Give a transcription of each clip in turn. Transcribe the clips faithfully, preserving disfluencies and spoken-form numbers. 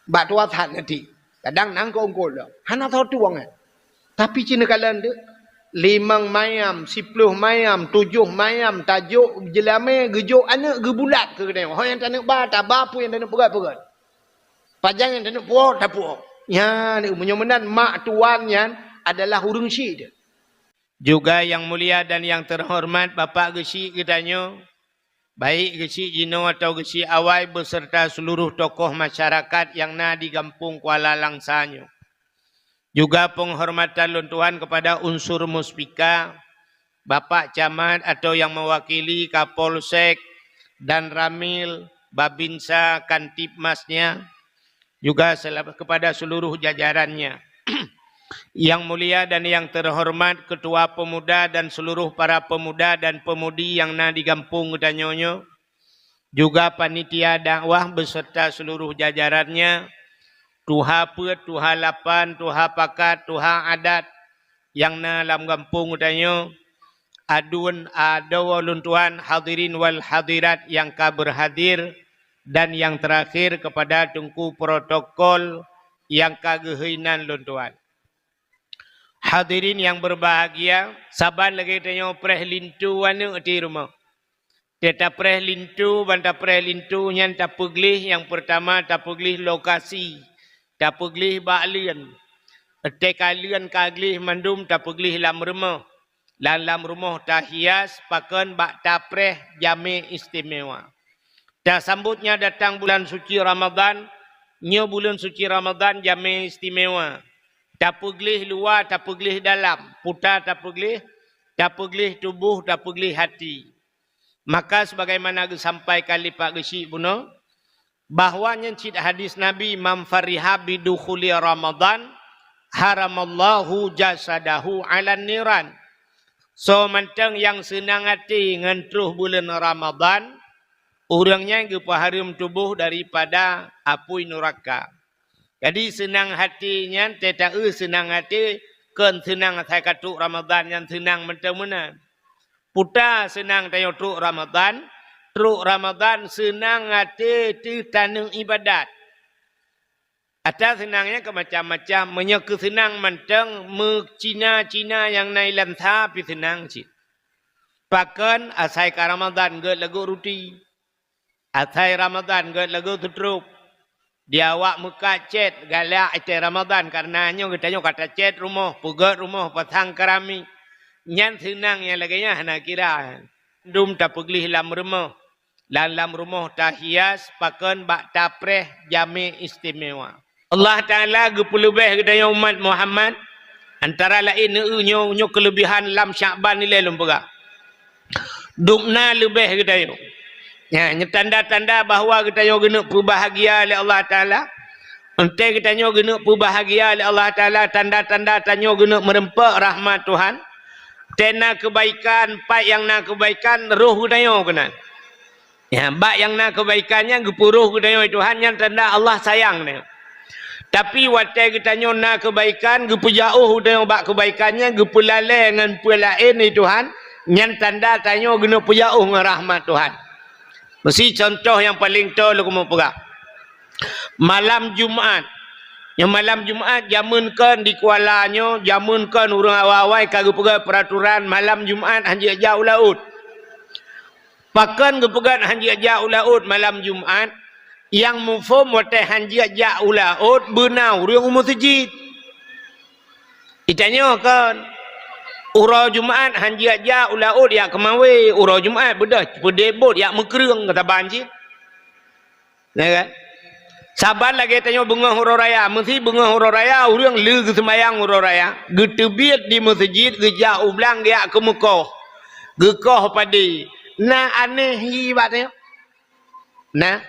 Bak tuah that nanti. Kadang nang keu ungkot lom. Hana soe tueng, eh. Tapi cina kalon tu, limong mayam, siploh mayam, tujoh mayam, tajok jeulamé, geujok aneuk, geubulat keu geutanyoe. Ho nyang taneuk ba, taba, peue nyang taneuk peugöt, peugöt. Pajan nyang taneuk puwoe, tapuwoe. Nyan, meunyoe meunan mak tuan nyan adalah ureuëng syik dia. Juga yang mulia dan yang terhormat Bapak Geuchik geutanyoe, baik Geuchik jinoe atau Geuchik awai beserta seluruh tokoh masyarakat yang na di Gampông Kuala Langsa nyoe. Juga penghormatan lôn tuan kepada unsur muspika, Bapak Camat atau yang mewakili Kapolsek, Danramil, Babinsa, Kantipmasnya, juga sel-, kepada seluruh jajarannya. Yang mulia dan yang terhormat Ketua Pemuda dan seluruh para pemuda dan pemudi yang na di gampông geutanyoe nyoe, juga panitia dakwah beserta seluruh jajarannya, tuha peuet, tuha lapan, tuha pakat, tuha adat yang na lam gampông geutanyoe, aduen adoe lôn tuan, hadirin wal hadirat yang ka berhadir, dan yang terakhir kepada teungku protokol yang ka geuhôi nan lôn tuan. Hadirin yang berbahagia, saban lagée tanyoe preh linto aneuk di rumoh. Teuh tapreh linto, ban tapreh linto nyan tapeugleh, nyang peurtama tapeugleh lokasi, tapeugleh bak leuen. Teuh ka leuen ka gleh mandum tapeugleh lam rumoh. Lam, lam rumoh tahias pakon bak tapreh jamé istimewa. Tasambotnya datang bulan suci Ramadan, nyoe buleuen suci Ramadan jamé istimewa. Tapeugleh luwa, tapeugleh dalam, puta tapeugleh, tapeugleh tuboh, tapeugleh hati. Maka sebagaimana geusampaikan lé Pak Geuchik bunoe, bahwa nyan cit hadis Nabi, "Man fariha bidukhuli Ramadan, haramallahu jasadahu 'alan niran." Soe mantong nyang seunang até ngon troh buleuen Ramadan, ureuëng nyan geupeuhareuem tuboh daripada apui nuraka. Jadi seunang até nyan teuh taeu seunang até, kon seunang asai ka trok Ramadan nyan seunang mantong meunan. Puta seunang tanyoe trok Ramadan, trok Ramadan seunang até teuh taneuk ibadat. Ata seunang nyan keu macam-macam, meunyoe keu seunang mantong meucina-cina nyang na ilansa pih seunang cit. Pakon asai ka Ramadan gét lagoe ruti. Asai Ramadan gét lagoe sutrup. Di awak meukat cét galak watée Ramadan, kareuna nyoe geutanyoe ka tacét rumoh, peugét rumoh, pasang keramik. Nyan seunang nyang lagée nyan hana kira. Dum tapeugleh lam rumoh. Lam, lam rumoh tahias pakon bak tapreh jamé istimewa. Allah Taala geupeuleubeh geutanyoe umat Muhammad, antara laén nyoe, nyoe keuleubeuhan lam Syakban ilée lôn peugah. Dubna leubeh geutanyoe. Nyan, nyoe tanda-tanda bahwa geutanyoe geuneuk peubahgia lé Allah Taala. Entée geutanyoe geuneuk peubahgia lé Allah Taala, tanda-tanda tanyoe geuneuk meureumpok rahmat Tuhan. Tena keubaikan, pat nyang na keubaikan, roh geutanyoe keunan. Ya, bak nyang na keubaikan nyan geupeuroh geutanyoe Tuhan, nyan tanda Allah sayang nyoe. Tapi watée geutanyoe na keubaikan, geupeujaoh geutanyoe bak keubaikan nyan, geupeulalée ngon peue laén di Tuhan, nyan tanda tanyoe geuneuk peujaoh ngon rahmat Tuhan. Meusi contoh nyang paleng toe lôn keumeung peugah. Malam Jumat. Nyoe malam Jumat jameun kon di Kuala nyoe, jameun kon ureuëng awai-awai ka geupeugah peuraturan malam Jumat hanjeuet jak u laôt. Pakon geupeugah hanjeuet jak u laôt malam Jumat? Nyang muphom watée hanjeuet jak u laôt beuna ureuëng u meuseujid. Itanyoe kon, uroe Jumat hanjeuet jak u laôt jak keumawe, uroe Jumat beudôh peudeh bot jak meukreueng keu saban cit. Ya kan? Saban lagée tanyoe beungoh uroe raya, meusi beungoh uroe raya ureuëng lé geuseumayang uroe raya, geuteubiet di meuseujid, geujak u blang geujak keumeukoh, geukoh padé. Na aneh hi bak tanyoe? Na.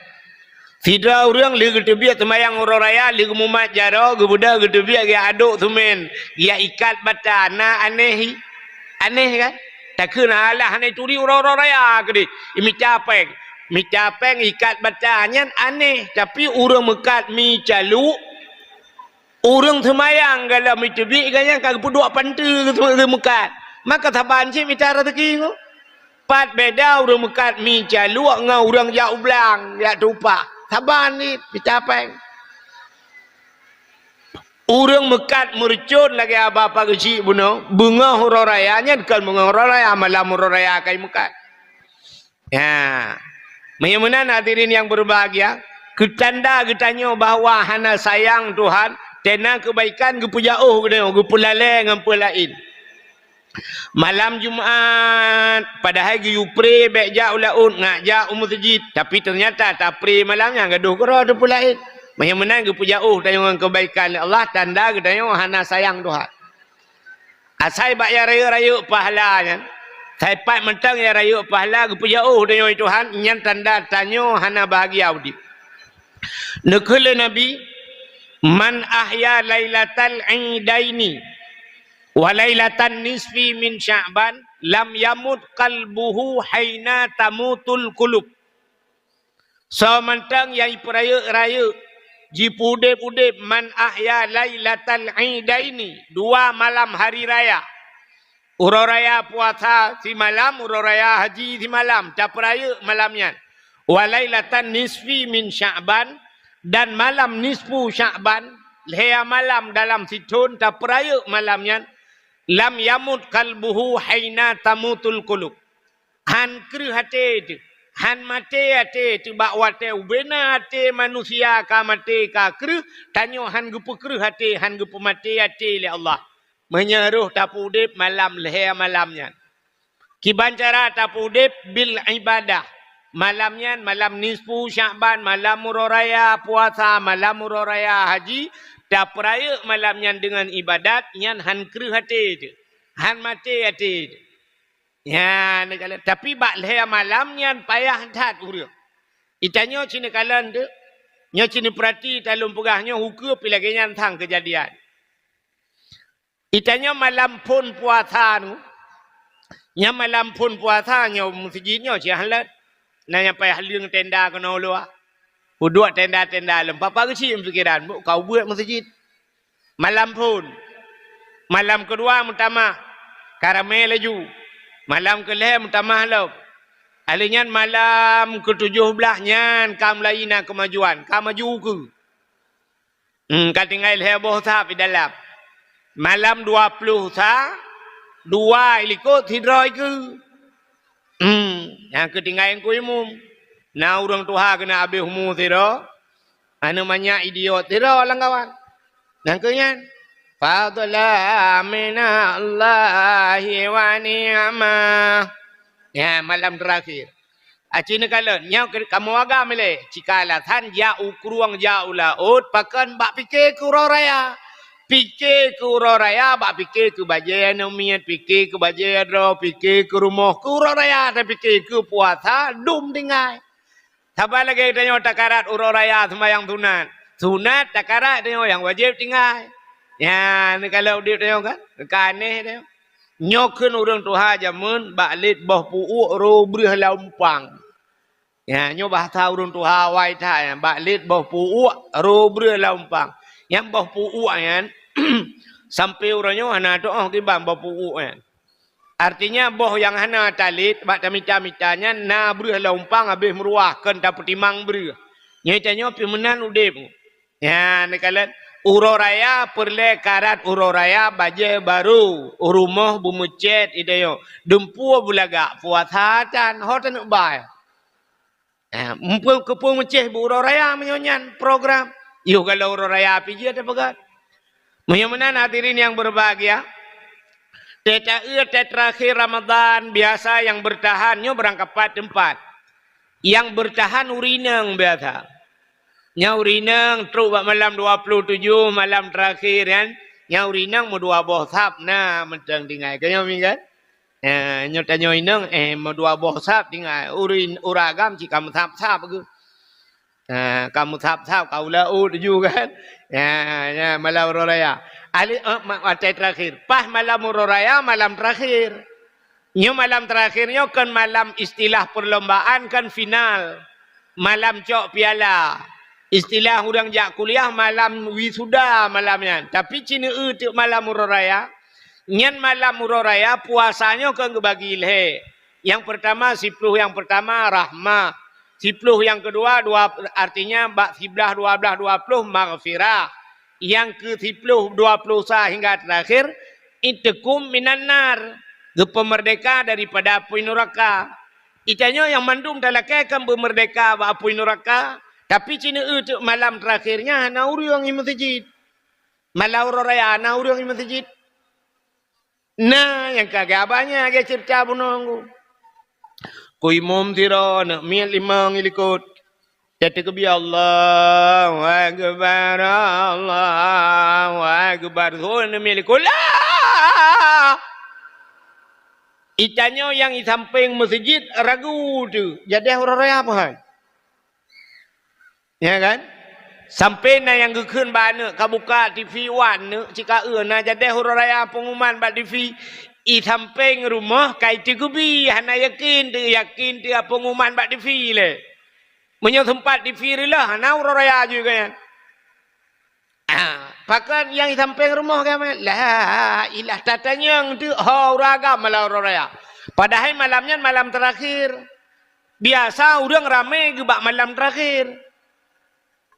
Sidroe ureuëng lé geuteubiet seumayang uroe raya, lé geumumat jaroe, geubeudôh geuteubiet geujak adok seumén, geujak ikat bata. Na aneh hi? Aneh kan? Takheun alah aneh turi uroe-uroe raya keudeh. Imita péng. Mita péng ikat bata nyan aneh, tapi ureuëng meukat mi caluk, ureuëng seumayang galom iteubiet gobnyan ka geupeuduek panteue geumeukat. Maka saban cit mita raseuki nyoe. Pat beda ureuëng meukat mi caluk ngon ureuëng jak u blang, jak tupak. Saban cit mita péng. Ureuëng meukat meureucon lagée haba pageuchik bunoe, beungoh uroe raya nyan kon beungoh uroe raya, malam uroe raya ka meukat. Ya. Meunyoe meunan hadirin yang berbahagia, keutanda geutanyoe bahwa hana sayang Tuhan, tena keubaikan geupeujauh geutanyoe, geupeulalée ngon peue laén. Malam Jumat, padahai geuyue pré bék jak u laôt, ngat jak u meuseujid, tapi teunyata tapré malam nyan gadôh keudroe teupeue laén. Meunyoe meunan geupeujauh tanyoe ngon keubaikan lé Allah, tanda geutanyoe hana sayang Tuhan. Asai bak nyang rayeuk-rayeuk pahala nyan, saipat mantong nyang rayeuk pahala geupeujauh tanyoe Tuhan, nyan tanda tanyoe hana bahagia udeb. Neukheun lé Nabi, "Man ahya lailatal idaini wa lailatan nisfi min Sya'ban, lam yamut qalbuhu haina tamutul qulub." Soe mantong nyang jipeurayeuk-rayeuk, jipeudeb-udeb, "Man ahya lailatal idaini," dua malam hari raya. Uroe raya puasa simalam, uroe raya haji simalam, tapeurayeuk malam nyan. "Wa lailatan nisfi min Sya'ban," dan malam nisfu Sya'ban, lhée malam dalam sithon tapeurayeuk malam nyan, "lam yamut qalbuhu haina tamutul qulub." Hán kreueh até teuh, hán maté até teuh bak watée ubena até manusia ka maté ka kreueh, tanyoe hán geupeukreueh até, hán geupeumaté até lé Allah. Meunyoe roh tapeudeb malam lhée malam nyan. Kiban cara tapeudeb, bil ibadah. Malam nyan, malam nisfu Sya'ban, malam uroe raya puasa, malam uroe raya haji, tapeurayeuk malam nyan deungon ibadat, nyan hán kreueh até teuh, hán maté até teuh. Nyan, tapi bak lhée malam nyan payah that ureuëng. Itanyoe cit neukalon teuh, nyoe cit neupeurati, talôn peugah nyoe hukeu pi lagée nyan thang keujadian. Itanyoe malam phon puasa nu, nyan malam phon puasa nyoe meuseujid nyoe cit hán lét. Na nyang payah leueng tenda keunoe luwa. Peuduek tenda-tenda lom, papa geuchik pikiran, bôk ka ubeuet meuseujid. Malam phon. Malam keudua meutamah, ka ramé laju. Malam keulhée meutamah lom. Alheuh nyan malam keutujôh blaih nyan ka mulai na keumajuan, ka maju ukeue. Hmm, ka tinggai lhée boh sab di dalam. Malam dua ploh sa, dua i likot sidroe keue. Hmm, nyang keu tinggai Teungku Imum. Na ureuëng tuha keuneuk habéh umu sidroe, aneuk manyak idiot sidroe lam kawan. Nyang keu nyan, fadla minallahi wa ni'mah. Nyan malam terakhir. Aci neukalon, nyoe kamoe agam ilée, cika alasan jak u krueng, jak u laôt, pakon bak pike keu uroe raya. Pike keu uroe raya, bak pike keu bajée aneuk miet, pike keu bajée droe, pike keu rumoh, keu uroe raya tapike, keu puasa dum tinggai. Saban lagée tanyoe takarat uroe raya seumayang sunat. Sunat takarat tanyoe nyang wajéb tinggai. Nyan, neukalon udeb tanyoe kan? Ka aneh tanyoe. Nyoe kheun ureuëng tuha jameun bak lét boh pu'uek roh breueh lam umpang. Ya, nyoe bahasa ureuëng tuha awai that nyan, bak lét boh pu'uek roh breueh lam umpang. Nyang boh pu'uek nyan, sampoe uroe nyoe hana teuoh kiban boh pu'uek nyan. Artinya, boh nyang hana talét bak tamita-mita nyan na breueh lam umpang habéh meuruah, kon tapeutimang breueh. Nyoe tanyoe pih meunan udeb. Nyan, neukalon, uroe raya peureulée karat uroe raya bajée barô, u rumoh beumeucét itanyoe, dumpeue beulagak puasa tan, ho taneuk bai. Eh, muphom keupeue meucéh bak uroe raya meunyoe nyan program. Yoh galak uroe raya pih jeuet tapeugah. Meunyoe meunan hadirin yang berbahagia, teuh taeu teuh terakhir Ramadan biasa yang bertahan nyoe barangkapat teumpat. Yang bertahan ureuëng inong biasa. Nyang ureuëng inong trok bak malam dua puluh tujuh, malam terakhir nyan, nyang ureuëng inong meudua boh sab na mantong tinggai. Keu nyoe mi kan? Eh, nyoe tanyoe inong, eh, meudua boh sab tinggai. Ureuëng, ureuëng agam cit ka meusab-sab geuh. Eh, ka meusab-sab, ka u laôt tuju kan? Ya, ya, malam uroe raya. Ahli, eh, ma-, watée terakhir. Pas malam uroe raya, malam terakhir. Nyoe malam terakhir nyoe kon malam istilah perlombaan, kon final. Malam cok piala. Istilah ureuëng jak kuliah, malam wisuda malam nyan. Tapi cit neueu teuk malam uroe raya. Nyan malam uroe raya puasa nyoe kon geubagi lhée. Nyang pertama, siploh nyang pertama rahmah. Siploh nyang keudua, dua, artinya bak siblaih, dua blaih, dua ploh maghfirah. Nyang keu siploh, dua ploh sa hingga teurakhir, itkum minan nar, geupeumeurdeka daripada apui nuraka. Itanyoe nyang mandum talakée kan beumeurdeka bak apui nuraka, tapi ci neu-eu teuk malam teurakhir nyan hana ureuëng i meuseujid. Malam uroe raya hana ureuëng i meuseujid. Na nyang ka geuba nyan lagée ceurita bunoe ngon ku imum sidroe neuk miet limong i likot. Teukeubie, "Allahu Akbar, Allahu Akbar." Seuhôi neuk miet likot, "La!" Itanyoe nyang i sampéng meuseujid ragu teuh, jadeh uroe raya meuhan. Ya kan? Sampai na nyang geukheun bak aneuk, ka buka T V wan neuk, cit ka eu na jadeh uroe raya peungumuman bak T V. I sampéng rumoh ka iteukeubie, hana yakin teuh, yakin teuh peungumuman bak T V lé. Meunyoe seumpat T V reuloh, hana uroe raya jih geuh nyan. Ah, pakon nyang i sampéng rumoh ka meunan? La ilah tatanyong teuh ho ureuëng agam malam uroe raya. Padahai malam nyan malam teurakhir. Biasa ureuëng ramé geubak malam teurakhir.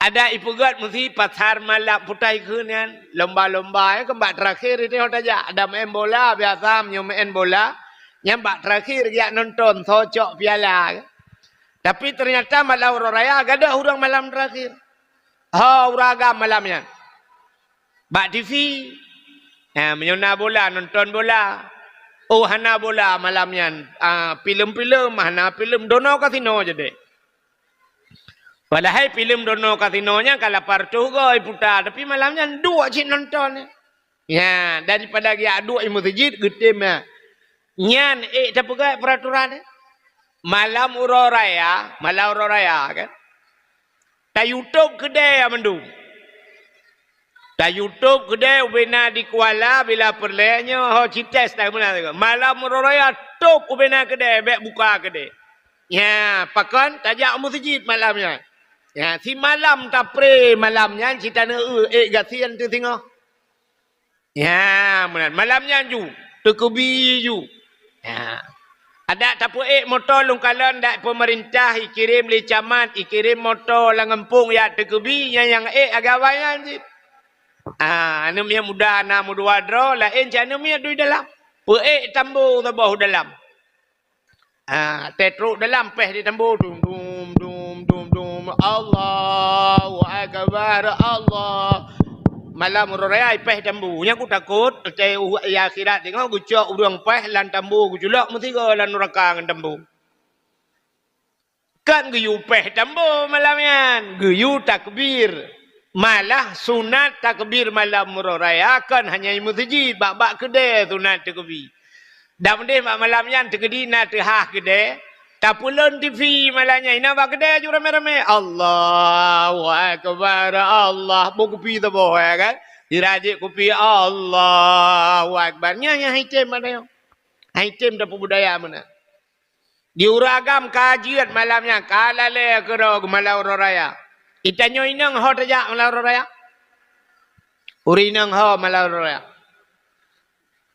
Ada ipeugét meusi pasar malam putai kheun nyan, lomba-lomba, ya, kan bak teurakhir itu tajak. Ada main bola, biasa meunyoe main bola, nyan bak teurakhir geujak nonton, soe cok piala. Tapi ternyata malam uroe raya gadôh ureuëng malam teurakhir. Ho ureuëng agam malam nyan. Bak T V. Ha, meunyoe na bola, nonton bola. Oh, hana bola malam nyan. Ah, filem-filem, hana filem, dono kasino jadeh. Padahai filem dono kasino nyan ka lapan reutôh goe iputa, tapi malam nyan duek cit nonton. Ya, daripada geujak duek i meuseujid, geutem ya. Nyan ék tapeugah peraturan, eh. Malam uroe raya, malam uroe raya kan. Tayutob keudè mandum. Tayutob keudè ubena di Kuala bila peureulée nyoe ho cites tak meunan. Malam uroe raya tob ubena keudè, bék buka keudè. Ya, pakon tajak u meuseujid malam nyan. Ya, simalam tapré malam nyan cit taneuk eu ék gasien teuh singoh. Ya, meunan. Malam nyan ju, teukeubie ju. Ya. Adak tapeuék moto lôn kalon dak peumeurintah ikirém lé camat, ikirém moto lam gampông yak teukeubie, nyan nyang ék agam nyan cit. Ah, aneuk miet muda na meudua droe, laén cit aneuk miet dui dalam. Peuék tambo saboh dalam. Ah, teutrok dalam péh di tambo, dum, dum, dum, dum, dum. Allahu Akbar, Allah. Malam uroe raya péh tambo. Nyan ku takot, teu ya akhirat tengok geucok ureuëng péh lam tambo geuculok meusigoe lam nuraka ngon tambo. Kan geuyue péh tambo malam nyan, geuyue takbir. Malah sunat takbir malam uroe raya kon hanya i meuseujid, bak-bak keudè sunat takbir. Dan meudeh bak malam nyan teukeudi na teuhah keudè, tapeulon T V malam nyan, inan bak keudè ju ramé-ramé, "Allahu Akbar, Allah." Boh kupi saboh, ya kan? Dirajek kupi, "Allahu Akbar." Nyan, nyan hai tem mak tanyoe. Hai tem tapeubudaya meunan. Di ureuëng agam ka jeuet malam nyan, ka lalée keudroe malam uroe raya. Itanyoe inong ho tajak malam uroe raya? Ureuëng inong ho malam uroe raya?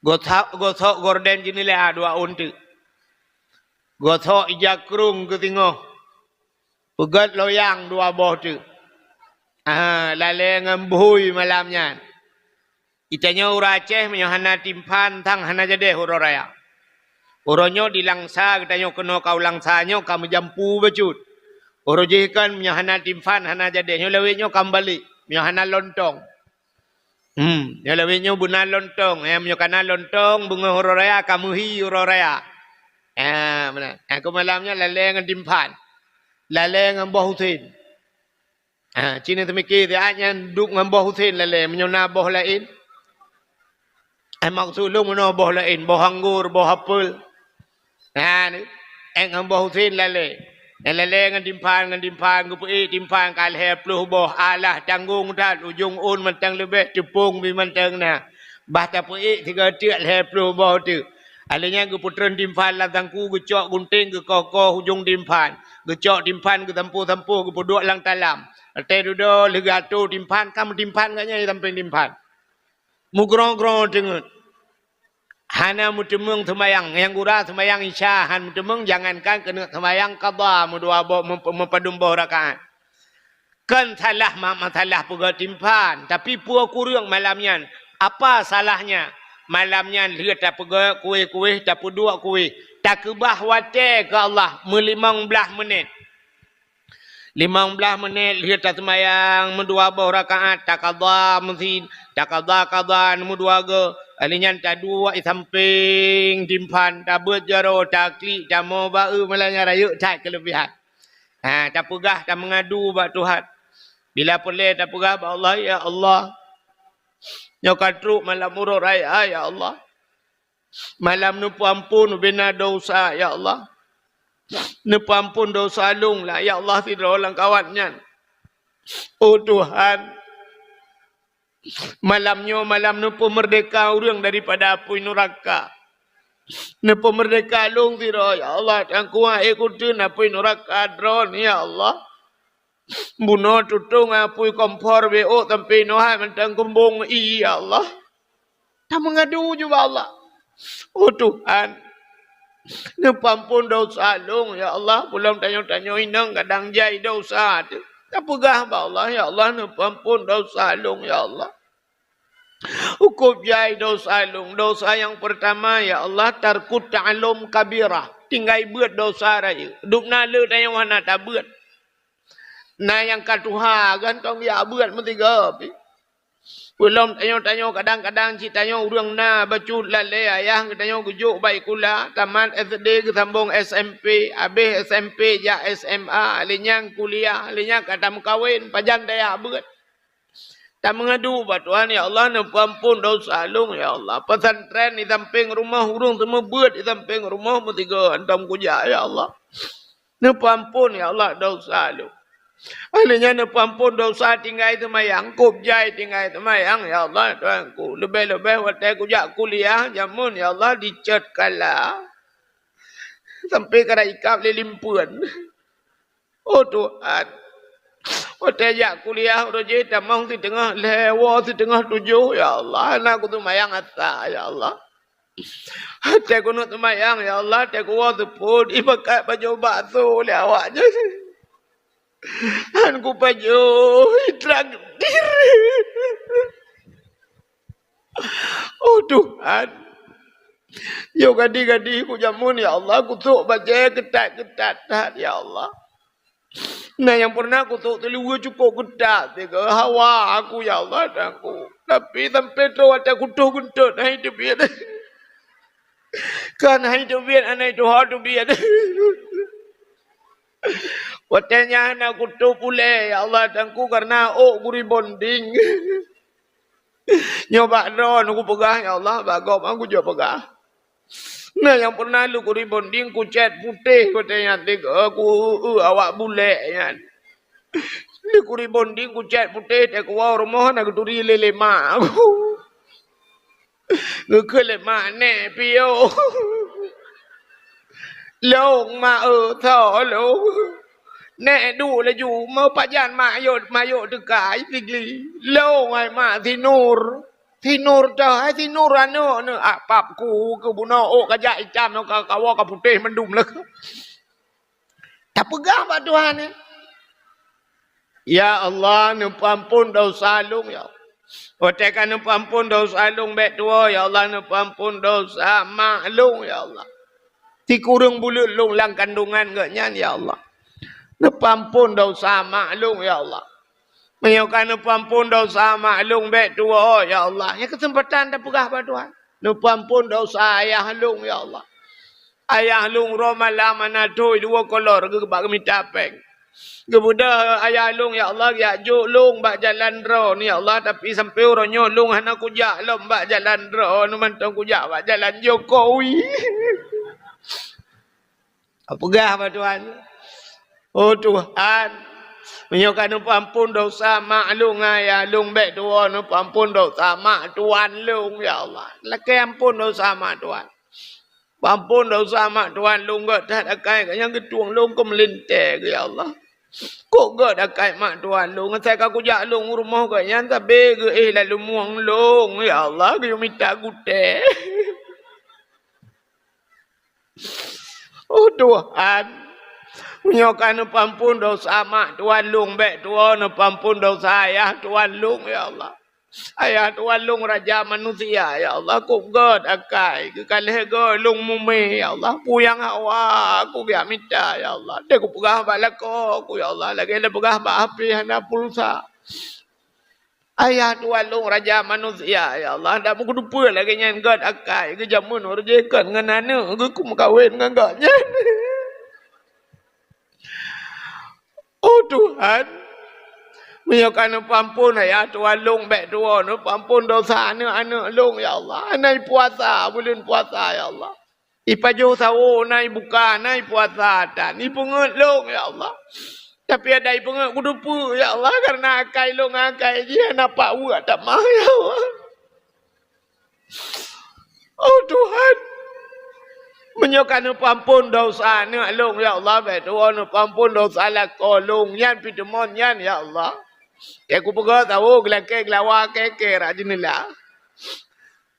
Gosok, gosok gorden jeuneula dua ôn teuk. Gosok ija krung keu singoh. Peugét loyang dua boh teuk. Ah, lalée ngon bhui malam nyan. Itanyoe ureuëng Aceh meunyoe hana timphan, sang hana jadeh uroe raya. Uroe nyoe di Langsa, geutanyoe keunoe ka u Langsa nyoe ka meujampu bacut. Uroe jih kan meunyoe hana timphan, hana jadeh, nyoe lawét nyoe ka meubalek, meunyoe hana lontong. Hmm, nyoe lawét nyoe beuna lontong, ya, meunyoe kana lontong, beungoh uroe raya ka meuhi uroe raya. Ya, meunan. Ya, keu malam nyoe lalée ngon timphan. Lalée ngon boh usen. Ha, ci neuseumiké siat nyan duek ngon boh usen lalée, meunyoe na boh laén. Eh, maksud lôn meunoe boh laén, boh anggor, boh apel. Ha, ni, eh, ngon boh usen lalée. Eh, lalée ngon timphan, ngon timphan, geupeuék timphan ka lhée ploh boh, alah tanggong that, ujong ôn mantong leubeh, teupông pih mantong na. Bah tapeuék sigoe teuk lhée ploh boh teuk. Alheuh nyan geupeutreun timphan lam sangku, geucok gunténg, geukoh-koh ujong timphan. Geucok timphan, geusampôh-sampôh, geupeuduek lam talam. Watée dudoe lheueh geuatô timphan, ka meutimphan gobnyan di sampéng timphan. Meugroe-groe teungeut. Hana meuteumeung seumayang. Nyang gura seumayang Isya han meuteumeung, jangankan keuneuk seumayang qadha meudua boh, meup-, meupadum boh rakaat. Kon salah ma-, masalah peugöt timphan, tapi peue kureueng malam nyan? Apa salahnya? Malam nyan lheueh tapeugöt kueh-kueh, tapeuduek kueh, takeubah watèe keu Allah meulimong blaih meunét. Limong blaih meunét lheueh taseumayang meudua boh rakaat, takadha meusi-, takadha kadha meudua goe. Lheueh nyan taduek i sampéng timphan, tabeuet jaroe, taklik, tamoe ba-eu, malam nyan rayeuk that keuleubihan. Ha, tapeugah, tameungadu bak Tuhan. Bila peureulèe tapeugah bak Allah, "Ya Allah, nyoe ka trok malam uroe raya, ya Allah. Malam neupeuampon ubena desya, ya Allah. Neupeuampon desya lôn lah, ya Allah, sidroe lam kawat nyan. Oh Tuhan, malam nyoe malam neupeumeurdeka ureueng daripada apui nuraka. Neupeumeurdeka lôn sidroe, ya Allah, tangkuah ék kuteun apui nuraka droeneuh, ya Allah. Bunoe tutong apui kompor beuôk sampoe inoe hai mantong kumbong ie, ya Allah." Tameungadu ju bak Allah. Oh Tuhan, neupeuampon desya lôn, ya Allah. Ulôn tanyoe-tanyoe inong kadang jai desya teuh. Tapeugah bak Allah, "Ya Allah, neupeuampon desya lôn, ya Allah." Cukup jai desya lôn. Desya nyang peurtama, ya Allah, tarkut ta'allum kabirah. Tinggai beuet desya rayeuk. Dubna le tanyoe hana tabeuet. Na nyang ka tuha, gantoe geujak beuet meusigoe pih. Ulôn tanyoe-tanyoe kadang-kadang cit tanyoe ureueng na bacut lalé ayah geutanyoe geujok bak sikula, tamat S D geusambong S M P, abéh S M P jak S M A, lheueh nyan kuliah, lheueh nyan ka tameukawen, pajan tajak beuet. Tameungadu bak Tuhan, "Ya Allah, neupeuampon desya lôn, ya Allah. Pesantren di sampéng rumoh, ureueng seumeubeuet di sampéng rumoh meusigoe hantom kujak, ya Allah. Neupeuampon, ya Allah, desya lôn." Lheueh nyan neupeuampon desya tinggai seumayang, kôb jai tinggai seumayang, "Ya Allah, Tuhanku, leubeh-leubeh watèe kujak kuliah jameun, ya Allah, dicot kala sampoe ka ikab lé limpeuen." Oh Tuhan, watèe jak kuliah uroe jih tamong siteungoh lhèe, woe siteungoh tujoh, ya Allah, hana kuseumayang asa, ya Allah. Watèe kuneuk seumayang, ya Allah, watèe kuwoe seupôt, ipakat pajoh bakso lé awak nyan. Han kupajoh, itraktir. Oh Tuhan, yoh gadi-gadi kujameun, ya Allah, kusôk bajèe keutat-keutat that, ya Allah. Na nyang pernah kusôk teuluweue cukôp keutat sigoe hawa aku, ya Allah, Tuhanku. Tapi sampoe troh watèe kutoh geuntot, hai teubiet. Kan hai teubiet, aneuk tuha teubiet. Watèe nyan na kutoh puléh, ya Allah, Tuhanku, kareuna ôk kurebonding. Nyoe bak droeneuh kupeugah, ya Allah, bak gob han kujok peugah. Na nyang pernah lôn kurebonding, kucèt putéh watèe nyan sigoe, ku, eu, awak bulèk nyan. Lôn kurebonding, kucèt putéh, watèe kuwoe rumoh na geuturi lé, lé mak. Geukheun lé mak, "Nèk, piôh." "Lôn, mak, eu, soe lôn?" "Nèk, duek laju, meupajan mak yôk, mak yôk teuka, ai Sigli." "Lôn, ai mak, si Nur." "Si Nur toh, ai si Nur aneuk neuh." Ah, pap ku keu bunoe ôk ka jak itam, ka kawoe ka putéh mandum lé. Tapeugah bak Tuhan, eh, "Ya Allah, neupeuampon desya lôn, ya Allah." Watèe ka neupeuampon desya lôn bèk tuwoe, ya Allah, neupeuampon desya mak lôn, ya Allah. Sikureueng buleuen lôn lam kandongan geuh nyan, ya Allah. Neupeuampon desya mak lôn, ya Allah. Meunyoe ka neupeuampon desya mak lôn bèk tuwoe, ya Allah. Nyan keuseumpatan tapeugah bak Tuhan. Neupeuampon desya ayah lôn, ya Allah. Ayah lôn uroe malam hana thôn, dua kolor geuh bak geumita pèng. Geubeudôh ayah lôn, ya Allah, geujak jok lôn bak jalan droeneuh, ya Allah, tapi sampoe uroe nyoe lôn hana kujak lom bak jalan droeneuh, mantong kujak bak jalan Jokowi. Peugah bak Tuhan, "Oh Tuhan, meunyoe ka neupeuampon desya mak lôn ngon ayah lôn, bèk tuwoe neupeuampon desya mak tuan lôn, ya Allah. Lakèe ampon desya mak tuan." Peuampon desya mak tuan lôn, gèt that akai geuh nyan geutueng lôn keu meulintèe geuh, ya Allah. Kok gèt akai mak tuan lôn, asai ka kujak lôn u rumoh geuh nyan, sabé geuh éh lam leumoeng lôn, ya Allah, geuyue mita gutèe. Oh Tuhan, Meunyoe ka neupeuamphon desya mak tuan lôn, bèk tuwoe neupeuamphon desya ayah tuan lôn, ya Allah. Ayah tuan lôn raja manusia, ya Allah, kupeugèt akai, geukalhèe gèt lôn mumè, ya Allah, peue nyang hawa kugeujak mita, ya Allah. Deh kupeugah bak lakoe ku, ya Allah, lagèe lôn peugah bak hapé hana pulsa. Ayah tuan lôn raja manusia, ya Allah, dak meukeudeupeue lagèe nyan gèt akai, geujameun ureueng jih kon ngon aneuk geuh kumeukawen ngon gobnyan. Oh Tuhan, meunyoe ka neupeuamphon ayah tuan lôn, bèk tuwoe neupeuamphon desya aneuk-aneuk lôn, ya Allah. Hana ipuasa, buleuen puasa, ya Allah. Ipajoh sawoe, hana ibuka, hana ipuasa, tan ipeungèt lôn, ya Allah. Tapi adak ipeungèt kuteupeu, ya Allah, kareuna akai lôn ngon akai jih hana pat weuek tamah, ya Allah. Oh Tuhan, meunyoe ka neupeuamphon desya aneuk lôn, ya Allah, bèk tuwoe neupeuamphon desya lakoe lôn nyan, pih teumon nyan, ya Allah. Keu kupeugah sawoe geulakèe geulawa kèe-kèe rot jeuneula.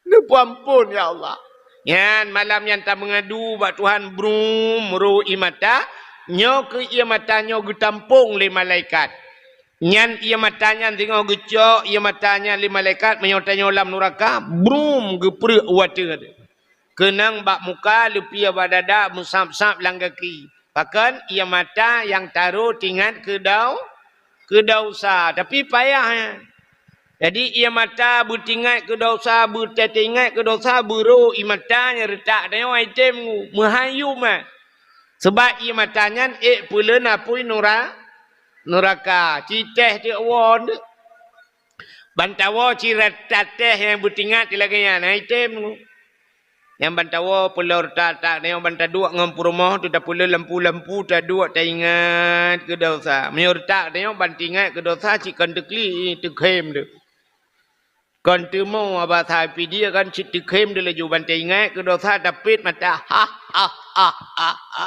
Neupeuamphon, ya Allah. Nyan malam nyan tameungadu bak Tuhan, brum, roh ié mata, nyoe keuh ié mata nyoe geutampông lé malaikat. Nyan ié mata nyan singoh geucok ié mata nyan lé malaikat, meunyoe tanyoe lam nuraka, brum, geupreuek u ateueh. Keunong bak muka, leupie bak dada, meusab-sab lam gaki. Pakon? Ié mata nyang tarô teuingat keu dau-, keu desya. Tapi payah nyan. Jadi, ié mata beutingat keu desya, beuteuingat keu desya, beurôh ié mata nyan reutak tanyoe item ngu, meuhayum nyan. Sabab ié mata nyan ék peuleuen apui nura-, nuraka. Ci teh teuk woe teuk. Ban tawoe ci rata teh nyang beutingat lagèe nyan, item ngu. Nyang ban tawoe peuloe reutak-reutak, nyang ban taduek ngon peurumoh tu tapeuleue lampu-lampu, taduek taingat keu desya. Meunyoe reutak tanyoe ban teuingat keu desya, cit kon teuklik, teukhem teuk. Kon teumo basa pidie kan cit teukhem teuk laju ban teuingat keu desya, tapet mata. Ha, ha, ha, ha, ha.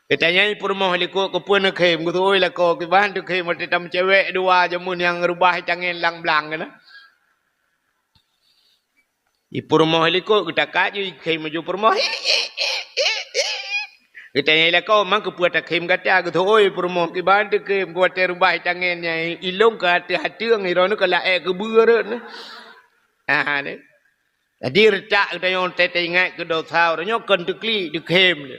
Geutanyoe peurumoh likot keupeue neukhem, geuteuôi lakoe kiban teukhem watèe tameucewek dua jameun nyang reubah tangen lang blang keunan. Ipeurumoh likot geutakat ju ikhém laju peurumoh. Geutanyong lakoe, "Man keupeue takhém gata?" Geuteuôi peurumoh, "Kiban teukhém, watèe reubah tangen nyan, ilôn ka ateueh ateueng, droeneuh ka laén keubeue rot." Aha, ni. Jadi, reutak geutanyong teuingat keu desya, uroe nyoe kon teuklik, teukhém lé.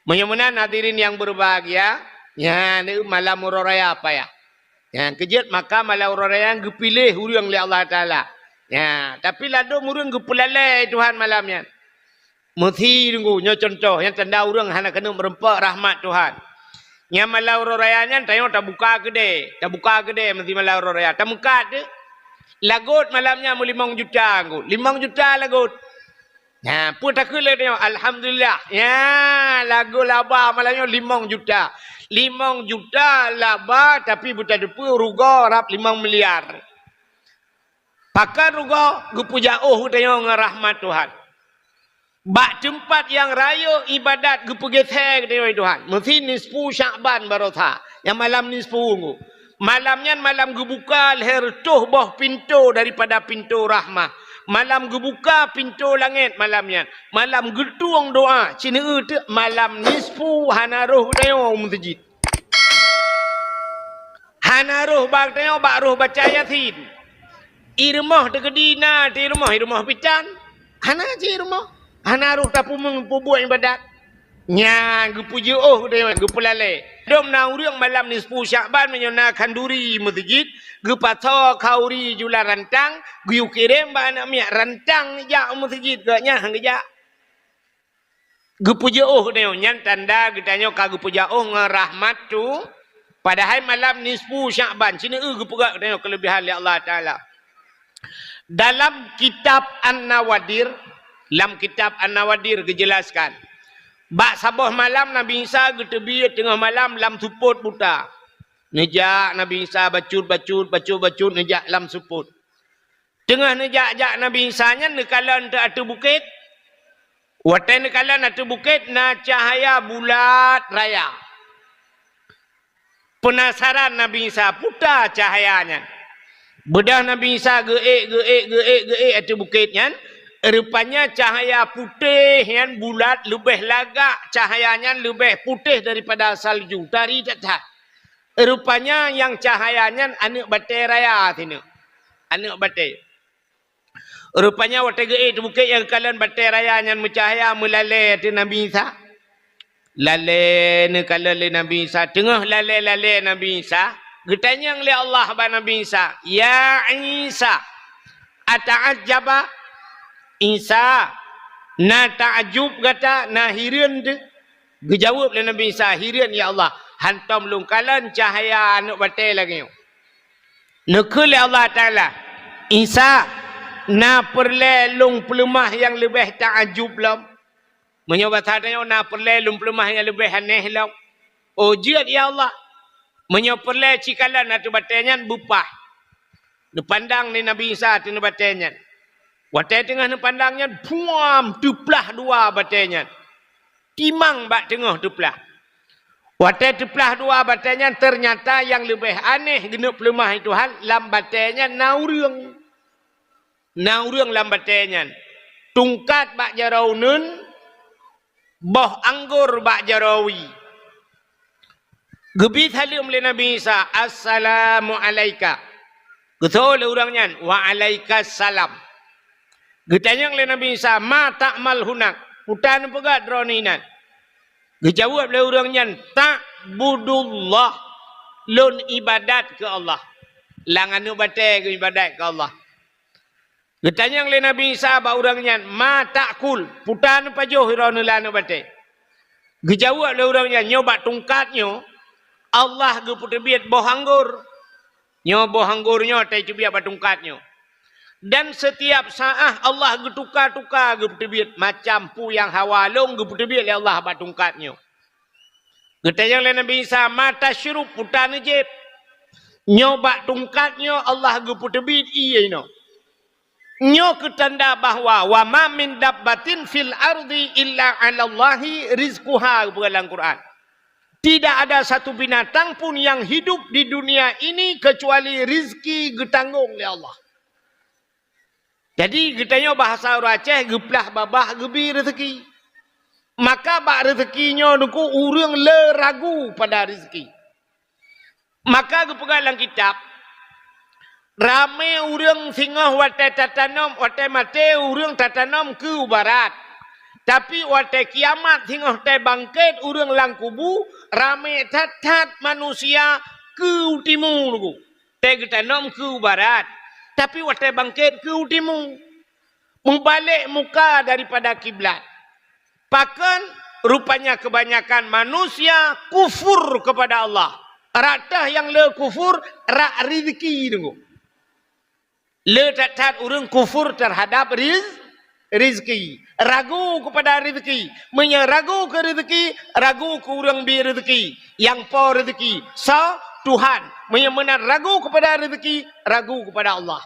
Meunyoe meunan hadirin nyang berbahagia, nyan malam uroe raya payah. Nyan keu jeuet maka malam uroe raya nyan geupiléh ureueng lé Allah Taala. Nyan, tapi ladôm ureueng geupeulalèe Tuhan malam nyan. Meusi deungoe, nyoe cuntoh nyang tanda ureueng hana keuneuk meureumpok rahmat Tuhan. Nyan malam uroe raya nyan tanyoe tabuka keudè, tabuka keudè meusi malam uroe raya. Tameukat deh. Lagot malam nyan meulimong juta, limong juta lagot. Nyan, peue takheun lé tanyoe? Alhamdulillah. Nyan, lagot laba malam nyoe limong juta. Limong juta laba, tapi beuteupeue rugoe rab limong miliar. Pakon rugoe? Geupeujauh tanyoe ngon rahmat Tuhan. Bak teumpat nyang rayeuk ibadat geupeugeuseue tanyoe Tuhan. Meusi nisfu Syakban baroesa. Nyang malam nisfu nyoe. Malam nyan malam geubuka lhèe reutôh boh pintoe daripada pintoe rahmah. Malam geubuka pintoe langèt malam nyan. Malam geutueng doa, ci neueu teuk malam nisfu hana rôh tanyoe u meuseujid. Hana rôh bak tanyoe bak rôh baca Yasin. I rumoh teukeudi na, i rumoh, i rumoh pitan. Hana ci i rumoh. Hana rôh tapeumeung peubuet ibadat. Nyan geupeujeuôh tanyoe, geupeulalèe. Dum na ureueng malam nisfu Syakban meunyoe na khanduri meuseujid, geupasoe khanduri jula rantang, geuyue kirém bak aneuk miet rantang jak u meuseujid, gobnyan han geujak. Geupeujeuôh tanyoe, nyan tanda geutanyoe ka geupeujauh ngon rahmat Tu. Padahai malam nisfu Syakban, ci neueu geupeugah tanyoe keuleubehan lé Allah Taala. Dalam kitab An-Nawadir, lam kitab An-Nawadir geujeulaskan, bak saboh malam Nabi Isa geuteubiet teungoh malam lam seupôt buta. Neujak Nabi Isa bacut-bacut, bacut-bacut neujak lam seupôt. Teungoh neujak-jak Nabi Isa nyan neukalon teuk ateueh bukét. Watèe neukalon ateueh bukét na cahya bulat raya. Peunasaran Nabi Isa, peue ta cahya nyan. Beudôh Nabi Isa geuék, geuék, geuék, geuék ateueh bukét nyan, Rupanya cahaya putéh nyan bulat leubeh lagak, cahaya nyan leubeh putéh daripada salju, tari that-that. Rupanya nyang cahaya nyan aneuk batée raya sineuk. Aneuk batée. Rupanya watée geuék teubukét nyang geukalon batée raya nyan meucahya meulalée ateueh Nabi Isa. Lalée neukalon lé Nabi Isa, teungoh lalée-lalée Nabi Isa, geutanyong lé Allah bak Nabi Isa, "Ya Isa, ata'ajjaba?" Isa, na taajub gata, na hireuen teuh? Geujaweueb lé Nabi Isa, "Hireuen, ya Allah, hántom lôn kalon cahya aneuk batée lagée nyoe." Neukheun lé Allah Taala, "Isa, na peureulée lôn peuleumah nyang leubeh taajub lom?" Meunyoe basa tanyoe, na peureulée lôn peuleumah nyang leubeh aneh lom? Oh, jeuet, ya Allah. Meunyoe peureulée cikalon ateueh batée nyan beupaih. Neupandang lé Nabi Isa ateueh batée nyan. Watée teungoh neupandang nyan, puam, teuplah dua batée nyan. Timang bak teungoh teuplah. Watée teuplah dua batée nyan, teunyata nyang leubeh aneh geuneuk peuleumah Tuhan, lam batée nyan na ureuëng. Na ureuëng lam batée nyan, tungkat bak jaroe uneuen, boh anggor bak jaroe wie. Geubi saleuem lé Nabi Isa, "Assalamu alaika." Geutôh lé ureuëng nyan, "Wa alaikas salam." Geutanyong lé Nabi Isa, "Ma ta'mal hunak?" Peue tapeugah droeneuh inan? Geujaweueb lé ureuëng nyan, "Ta'budullah." Lôn ibadat keu Allah. Lam aneuk batée geuibadat keu Allah. Geutanyong lé Nabi Isa bak ureuëng nyan, "Ma ta'kul?" Peue tapajoh droeneuh lam aneuk batée? Geujaweueb lé ureuëng nyan, "Nyoe bak tungkat nyoe, Allah geupeuteubiet boh anggor. Nyoe boh anggor nyoe teubiet bak tungkat nyoe. Dan setiap saát Allah geutuka-tuka geupeuteubiet, macam peue nyang hawa lôn geupeuteubiet lé Allah bak tungkat nyoe." Geutanyong lé Nabi Isa, "Ma tasyrub?" Peue taneujép? "Nyoe bak tungkat nyoe Allah geupeuteubiet ié inoe." Nyoe keu tanda bahwa, "Wa ma min dabbatin fil ardi illa 'alallahi rizquha," geupeugah lam Quran. Tidak ada satu binatang pun yang hidup di dunia ini kecuali rizki geutanggong lé Allah. Jadi, geutanyoe bahasa ureuëng Aceh geuplah babah geubi rezeki. Maka bak rezeki nyoe Teungku ureuëng le ragu pada rezeki. Maka geupeugah lam kitab, ramé ureuëng singoh watée tatanom, watée maté ureuëng tatanom keu barat. Tapi watée kiamat singoh teuh bangkét ureuëng lam kubu, ramé that-that manusia keu timu Teungku. Teuh geutanom keu barat, tapi watée bangkét keu timu. Meubalek muka daripada kiblat. Pakon? Rupanya kebanyakan manusia kufur kepada Allah. Rata nyang le kufur rak rizki Teungku. Le that-that ureuëng kufur terhadap riz-, rizki. Ragu kepada rizki. Meunyoe ragu keu rizki, ragu keu ureuëng bi rizki. Nyang po rizki, soe? Tuhan. Meunyoe meunan ragu kepada rizki, ragu kepada Allah.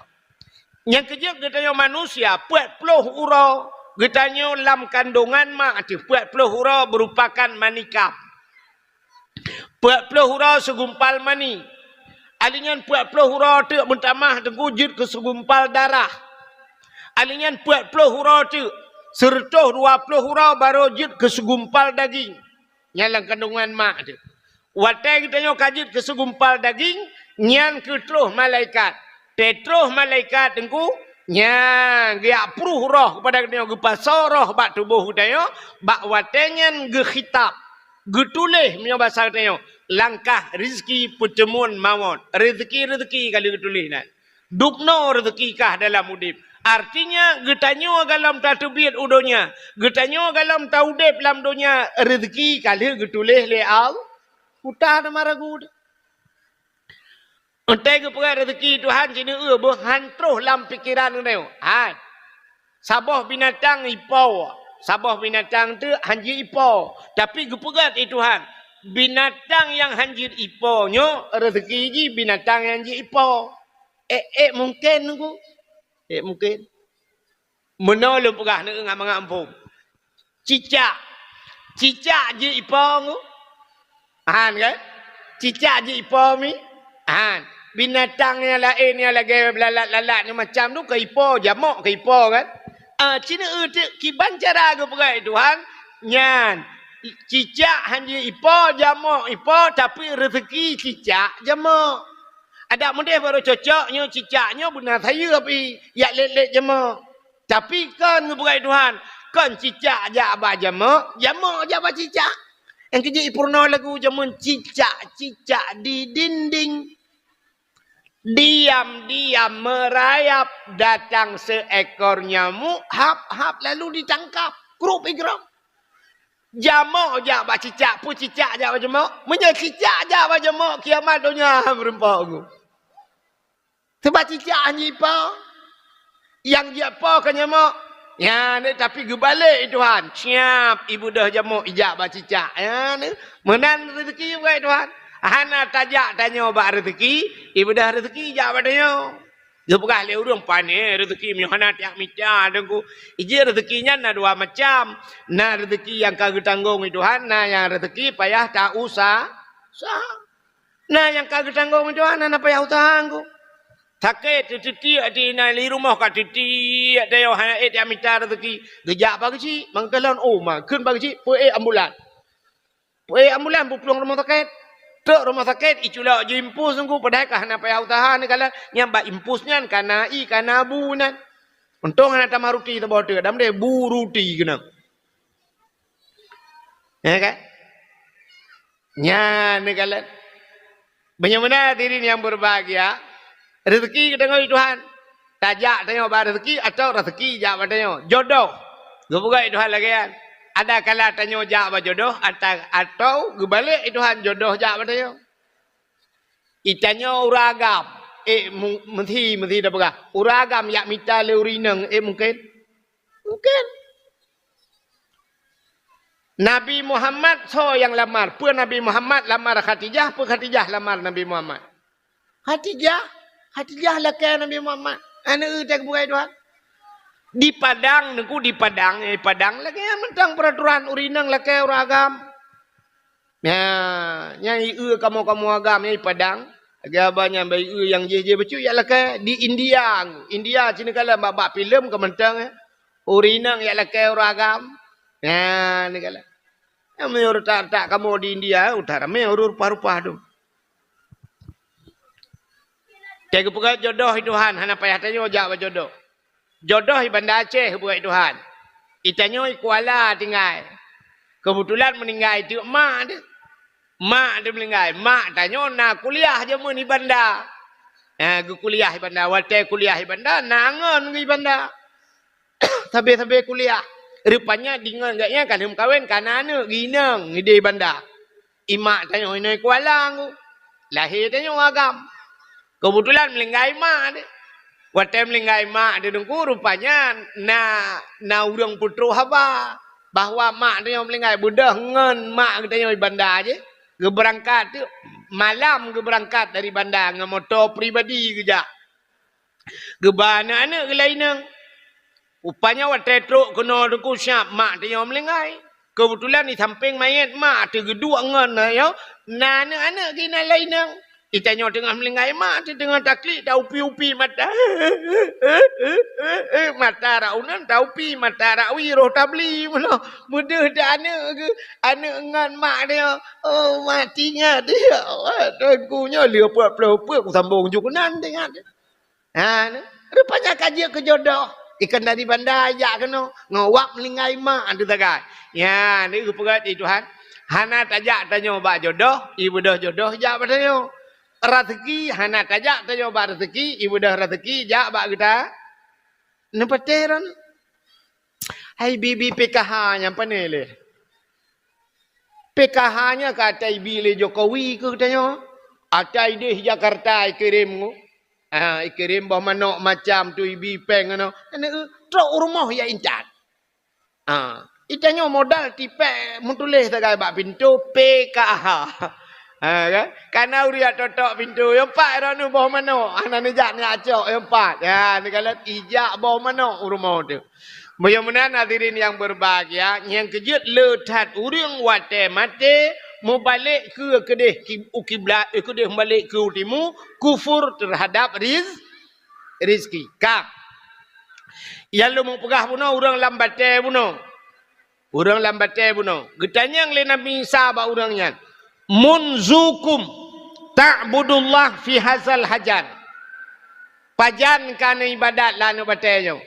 Nyang keujeuet geutanyoe manusia, peuet ploh uroe geutanyoe lam kandongan mak teuh, peuet ploh uroe meurupakan mani kam. Peuet ploh uroe seugumpal mani. Alinyan peuet ploh uroe teuk meutamah Teungku jeuet keu seugumpal darah. Alinyan peuet ploh uroe teuk, seureutôh dua ploh uroe barô jeuet keu seugumpal daging. Nyan lam kandongan mak teuh. Watée geutanyoe ka jeuet keu seugumpal daging, nyan keuh troh malaikat. Teutroh malaikat Teungku, nyan geujak pruh roh kepada geutanyoe, geupasoe roh bak tuboh geutanyoe, bak watée nyan geukhitab, geutuléh meunyoe basa geutanyoe, langkah rizki peuteumuan mawöt. Rezeki-rezeki ka lheueh geutuléh nan. Dubnoe rezeki kah dalam udeb. Artinya, geutanyoe gohlom tateubiet u donya, geutanyoe gohlom taudeb lam donya, rezeki ka lheueh geutuléh lé Allah. Peue tateuma ragu. Enteuk geupeugah rezeki Tuhan sineuk eu boh han troh lam pikeran geutanyoe. Han. Saboh binatang ipo, saboh binatang teuk han jeuet ipo, tapi geupeugah lé Tuhan, binatang nyang han jeuet ipo nyoe rezeki jih binatang nyang jeuet ipo. Ék, ék mungken Teungku? Ék mungken. Meunoe lôn peugah neueu ngat mangat muphom. Cicak. Cicak jeuet ipo Teungku? Han kan? Cicak jeuet ipo mi? Han. Binatang nyang laén nyang lagée beulalat-lalat nyang macam tu ka ipo, jamok ka ipo kan? Ah, cina eutik kiban cara geupeugah Tuhan, nyan cicak hana ipo, jamok ipo, tapi rezeki cicak jamok. Adak mudeh baru cocok nyoe cicak nyoe beuna sayeup pi, yak let-let jamok. Tapi kon geupeugah Tuhan, kon cicak jak bak jamok, jamok jak bak cicak. Nyang keujeuet ipeurunoe lagu jameun cicak-cicak di dinding. Diam-diam merayap datang seekor nyamuk, hap-hap lalu ditangkap. Krup igrong. Jamok jak bak cicak, peue cicak jak bak jamok? Meunyoe cicak jak bak jamok, kiamat donya meureumpok ngon. Sebab cicak hana ipo. Nyang jipo ka nyamok. Ya, ni tapi geubalek Tuhan. Siap, ibeudôh jamok ijak bak cicak. Ya, ni. Meunan rezeki buat Tuhan. Hana tajak tanyoe bak rezeki, ibeudôh rezeki ijak bak tanyoe. Geupeugah lé ureuëng pané rezeki meuhana tiak mita deungku. Ije rezeki nyan na dua macam. Na rezeki nyang ka geutanggong Tuhan, na nyang rezeki payah ta usaha. Usaha. Na nyang ka geutanggong Tuhan, na payah usaha ngku. Sakét teutiek di na li rumoh ka teutiek tayo hana ék mita rezeki. Geujak bak geuchik, mangkalon oh ma kheun bak geuchik, peu ék ambulan. Peu ék ambulan buplueng rumoh sakét. Trok rumoh sakét iculok jiimpus ngku padahai ka hana payah usaha ni kala nyang bak impus nyan kana i kana bu nan. Untông hana tamah ruti saboh teuk, dam deh bu ruti keunong. Ya kan? Nyan neukalon. Meunyoe meunan hadirin nyang berbahagia, rezeki geutanyoe di Tuhan. Tajak tanyoe bak rezeki atau rezeki jak bak tanyoe. Jodoh. Geupeugah Tuhan lagée nyan. Ada kala tanyoe jak bak jodoh atau geubalek Tuhan jodoh jak bak tanyoe. Itanyoe ureuëng agam, eh meusi meusi tapeugah. Ureuëng agam yak mita lé ureuëng inong, eh mungken. Mungken. Nabi Muhammad soe nyang lamar? Peue Nabi Muhammad lamar Khadijah? Peue Khadijah lamar Nabi Muhammad? Khadijah, Khadijah lakée Nabi Muhammad. Aneuk teuh bukai Tuhan. Di Padang, nengku di Padang, eh, Padang lagée mantong peraturan ureuëng inong lakée ureuëng agam. Nya, nyang ieu kamoe-kamoe agam nyang i Padang. Lagée haba nyang bai ieu nyang jih-jih bacut yak lakée di India. India sini kala bak-bak filem ka mantong, eh. Ureuëng inong yak lakée ureuëng agam. Nya, ni kala. Nyang meunyoe retak-retak kamoe di India, utak ramé ureuëng rupa-rupa tu. Teuka peugah jodoh Tuhan, hana payah tanyoe jak bak jodoh. Jodoh i Banda Aceh buet Tuhan. Itanyoe i Kuala tinggai. Keubeutulan meuninggai teuk mak teuh. Mak teuh meuninggai. Mak tanyoe na kuliah jameun i Banda. Ha, geukuliah i Banda. Watée kuliah i Banda, na ngon geuh i Banda. Sabe-sabe kuliah. Rupanya deungon gobnyan ka lheueh meukawen, ka na aneuk geuh inong ideh Banda. I mak tanyoe inoe Kuala ngku. Lahé tanyoe agam. Keubeutulan meuninggai mak teuh. Watée meuninggai mak teuh teungku, rupanya na, na ureuëng peutrok haba bahwa mak tanyoe meuninggai, beudôh ngon mak geutanyoe i Banda jih. Geubeurangkat teuh, malam geubeurangkat dari Banda ngon moto pribadi geujak. Geuba aneuk-aneuk geuh lam inong. Rupanya watée trok keunoe teungku siab mak tanyoe meuninggai. Keubeutulan di sampéng manyét mak teuh geuduek ngon ayo, na aneuk-aneuk geuh inan lam inong. Itanyoe teungoh meuninggai mak teuh teungoh taklik ta-upi-upi mata. Mata rak uneun ta-upi, mata rak wie roh tabli meunoe. Meudeuh teuh aneuk geuh, aneuk ngon mak tanyoe. Oh, mak teuingat, ya Allah, teungku nyoe lheueh peuet ploh peuet kusambong ju keunan teuingat. Ha, rupanya ka jeuet keu jodoh. Ikan dari Banda jak keunoe, ngon wak meuninggai mak teuh sagai. Ya, ni geupeugah di Tuhan. Hana tajak tanyoe bak jodoh, ibeudôh jodoh jak bak tanyoe. Rezeki hana tajak tanyoe bak rezeki, ibeudôh rezeki jak bak geuta. Neupatéh ron. Hai bibi P K H nyang pané lé. P K H nyan ka ata ibi lé Jokowi keu geutanyoe. Ata ideh Jakarta ikirém ngu. Ah, ikirém boh manok macam tu ibi péng nyoe. Aneuk trok u rumoh ya intat. Ah, itanyoe modal tipék meutuléh sagai bak pintoe P K H. Ha, kan? Kana ureuëng totok pintoe, "Yo, Pak, droeneuh boh manok." Hana neujak neujak cok, "Yo, Pak." Ya, neukalon ijak boh manok u rumoh teuh. Meunyoe meunan hadirin nyang berbahagia, nyang keujeuet le that ureuëng watée maté, mubalek keu keudeh ki-, u kiblat, eh, keudeh mubalek keu u timu, kufur terhadap riz-, rizki. Ka. Nyang lôn peugah bunoe ureuëng lam batée bunoe. Ureuëng lam batée bunoe. Geutanyong lé Nabi Isa bak ureuëng nyan, "Munzukum ta'budullah fi hazal hajan?" Pajan ka neuibadat lam aneuëk batée nyoe?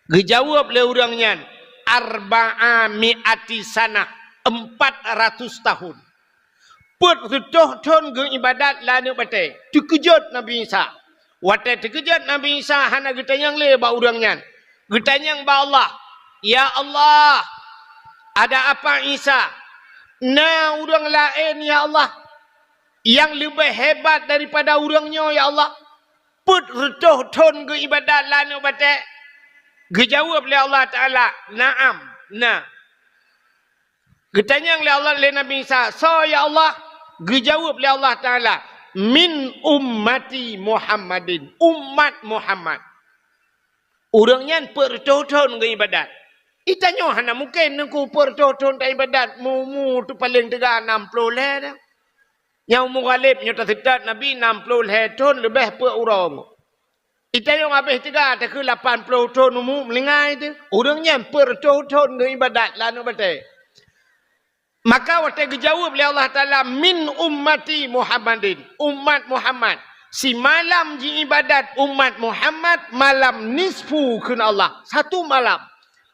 Geujaweueb lé ureuëng nyan, "Arba'a mi'ati sanah," empat ratus tahun. Peuet reutôh thon geuibadat lam aneuëk batée. Teukeujot Nabi Isa. Watée teukeujot Nabi Isa hana geutanyong lé bak ureuëng nyan. Geutanyong bak Allah, "Ya Allah, ada apa Isa? Na ureuëng laén, ya Allah, nyang leubeh hebat daripada ureuëng nyoe, ya Allah?" Peuet reutôh thon geuibadat lam aneuëk batée. Geujaweueb lé Allah Taala, "Na'am, na." Geutanyong lé Allah, lé Nabi Isa, "Soe ya Allah?" Geujaweueb lé Allah Taala, "Min ummati Muhammadin, umat Muhammad." Ureuëng nyan peuet reutôh thon geuibadat. Geutanyoe hana mungken Teungku peuet reutôh thon taibadat, mu-, mu tu paleng teuga nam ploh lhée dah. Nyang umu ghaleb nyoe taseutôt Nabi nam ploh lhée thon leubeh peuet uroe. Geutanyoe habéh teuga takheun lapan ploh thon umu meulinggai teuh. Ureuëng nyan peuet reutôh thon geuibadat lam aneuëk batée. Maka watée geujaweueb lé Allah Taala, "Min ummati Muhammadin," umat Muhammad. Simalam jiibadat umat Muhammad, malam nisfu kheun Allah. Satu malam.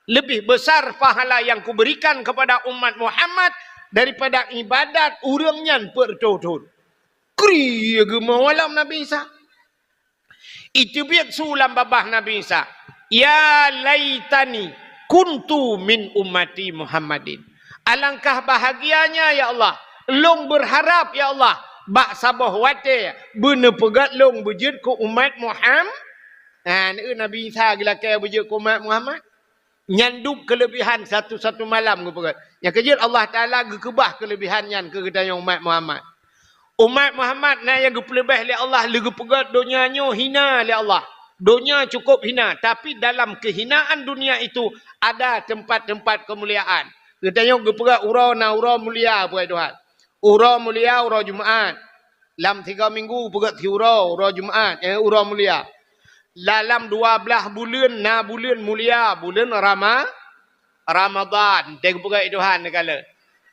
Lebih besar pahala yang kuberikan kepada umat Muhammad daripada ibadat ureuëng nyan peuet reutôh thon. Kri geumoe lom Nabi Isa. Iteubiet su lam babah Nabi Isa, "Ya laitani kuntu min ummati Muhammadin." Alangkah bahagianya, ya Allah, lôn berharap, ya Allah, bak saboh watée beuneupeugét lôn beujeuet keu umat Muham-, ha, neu Nabi Isa geulakée beujeuet keu umat Muhammad. Nyan dum keulebihan satu-satu malam geupeugét. Nyang keujeuet Allah Taala geukeubah keulebihan nyan keu geutanyoe umat Muhammad. Umat Muhammad na nyang geupeuleubeh lé Allah, lé geupeugét donya nyoe hina lé Allah. Donya cukup hina, tapi dalam kehinaan dunia itu ada tempat-tempat kemuliaan. Geutanyoe geupeugét uroe na uroe mulia, peugét Tuhan. Uroe mulia, uroe Jumaat. Lam tiga minggu peugét siuroe, uroe Jumaat, eh, uroe mulia. Dalam dua blaih buleuen na buleuen mulia, buleuen Rama-, Ramadan. Teupeugét Tuhan neugala.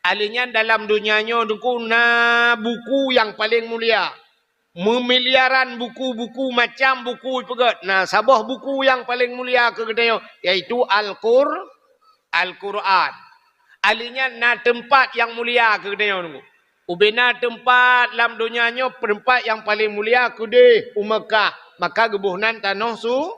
Aleuh nyan dalam donya nyoe Teungku na buku nyang paleng mulia. Meumiliaran buku-buku, macam buku peugét. Na saboh buku nyang paleng mulia keu geutanyoe, yaitu Al-Qur-, Al-Quran. Aleuh nyan na teumpat nyang mulia keu geutanyoe Teungku. Ubena teumpat lam donya nyoe, teumpat nyang paleng mulia keudeh u Meukah, maka geuboh nan tanoh su-,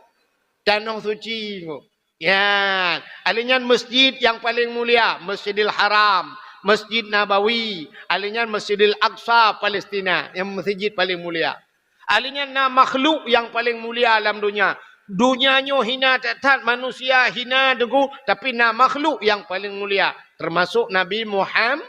tanoh suci Teungku. Nyan, aleuh nyan masjid nyang paleng mulia, Masjidil Haram, Masjid Nabawi, aleuh nyan Masjidil Aqsa Palestina, nyang masjid paleng mulia. Aleuh nyan na makhluk nyang paleng mulia lam donya. Donya nyoe hina that-that, manusia hina Teungku, tapi na makhluk nyang paleng mulia, teumasok Nabi Muham-,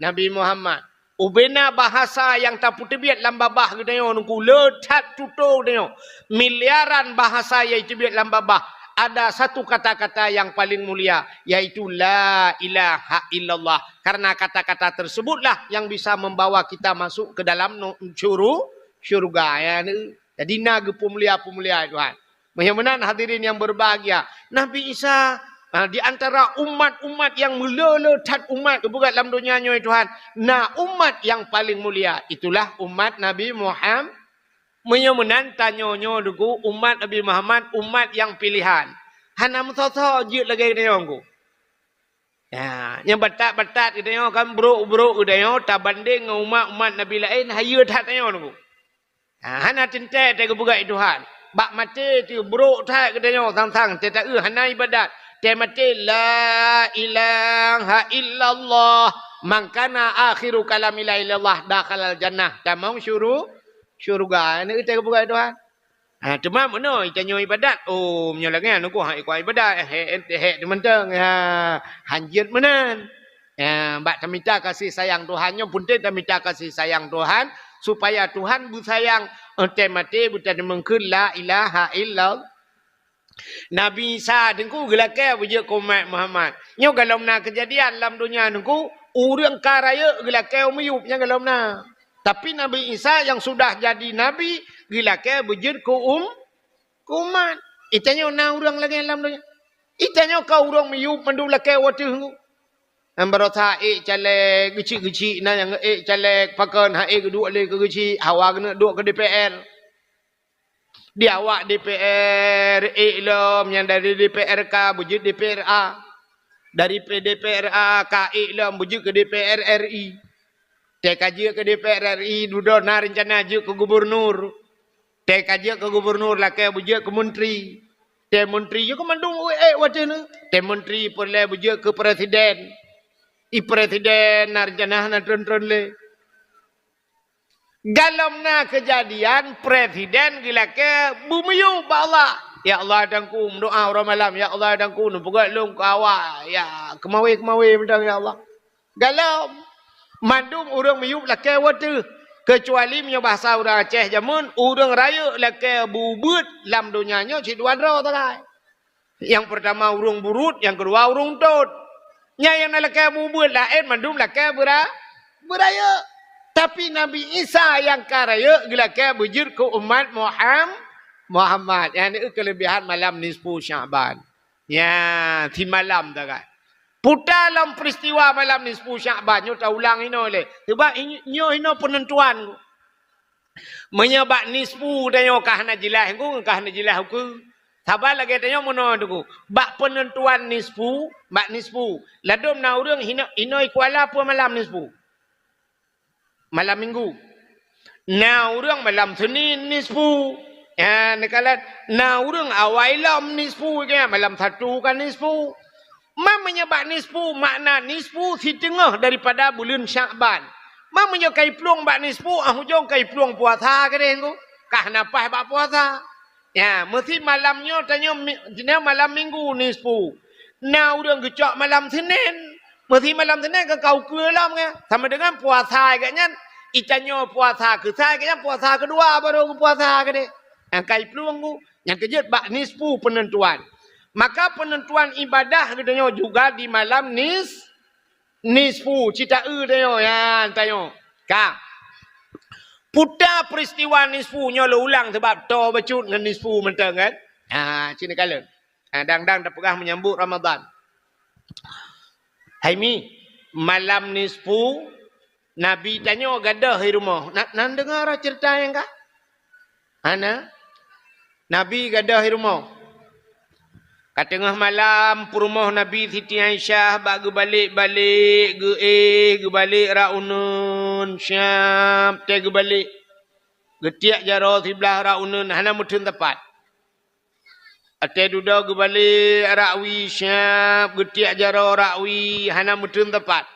Nabi Muhammad. Ubena bahasa nyang tapeuteubiet lam babah geutanyoe Teungku, le that tutoe geutanyoe. Miliaran bahasa nyang teubiet lam babah, ada satu kata-kata nyang paleng mulia, yaitu la ilaha illallah. Karena kata-kata tersebutlah yang bisa membawa kita masuk ke dalam nu-, syuru-, syurga. Ya, ni. Jadi na geupeumulia-peumulia Tuhan. Meunyoe meunan hadirin yang berbahagia, Nabi Isa, ha, di antara umat-umat nyang meulé-lé that umat geupeugét lam donya nyoe Tuhan, na umat nyang paleng mulia, itulah umat Nabi Muham-, meunyoe meunan tanyoe nyoe Teungku, umat Nabi Muhammad, umat nyang pilehan. Hana meusoe-soe jeuet lagée geutanyoe Teungku. Ya, nyang batat-batat geutanyoe kan brok-brok geutanyoe tabandeng ngon umat-umat Nabi laén, hayeue that tanyoe Teungku. Ha, hana teuntée teupeugét Tuhan. Bak maté teuh brok that geutanyoe sang-sang, teuta-eu hana ibadat. Teumaté la ilaha illallah, man kana akhiru kalami la ilaha illallah dakhalal jannah. Tamong syuru-, syurga. Hana teupeugét Tuhan. Ha, teuma meunoe tanyoe ibadat. Oh, meunyoe lagée nyan Teungku, ha, ikua ibadat, eh, eh, eh, eh, teumantong. Ha, hanjeuet meunan. Ya, bak tamita kasih sayang Tuhan nyoe, peunteng tamita kasih sayang Tuhan, supaya Tuhan beusayang, eh, teumaté beutadeungon la ilaha illallah. Nabi Isa Teungku geulakée beujeuet keu umat Muhammad. Nyoe golom na keujadian lam donya Teungku, ureuëng ka rayeuk geulakée u miyueb nyan golom na. Tapi Nabi Isa nyang sudah jadi nabi geulakée beujeuet keu um-, keu umat. Itanyoe na ureuëng lagée lam donya. Itanyoe ka ureuëng miyueb mandum lakée wateuh ngu. Nyang barosa ék caleg, geuchik-geuchik na nyang ék caleg, pakon han ék geuduek lé keu geuchik, hawa geuneuk duek keu D P R. Di awak D P R ék lom nyang dari D P R K beujeuet D P R A. Dari P D P R A ka ék lom beujeuet keu D P R R I. Teuka jeuet keu D P R R I dudoe na reuncana jeuet keu gubernur. Teuka jeuet keu gubernur lakée beujeuet keu menteri. Teu menteri jeuet keu mandum ék watée nyoe. Teu menteri peureulée beujeuet keu presiden. I presiden na reuncana hana tron-tron lé. Galom na keujadian presiden geulakée beumiyueb bak Allah. "Ya Allah, Tuhanku, meudoa uroe malam, ya Allah, Tuhanku, neupeugét lôn keu awak, ya, keumawe-keumawe mantong, ya Allah." Galom. Mandum ureuëng miyueb lakée wateuh, keucuali meunyoe bahasa ureuëng Aceh jameun, ureuëng rayeuk lakée beubeuet lam donya nyoe cit dua droe sagai. Nyang peurtama ureuëng buruet, nyang keudua ureuëng tot. Nyan nyang na lakée beubeuet laén mandum lakée beura-, beurayeuk. Tapi Nabi Isa nyang ka rayeuk geulakée beujeuet keu umat Muham-, Muhammad. Nyan keulebihan malam nisfu Sya'ban. Nya, simalam sagai. Puta lom peristiwa malam nisfu Sya'ban nyoe taulang inoe lé. Sebab i-, nyoe inoe peunentuan. Meunyoe bak nisfu tanyoe ka hana jeulaih ngon ka hana jeulaih ukeue. Saban lagée tanyoe meunoe teungku. Bak peunentuan nisfu, bak nisfu. Ladom na ureuëng hino-, inoi kuala peue malam nisfu. Malam minggu. Na ureuëng malam Senin nisfu. Ya, neukalon. Na ureuëng awai lom nisfu, ya, malam Sabtu ka nisfu. Ma meunyoe bak nisfu, makna nisfu siteungoh daripada buleuen Syakban. Ma meunyoe ka iplueng bak nisfu, ah ujong ka iplueng puasa keudeh nyoe. Ka hana paih bak puasa. Ya, meusi malam nyoe tanyoe mi-, nyoe malam minggu nisfu. Na ureuëng geucok malam Senin. Meusi malam Senin ka kau keue lom nyan. Sama dengan puasa geuh nyan. Itanyoe puasa keusai geuh nyan puasa keudua baru geupuasa keudeh. Nyang ka iplueng nyoe. Nyang keujeuet bak nisfu peunentuan. Maka peunentuan ibadah geutanyoe juga di malam nis-, nisfu. Cita eu tanyoe, ya, tanyoe. Ka. Puta peristiwa nisfu nyoe lôn ulang sebab toe bacut ngon nisfu mantong kan. Ha, sini kalon. Ha, dang-dang tapeugah menyambut Ramadan. Hai mi, malam nisfu Nabi tanyoe gadôh i rumoh. Na, na neudeungoe cerita nyang ka? Hana? Nabi gadôh i rumoh. Ka teungoh malam, peurumoh Nabi Siti Aisyah bak geubalek-balek, geuéh, geubalek rak uneuen, siab, teuh geubalek. Geutiek jaroe siblah rak uneuen, hana meutheun sapat. Watée dudoe geubalek rak wie, siab, geutiek jaroe rak wie, hana meutheun sapat.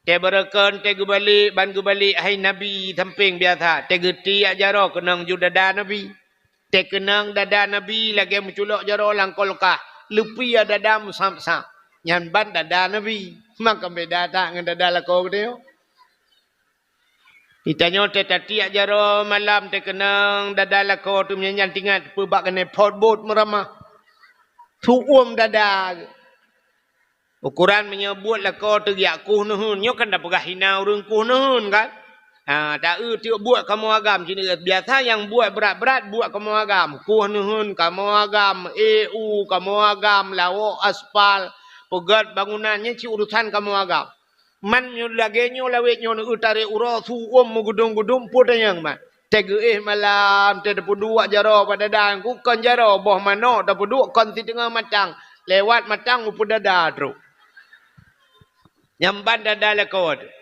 Teuh beureukeun, teuh geubalek, ban geubalek hai Nabi sampéng biasa. Teuh geutiek jaroe keunong ju dada Nabi. Teuh keunong dada Nabi lagée meuculok jaroe lam kulkah. Leupie dada meusab-sab. Nyan ban dada Nabi. Maka beda that ngon dada lakoe geutanyoe. Itanyoe teuh tatiek jaroe malam teuh keunong dada lakoe teuh meunyan nyan tingat peue bak keuneuk phot bot meuramah. Su'uem dada. Ukoran meunyoe buet lakoe teuh geujak kueh neuheun, nyoe kan tapeugah hina ureuëng kueh neuheun kan? Ha, ta eu tiek buet kamoe agam sini. Biasa nyang buet brat-brat buet kamoe agam. Kueh neuheun kamoe agam, éh u kamoe agam, lawok aspal, peugét bangunan, nyan cit urusan kamoe agam. Man nyoe lagée nyoe lawét nyoe neu tarek uroe su'uem meugudum-gudum peue tanyong man. Teuh geuéh malam, teuh tapeuduek jaroe bak dada, kon jaroe boh manok tapeuduek kon siteungoh matang, lewat matang u peudada trok. Nyan ban dada lakoe teuh.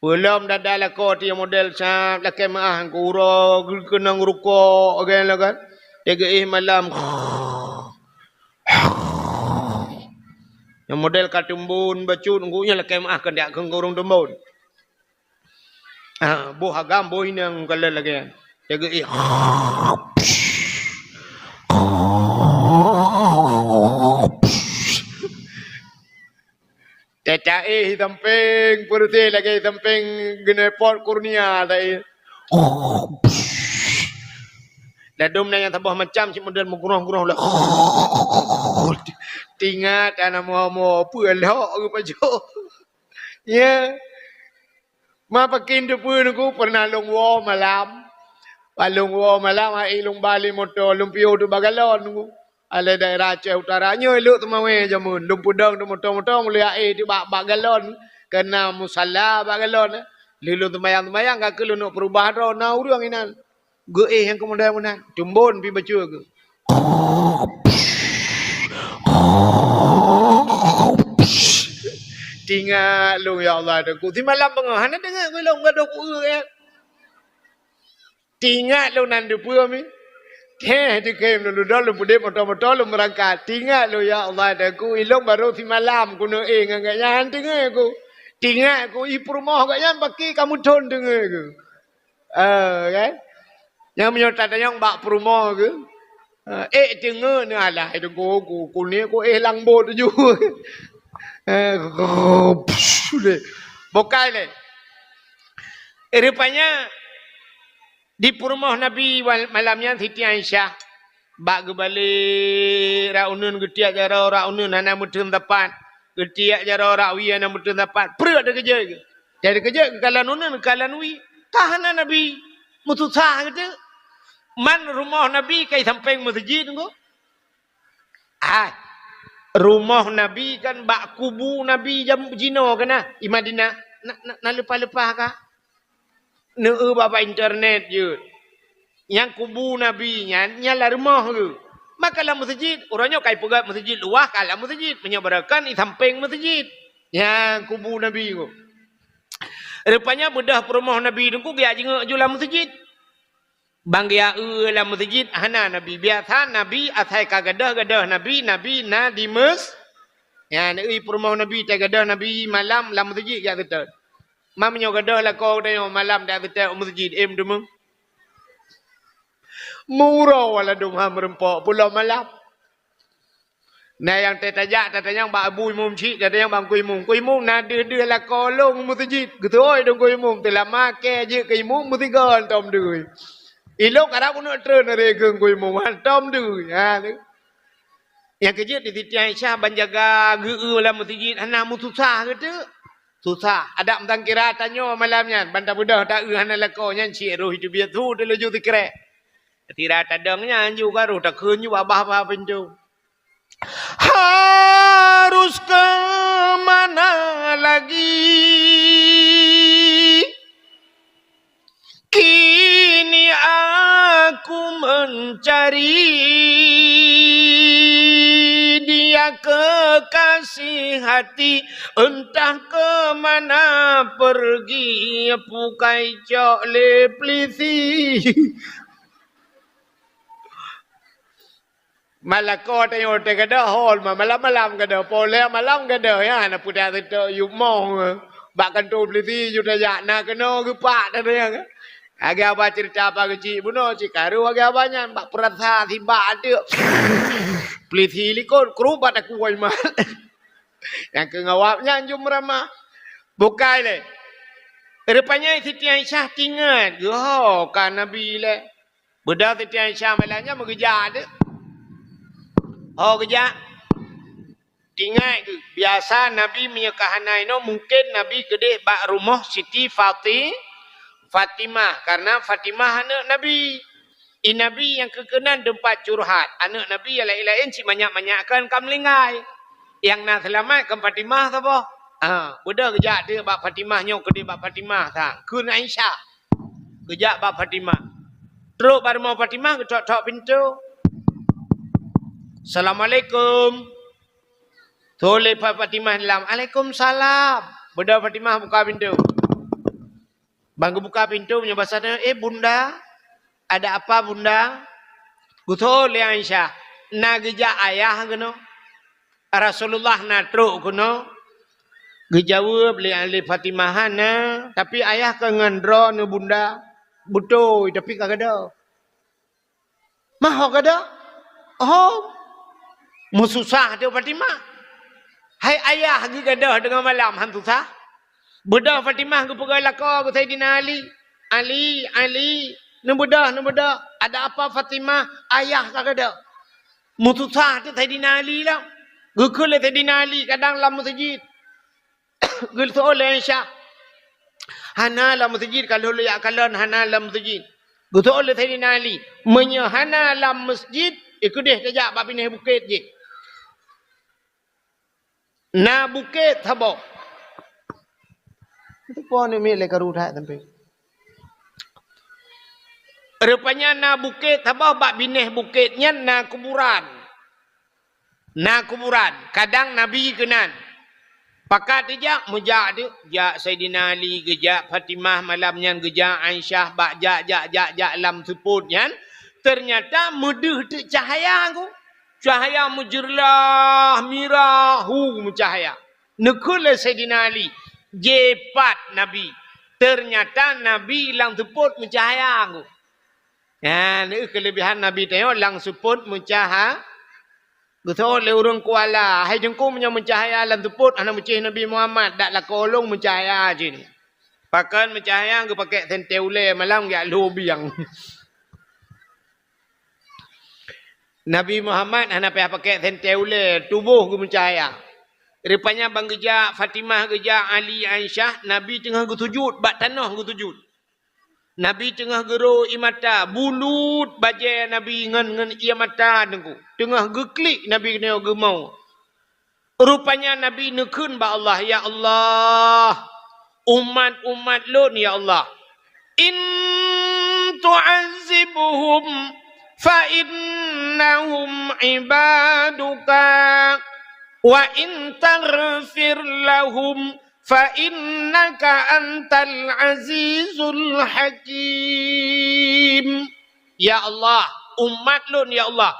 Peulom dada lakoe teuh model sab lakée meuáh keu uroe geukeunong rukok lagée nyan kan. Teuh geuéh malam. Nyang model ka teumbon bacut ngon nyan lakée meuáh keuneuk keu ureuëng teumbon. Ah, boh agam boh inong kalon lagée nyan. Jaga eh. Teuh taéh sampéng peureutée lagée sampéng geunepot kurnia taéh. Ladom na nyang saboh macam cit model meugroh-groh lé. Tingat ana moe-moe peue lhok geupajoh. Ya. Ma pakin teupeue nungku pernah lôn woe malam. Bak lôn woe malam, aé lôn ba lé moto, lôn piôh teuk bak galon. Alai daerah Aceh Utara nyoe lhok teumawé jameun. Lôn peudong teuk moto-moto, mulai aé teuk bak, bak galon, keu na musala bak galon. Lheuh lôn seumayang-seumayang, ka keuh lôn neuk peurubah droe, na ureueng inan. Geuéh nyang keumudian meunan, tumbon pi bacut geuh. Tingat lôn, ya Allah, Teungku. Simalam beungoh, hana deungoe lôn gadôh ku eu, eh. Tingat lôn nan deupeue mi. Teuh, teukem lôn dudoe, lôn peudeh moto-moto, lôn meurangkat. Tingat lôn, ya Allah, Teungku, ilôn barô simalam keuneuk éh ngon gobnyan, deungoe ku. Tingat ku, i peurumoh gobnyan paki ka meuthon, deungoe ku. Eh, kan? Nyang meunyoe tatanyong bak peurumoh ku. Eh, ék teungoe neuh alah, Teungku, ku, ku ni ku éh lam bot ju. Eh, bukai lé. Rupanya, di peurumoh Nabi wal-, malam nyan Siti Aisyah, bak geubalek rot uneuen, geutiek jaroe rot uneuen hana meuteun sapat, geutiek jaroe rot wie hana meuteun sapat, preuet teukeujot geuh. Jadi keujot geukalon uneuen, geukalon wie, ka hana Nabi, meususah geuh teuk. Man rumoh Nabi ka i sampéng meuseujid geuh. Ah, rumoh Nabi kan bak kubu Nabi jam jinoe kan na, i Madinah. Na, na, na leupah-leupah ka? Neueu bak, bak internet jeuet. Nyang kubu Nabi nyan, nyan lam rumoh geuh. Maka lam meuseujid, uroe nyoe ka ipeugöt meuseujid luwah, ka lam meuseujid. Meunyoe barokon i sampéng meuseujid. Nyan kubu Nabi geuh. Rupanya beudôh peurumoh Nabi Teungku geujak jingieng ju lam meuseujid. Ban geujak eu lam meuseujid hana Nabi. Biasa Nabi asai ka gadôh, gadôh Nabi, Nabi na di meus-, nyan, i peurumoh Nabi, tai gadôh Nabi malam lam meuseujid jak seutôt. Ma meunyoe gadôh lakoe geutanyoe malam jak seutôt u meuseujid, em teuma. Meuuroe ladôm ha meureumpok pulo malam. Na nyang teutajak, tatanyong bak abu imum cit, tatanyong bak ku imum. Ku imum, na deuh-deuh lakoe lôn meuseujid. Geutôi dong ku imum, teulama kée jeuet keu imum, meusigoe hantom deuh. Ilôn karab keuneuk treun lé keu ku imum, hantom deuh. Ha, tu. Nyang keujeuet di Siti Aisyah ban jaga geu-eu lam meuseujid, hana meususah geuh teuk. Susah. Adak meusangkira tanyoe malam nyan, ban tabeudôh ta-eu hana lakoe nyan, cit roh teubiet su teulaju sikrek. Sira tadong nyan ju ka roh takheun ju babah-babah pintoe. Harus ke mana lagi? Kini aku mencari dia kekasih hati, entah ke mana pergi, pukai cok lé pelisi. Malako tanyoe teuh gadôh, hol ma-, malam-malam gadôh, polé malam gadôh, ya, na pudak teutôk yup moh, bak kantô polisi ju tajak, na keunoe geupak teuh, ya. Lagèe haba cerita apa keuchik bunoe, cit karu lagèe haba nyan, bak peurasa sibak teuk. Polisi likot, krubat aku wai mat. Nyang keu ngawab nyan jeuem ramah. Bukai lé. Rupanya Siti Aisyah tingat, geuho ka Nabi lé. Beudôh Siti Aisyah malam nyan meugeujak teuk. Ho geujak. Tingat geuh, biasa Nabi meunyoe ka hana inoe, mungken Nabi keudeh bak rumoh Siti Fati-, Fatimah, karena Fatimah aneuk Nabi. I Nabi nyang keu keunan teumpat curhat. Aneuk Nabi nyang laén-laén cit manyak-manyak kan ka meuninggai. Nyang na seulamat kan Fatimah saboh. Ha, beudôh geujak teuk bak Fatimah nyoe, keudeh bak Fatimah sang. Kheun Aisyah. Geujak bak Fatimah. Trok bak rumoh Fatimah, geutok-tok pintoe. "Assalamualaikum." Trok lé Fa-, Fatimah dalam. "Alaikumsalam." Beudôh Fatimah buka pintoe. Ban geubuka pintoe meunyoe basa tanyoe, "Eh, Bunda, ada apa, Bunda?" Geutôh lé Aisyah, "Na geujak ayah keunoe? Rasulullah na trok keunoe?" Geujaweueb lé, lé Fatimah, "Hana, tapi ayah ka ngon droeneuh, Bunda." "Beutôi, tapi ka gadôh." "Ma ho gadôh?" "Ho." Meususah teuk Fatimah. Hai ayah geugadôh teungoh malam han susah? Beudôh Fatimah geupeugah lakoe keu Saidina Ali, "Ali, Ali, neubeudôh, neubeudôh. Ada apa Fatimah? Ayah ka gadôh." Meususah teuk Saidina Ali lom. Geukheun lé Saidina Ali kadang lam meuseujid. Geuseuôt lé Aisyah. "Hana lam meuseujid, ka lheueh jak kalon, hana lam meuseujid." Geuseuôt lé Saidina Ali, "Meunyoe hana lam masjid, eh, keudeh tajak bak binéh bukét jih. Na bukét saboh." Itu pun ni miet lé karu that sampai. Rupanya na bukét saboh, bak binéh bukét nyan na kuburan. Na kuburan, kadang Nabi keunan. Pakat jijak, meujak teuk, jak Saidina Ali, geujak Fatimah malam nyan, geujak Aisyah, bak jak, jak, jak, jak lam seupôt nyan, teunyata meudeuh teuk cahya ku. Cahya meujeurlah, mirah, hu meucahya. Neukheun lé Saidina Ali, jipat Nabi. Teunyata Nabi lam seupôt meucahya ku. Nyan, neu keulebihan Nabi tanyoe lam seupôt meucahya. Geuseuôt lé ureuëng Kuala, "Hai Teungku, meunyoe meucahya lam seupôt hana meucéh Nabi Muhammad, dak lakoe lôn meucahya cit." Pakon meucahya, geupakèk sentée ulée malam geujak lhôk biang. Nabi Muhammad hana payah pakèk sentée ulée, tuboh geumeucahya. Rupanya ban geujak Fatimah, geujak Ali, Aisyah, Nabi teungoh geusujut, bak tanoh geusujut. Nabi teungoh geuro ié mata, bulut bajée Nabi ngon, ngon ié mata Teungku. Teungoh geuklik Nabi keunoe geumoe. Rupanya Nabi neukheun bak Allah, "Ya Allah, umat-umat lôn, ya Allah, in tu'azzibhum fa innahum ibaduka, wa in taghfir lahum fa innaka antal azizul hakim." Ya Allah, umat lôn, ya Allah,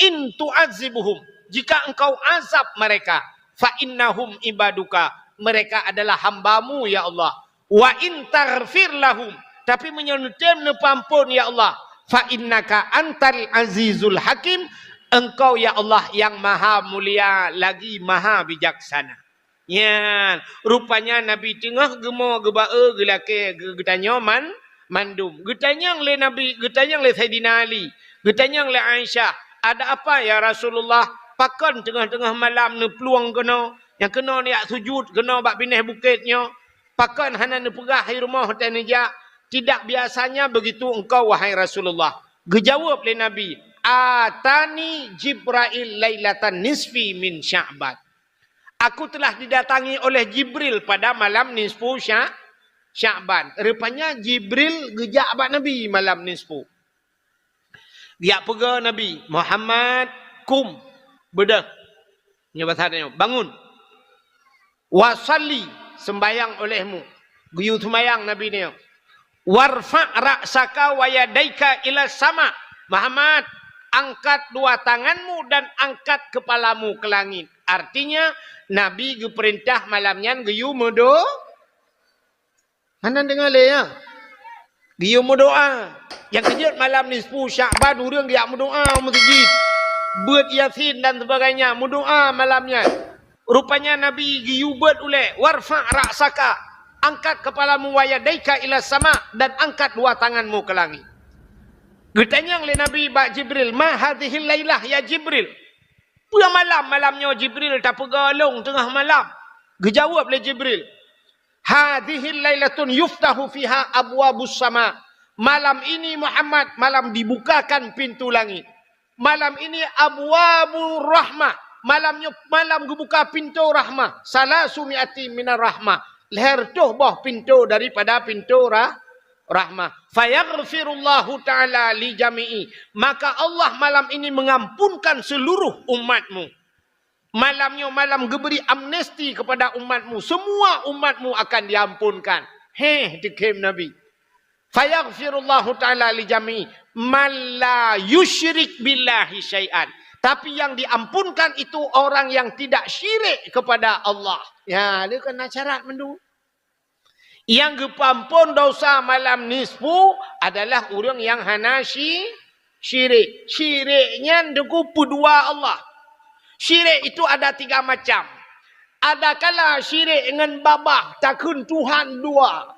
in tu'azzibhum, jika Engkau azab mereka, fa innahum ibaduka, mereka adalah hamba-Mu, ya Allah. Wa in taghfir lahum, tapi meunyoe neutem neupeuampôn, ya Allah, fa innaka antal azizul hakim, Engkau, ya Allah, yang maha mulia lagi maha bijaksana. Nyan, rupanya Nabi teungoh geumoe geuba-e geulakée geu-, geutanyoe man-, mandum. Geutanyong lé Nabi, geutanyong lé Saidina Ali, geutanyong lé Aisyah, "Ada apa ya Rasulullah? Pakon teungoh-teungoh malam neuplueng keunoe, nyang keunoe neujak sujut keunoe bak binéh bukét nyoe? Pakon hana neupeugah di rumoh watée neujak? Tidak biasanya begitu engkau, wahai Rasulullah." Geujaweueb lé Nabi, "Atani Jibrail lailatan nisfi min Sya'ban." "Aku telah didatangi oleh Jibril pada malam nisfu Sya-, Sya'ban." Rupanya Jibril geujak bak Nabi malam nisfu. Geujak peugah Nabi, "Muhammad, kum, beudôh." Nyoe bahasa tanyoe, "Bangun. Wa shalli, seumbahyang olehmu." Geuyue seumbahyang Nabi nyoe. "Warfa' ra'saka wa yadaika ila sama." "Muhammad, angkat dua tanganmu dan angkat kepalamu ke langit." Artinya, Nabi geupeurintah malam nyan geuyue meudo-, hana deungoe lé, ya? Geuyue meudoa. Nyang keujeuet malam nisfu Sya'ban ureuëng geujak meudoa u meuseujid. Beuet Yasin dan sebagainya, meudoa malam nyan. Rupanya Nabi geuyue beuet ulée, "Warfa' ra'saka, angkat kepalamu, wa yadaika ila sama, dan angkat dua tanganmu ke langit." Geutanyong lé Nabi bak Jibril, "Ma hadhihil lailah ya Jibril?" "Peue malam, malam nyoe Jibril tapeugah lôn teungoh malam?" Geujaweueb lé Jibril, "Hadhihil lailatun yuftahu fiha abwabus sama." Malam ini Muhammad, malam dibukakan pintu langit. Malam ini abwabur rahmah. Malam nyoe malam geubuka pintoe rahmah. Salasu mi'ati minar rahmah. Lhèe reutôh boh pintoe daripada pintoe rah-, rahmah. Fayaghfirullahu ta'ala li jami'i. Maka Allah malam ini mengampunkan seluruh umatmu. Malam nyoe malam geubri amnesti kepada umatmu. Semua umatmu akan diampunkan. Heh, dikhem Nabi. Fayaghfirullahu ta'ala li jami'i man la yusyrik billahi syai'an. Tapi yang diampunkan itu orang yang tidak syirik kepada Allah. Ya, dia kena syarat mandum. Nyang geupeuampôn dosa malam nisfu adalah ureuëng nyang hana syi-, syirik. Syirik nyan Teungku peudua Allah. Syirik itu ada tiga macam. Adakala syirik ngon babah takheun Tuhan dua.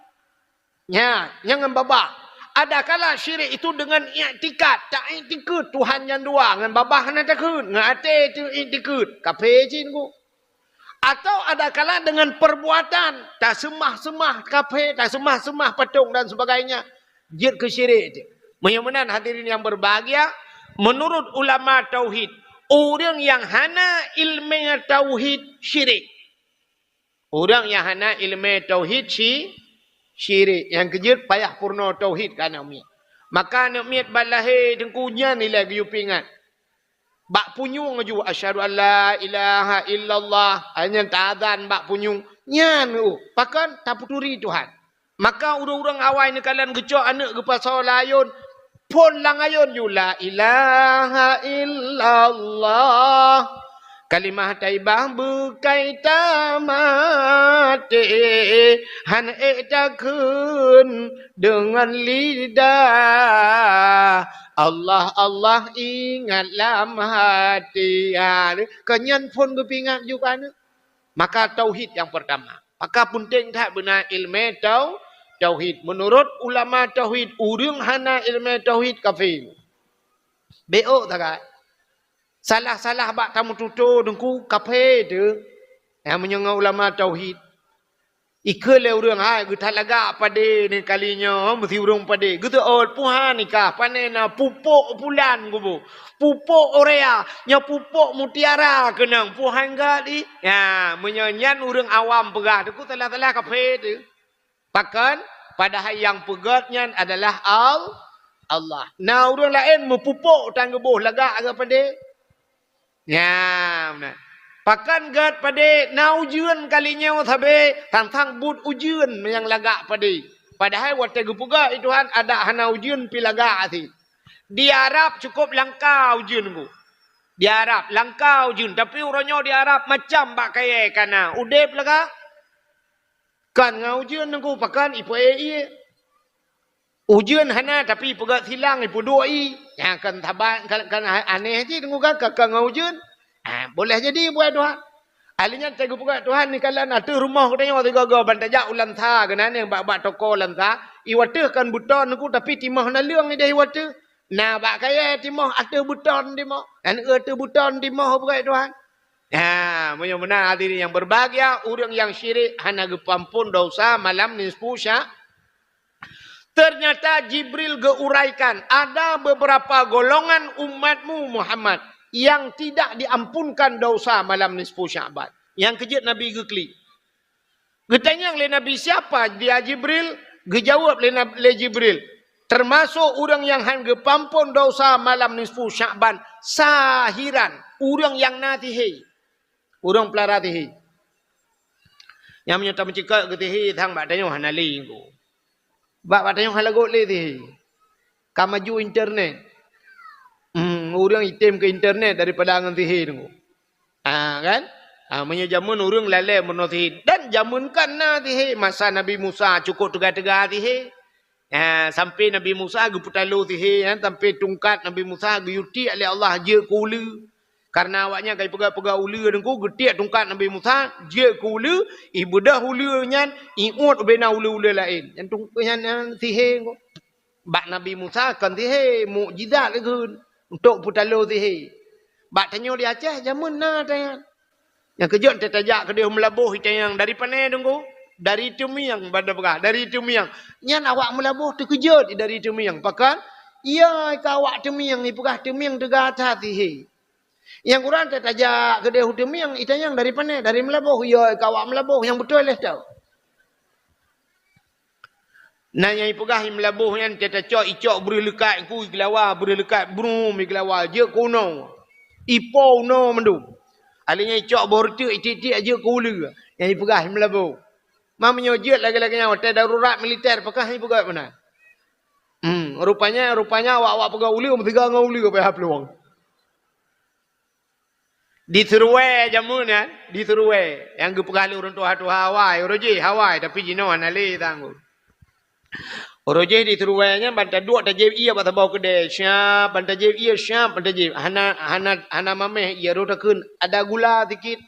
Nya, nyang ngon babah. Adakala syirik itu dengan iktikad, taiktikad Tuhan nyang dua, ngon babah hana takheun, ngon até itu iktikad. Kafé cit Teungku. Atau adakala dengan perbuatan, taseumah-seumah kafé, taseumah-seumah patong dan sebagainya, jeuet keu syirik tu. Meunyoe meunan hadirin yang berbahagia, menurut ulama tauhid, ureuëng nyang hana ileumé tauhid syirik. Ureuëng nyang hana ileumé tauhid si, syirik. Nyang keujeuet payah purno tauhid keu aneuk miet. Maka aneuk miet ban lahé teungku nyan ilée geuyue peuingat. Bak punyueng ju, "Asyhadu an la ilaha illallah." Hai nyan taazan bak punyueng. Nyan, uh, pakon? Tapeuturi Tuhan. Maka ureuëng-ureuëng awai neukalon geucok aneuk geupasoe layôn, phon lam ayôn ju, "La ilaha illallah, kalimah thaibah beukai tamaté, han ék takheun deungon lidah, Allah, Allah ingat lam hati." Ha, kon nyan phon geupeuingat ju keu aneuk. Maka tauhid nyang peurtama. Maka peunteng that beuna ileumé tau-, tauhid. Meunurot ulama tauhid, ureuëng hana ileumé tauhid kafé. Bék ôk sagai. Salah-salah bak tameututoe teungku kafé teuh. Nyang meunyoe ngon ulama tauhid. Ikheun lé ureuëng, "Hai, geuthat lagak padé ni kali nyoe, meusi ureuëng padé." Geuteuôt, "Puhan nikah, pané na pupôk pulan kubu. Pupôk urea, nyoe pupôk mutiara keunong, puhan gét i." Ya, meunyoe nyan ureuëng awam peugah, teungku salah-salah kafé teuh. Pakon? Padahai nyang peugét nyan adalah Al-, Allah. Na ureuëng laén meupupôk tan geuboh lagak gét padé. Nyan, nah. Pakon gét padé na ujeuen kali nyoe sabe, tantang buet ujeuen nyang lagak padé. Padahai watée geupeugah i Tuhan adak hana ujeuen pi lagak até. Di Arab cukup langka ujeuen ku. Di Arab langka ujeuen, tapi uroe nyoe di Arab macam bak kayée kana. Udeb lagak. Kon ngon ujeuen teungku, pakon ipeuék ié. Ujeuen hana, tapi peugét silang ipeuduek ié. Nyan kan saban, kan, kan aneh cit teungku kan, ka, ka ngon ujeuen. Ha, boleh jadi buet Tuhan. Ahli nyan teupeugét Tuhan ni kalan ateueh rumoh geutanyoe sigoe-goe ban tajak u Lansa keunan nyang bak-bak toko Lansa. I wateueh kan beuton teungku, tapi timoh naleueng ideh i wateueh. Na bak kayée timoh ateueh beuton timoh. Nyan ateueh beuton timoh peugét Tuhan. Ha, meunyoe meunan hadirin yang berbahagia, ureuëng nyang syirik hana geupeuampon dosa malam nisfu Sya-, Ternyata Jibril geuuraikan, ada beberapa golongan umatmu Muhammad yang tidak diampunkan dosa malam nisfu Sya'ban. Nyang keujeuet Nabi geuklik. Geutanyong lé Nabi, "Siapa dia Jibril?" Geujaweueb lé Nab-, lé Jibril, "Termasuk ureuëng nyang han geupeuampon dosa malam nisfu Sya'ban, sahiran, ureuëng nyang na sihé." Ureuëng peulara sihé. Nyang meunyoe tameucikak keu sihé sang bak tanyoe hana lé teungku. Bak, bak tanyoe hana lagot lé sihé. Ka maju internet. Hmm, ureuëng item keu internet daripada ngon sihé teungku. Ah, kan? Ah, meunyoe jameun ureuëng lalée meurunoe sihé. Dan jameun kan na sihé. Masa Nabi Musa cukup teuga-teuga sihé. Ha, sampai Nabi Musa geupeutalo sihé, ha, sampai tungkat Nabi Musa geuyue tiek lé Allah jeuet keu uleue. Karena awaknyan ka ipeugah-peugah uleue teungku, geutiek tungkat Nabi Musa jeuet keu uleue, ibeudôh uleue nyan, iuet ubena uleue-uleue laén. Nyan tung-, nyan, nyan sihé teungku. Bak Nabi Musa kon sihé, mukjizat lagée untuk peutalo sihé. Bak tanyoe di Aceh jameun na ata nyan. Nyang keujeuet teutajak keudeh meulaboh itanyong dari pane teungku? Dari Teumieng, ban tapeugah, dari Teumieng. Nyan awak meulaboh teukeujot dari Teumieng. Pakon? Iya ka awak Teumieng, ipeugah Teumieng teuga that sihé. Nyang kurang teutajak keudeh u Teumieng, itanyong dari pane? Dari meulaboh. Iya ka awak meulaboh, nyang beutôi lé tau. Na nyang ipeugah i meulaboh nyan teuka tacok, icok breuh leukat ku igeulawa, breuh leukat brum igeulawa, jeuet keu unoe. Ipo unoe mandum. Alèh nyan icok boh reuteuek itiek-tiek jeuet keu uleue. Nyang ipeugah i meulaboh. Ma meunyoe jeuet lagèe-lagèe nyan watèe darurat militer, pakon han ipeugah meunan. Hmm, rupanya, rupanya awak-awak peugah uleue meusiga ngon uleue payah plueng. Di Seruwe jameun nyan, di Seruwe. Nyang geupeugah lé ureueng tuha-tuha awai, uroe jih awai, tapi jinoe hana lé tanggong. Uroe jih di Seruwe nyan ban taduek tajieb ié bak saboh keudè, siap, ban tajieb ié, siap, ban tajieb. Hana, hana, hana mamèh ié, rot takheun, ada gula sikit.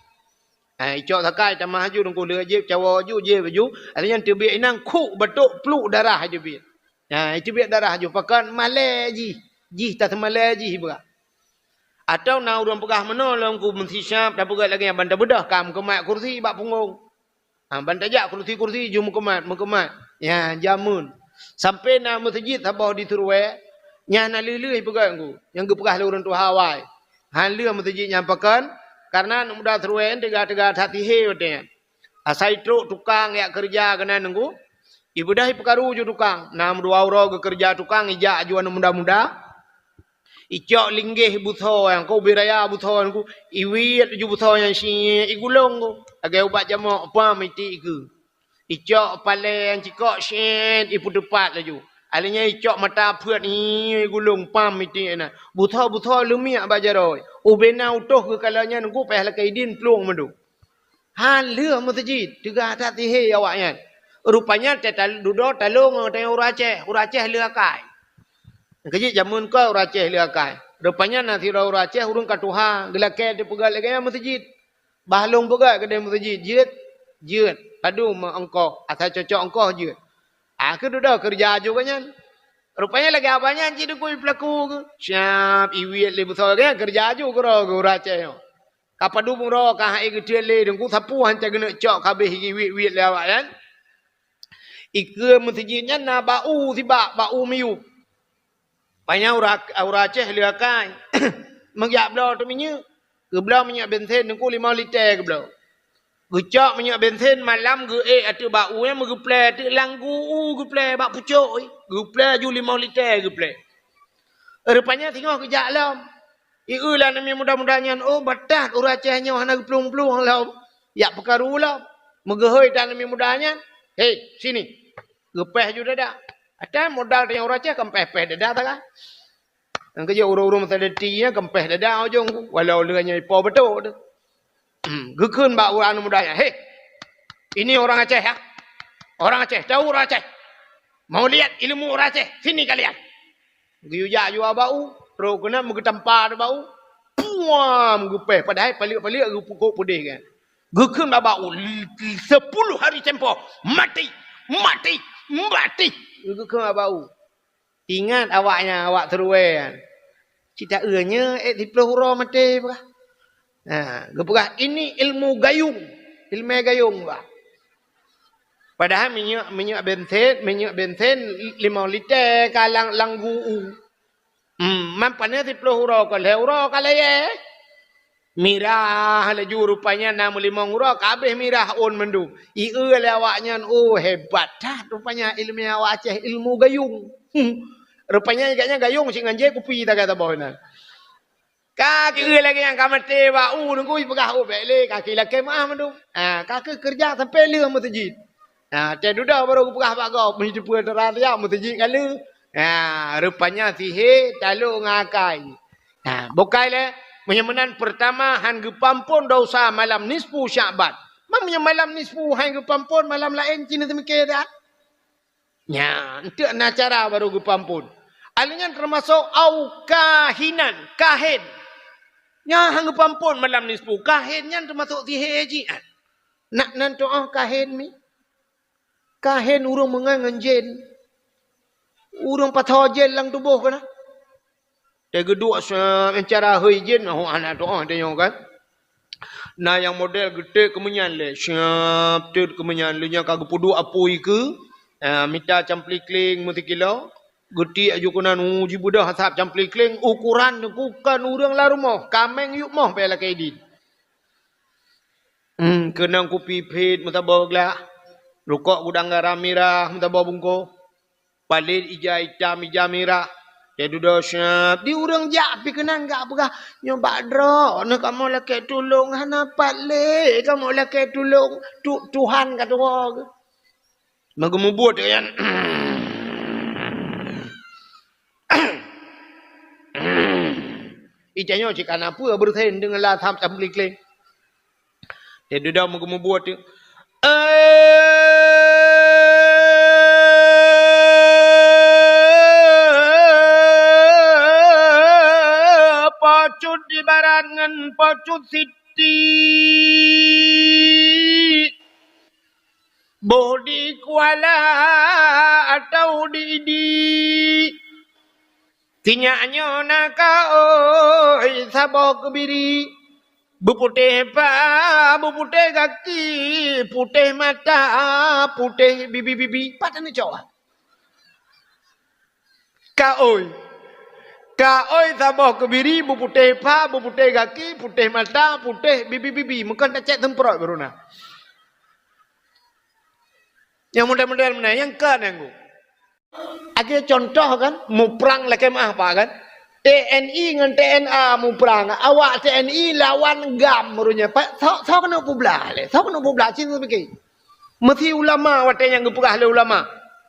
Ha, icok sakai, tamah aju, teungku lheueh jieb, cawoe aju, jieb aju. Alèh nyan teubiet inong, khuk batok, pluk darah aju biet. Ha, iteubiet darah aju, pakon malèe jih. Jih taseumalèe jih ipeugah. Atawa na ureueng peugah meunoe lom ku meusisiap, tapeugah lagèe nyan ban tabeudôh ka meukeumat kursi bak punggong. Ha, ban tajak kursi-kursi ju meukeumat, meukeumat. Ya, jameun. Sampai na meuseujid saboh di Seruwe, Nyan na lheueh-lheueh peugah ku, nyang geupeugah lé ureuëng tuha awai. Han lheueh meuseujid nyan pakon, kareuna aneuk muda Seurue nyan teuga-teuga that sihé watée nyan. Asai trok tukang jak keureuja keunan nunggu, ibeudôh ipeukaru ju tukang. Na meudua uroe geukeureuja tukang, ijak ju aneuk muda-muda, icok linggéh butho nyang ku, ubé raya butho nyang ku, iwiet ju butho nyan syiek, igulong ku. Lagée ubat jamok, pam, itik ikeue. Icok palée nyang cikok, syiek, ipeuteupat laju. Alheuh nyan icok mata peuet, ih, igulong, pam, itik na. Butho-butho leumiek bak jaroe. Ubé na utôh geukalon nyan nunggu payah lakée idin plueng mandum. Han lheueh meuseujid, teuga that sihé awaknyan. Rupanya teutal-, dudoe talong ngon ureuëng Aceh, ureuëng Aceh lheueh akai. Keujeuet jameun ka ureuëng Aceh lheueh akai. Rupanya na sidroe ureuëng Aceh ureuëng ka tuha, geulakée teupeugah lagée nyan meuseujid. Bah lôn peugah keudeh meuseujid, jeuet, jeuet. Padum ongkoh, asai cocok ongkoh jeuet. Ah, keu dudoe keureuja ju geuh nyan. Rupanya lagée awak nyan cit dukui peulaku geuh. Siab iwiet lé beusoe geuh nyan keureuja ju keudroe geuh ureuëng Aceh nyoe. Ka padum uroe ka hai geuteun lé deungku sapeue hanca geuneuk cok ka abéh iwiet-wiet lé awaknyan. Ikeue meuseujid nyan na bak u sibak, bak u miyueb. Panyang ura-, ureuëng Aceh lheueh akai. Meujak bloe teuh minyeuk. Geubloe minyeuk bensin deungku limong liter geubloe. Geucok minyeuk bensin malam geuék ateueh bak u nyan meugeuplée ateueh lam gu u geuplée bak pucok, geuplée ju limong liter geuplée. Rupanya singoh geujak lom. Ieu lah aneuk muda-muda nyan, oh, batat ureuëng Aceh nyoe hana geuplueng-plueng lom. Jak peukaru lom. Meugeuhôi that aneuk muda nyan. "Hei, sini." Geupéh ju dada. Ata modal teuh ureuëng Aceh kan péh-péh dada taga. Nyang keujeuet ureuëng-ureuëng meusadeti nyan kan péh dada ujong ku. Walau leueh nyan ipo beutôi tu. Hmm, geukheun bak ureuëng aneuk muda nyan, "Hei, ini orang Aceh ya. Orang Aceh, tahu orang Aceh. Mau lihat ilmu orang Aceh. Sini kalian." Geuyue jak ju bak u, trok keunan meugeutampa di bak u. Puam! Geupéh, padahai paliek-paliek geupukok peudeh kan. Geukheun bak u, li-, li-, sepuluh hari tempoh, mati, mati, mati. Geukheun bak u. Ingat awaknyan, awak Seurue nyan. Cit taeu nyoe ék siplôh uroe maté peugah. Ha, geupeugah, "Ini ilmu gayung." Ileumé gayung bah. Padahai minyeuk, minyeuk bensin, minyeuk bensin limong liter ka lam, lam gu u. Hmm, man pané siplôh uroe ka lhée uroe ka layée. Mirah laju rupanya na meulimong uroe ka abéh mirah ôn mandum. Ieu lé awaknyan, oh, hebat that rupanya ileumé awak Aceh, ilmu gayung. Hmm. Rupanya gobnyan gayung cit ngon jép kupi tagai saboh nyan. Ka keuh lagée nyang ka maté bak u deungku jipeugah, "Oh, bék lé, ka keuh lakée meuáh mandum." Ha, ka keuh keureuja sampoe lheueh meuseujid. Ha, teuh dudoe barô geupeugah bak gob, meunyo teupeue teurat jak meuseujid ka lheueh. Ha, rupanya sihé talô ngon akai. Ha, bukai lé, meunyo meunan peurtama han geupeuampôn desya malam nisfu Syakban. Meunyo malam nisfu han geupeuampôn, malam laén cit neuseumiké that. Nyan, eunteuk na cara barô geupeuampôn. Alheuh nyan teumasok au kahinan, kahén. Nyan han geupeuampôn malam nisfu. Kahén nyan teumasok sihé jih nyan. Nak nan tu'oh kahén mi? Kahén ureuëng meungon ngon jén. Ureuëng pasoe jén lam tuboh keunan. Teuh geuduek se-, cara hôi jén, oh, hana tu'oh tanyoe kan. Na nyang model geutot keumeunyan lé, siab tot keumeunyan, lheueh nyan ka geupeuduek apui keu, ah, mita camplikling meusikilo, geutiek ju keunan, uh, jibeudôh asab camplikling, ukoran bukan ureuëng lam rumoh, kaméng yup moh bèk lakée idin. Hmm, keunong kupi phit meusaboh glah, rukok gudang garam mirah meusaboh bungkôh. Palét ija itam, ija mirah. Teuh dudoe siab. Di ureuëng jak pih keunan gak peugah, "Nyoe bak droeneuh kamoe lakée tulông, hana pat lé kamoe lakée tulông. Tu-, Tuhan ka tuwoe." Meugeumubuet nyan. Ija nyoe cit kana peue beureusen deungon lam asab camplikling. Teuh dudoe meugeumubuet tu. Eh, Po Cut di barat ngon Po Cut Siti. Boh di Kuala atau di Idi. Sinyak nyoe na kaôi saboh keubiri. Beuputéh pa, beuputéh gaki, putéh mata, putéh bibi-bibi. Pat aneuk cok? Kaôi. Ka oi saboh keubiri, beuputéh pha, beuputéh gaki, putéh mata, putéh bibi-bibi, meukeun tacét seumprot baru na. Nyang model-model meunan, nyang ka nanggu. Lagèe contoh kan, muprang lakèe meu'ah, Pak, kan? T N I ngon T N A muprang. Awak T N I lawan GAM ureueng nyan. Pak, soe, soe keuneuk peublah lé? Soe keuneuk peublah? Ci neupike. Meusi ulama watèe nyan geupeugah lé ulama.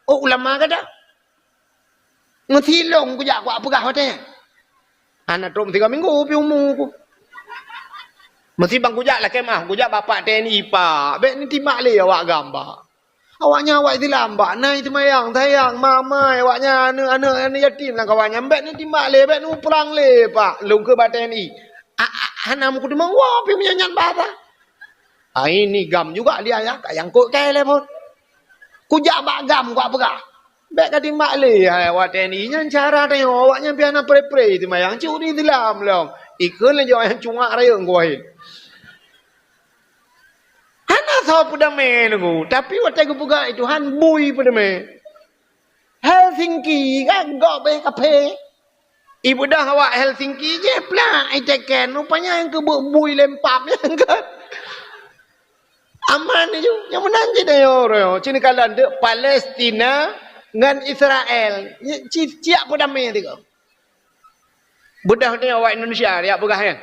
Oh, ulama gata? Meusi lôn kujak kuat peugah watèe nyan. Hana trok meusigoe minggu pih umu ku. Meusi ban kujak lakèe meu'ah, kujak bapak T N I, Pak. Bèk neutimbak lé awak GAM, Pak. Awaknyan awak Islam, Pak. Na seumayang, sayang, mamai, awaknyan aneuk-aneuk, aneuk yatim lam kawan nyan. Bèk neutimbak lé, bèk neuprang lé, Pak. Lôn keu bak T N I. A, a, hana meukeudeumeung, wah, pih meunyan nyan bahasa. Ai, ni GAM juga dia ya, ka nyangkut keu lé phon. Kujak bak GAM kuat peugah. Bèk ka timbak lé, hai, awak T N I nyan cara tanyoe, awaknyan pih hana pre-pre seumayang, curi Islam lom. Ikheun lé jaweueb nyang cungak rayeuk geuwahé. Hana soe peudamé nunggu, tapi watèe geupeugah lé Tuhan bui peudamé. Helsinki kan gob beh kaphé. Ibeudôh awak Helsinki jih plak iteken, rupanya nyang keubeuk bui lempam nyan kan. Aman ju, nyang meunan jih dayoe. Ci neukalon teuk Palestina ngon Israel. Ci, ciyak peudamé tiga. Beudôh ni awak Indonesia, jak peugah nyan.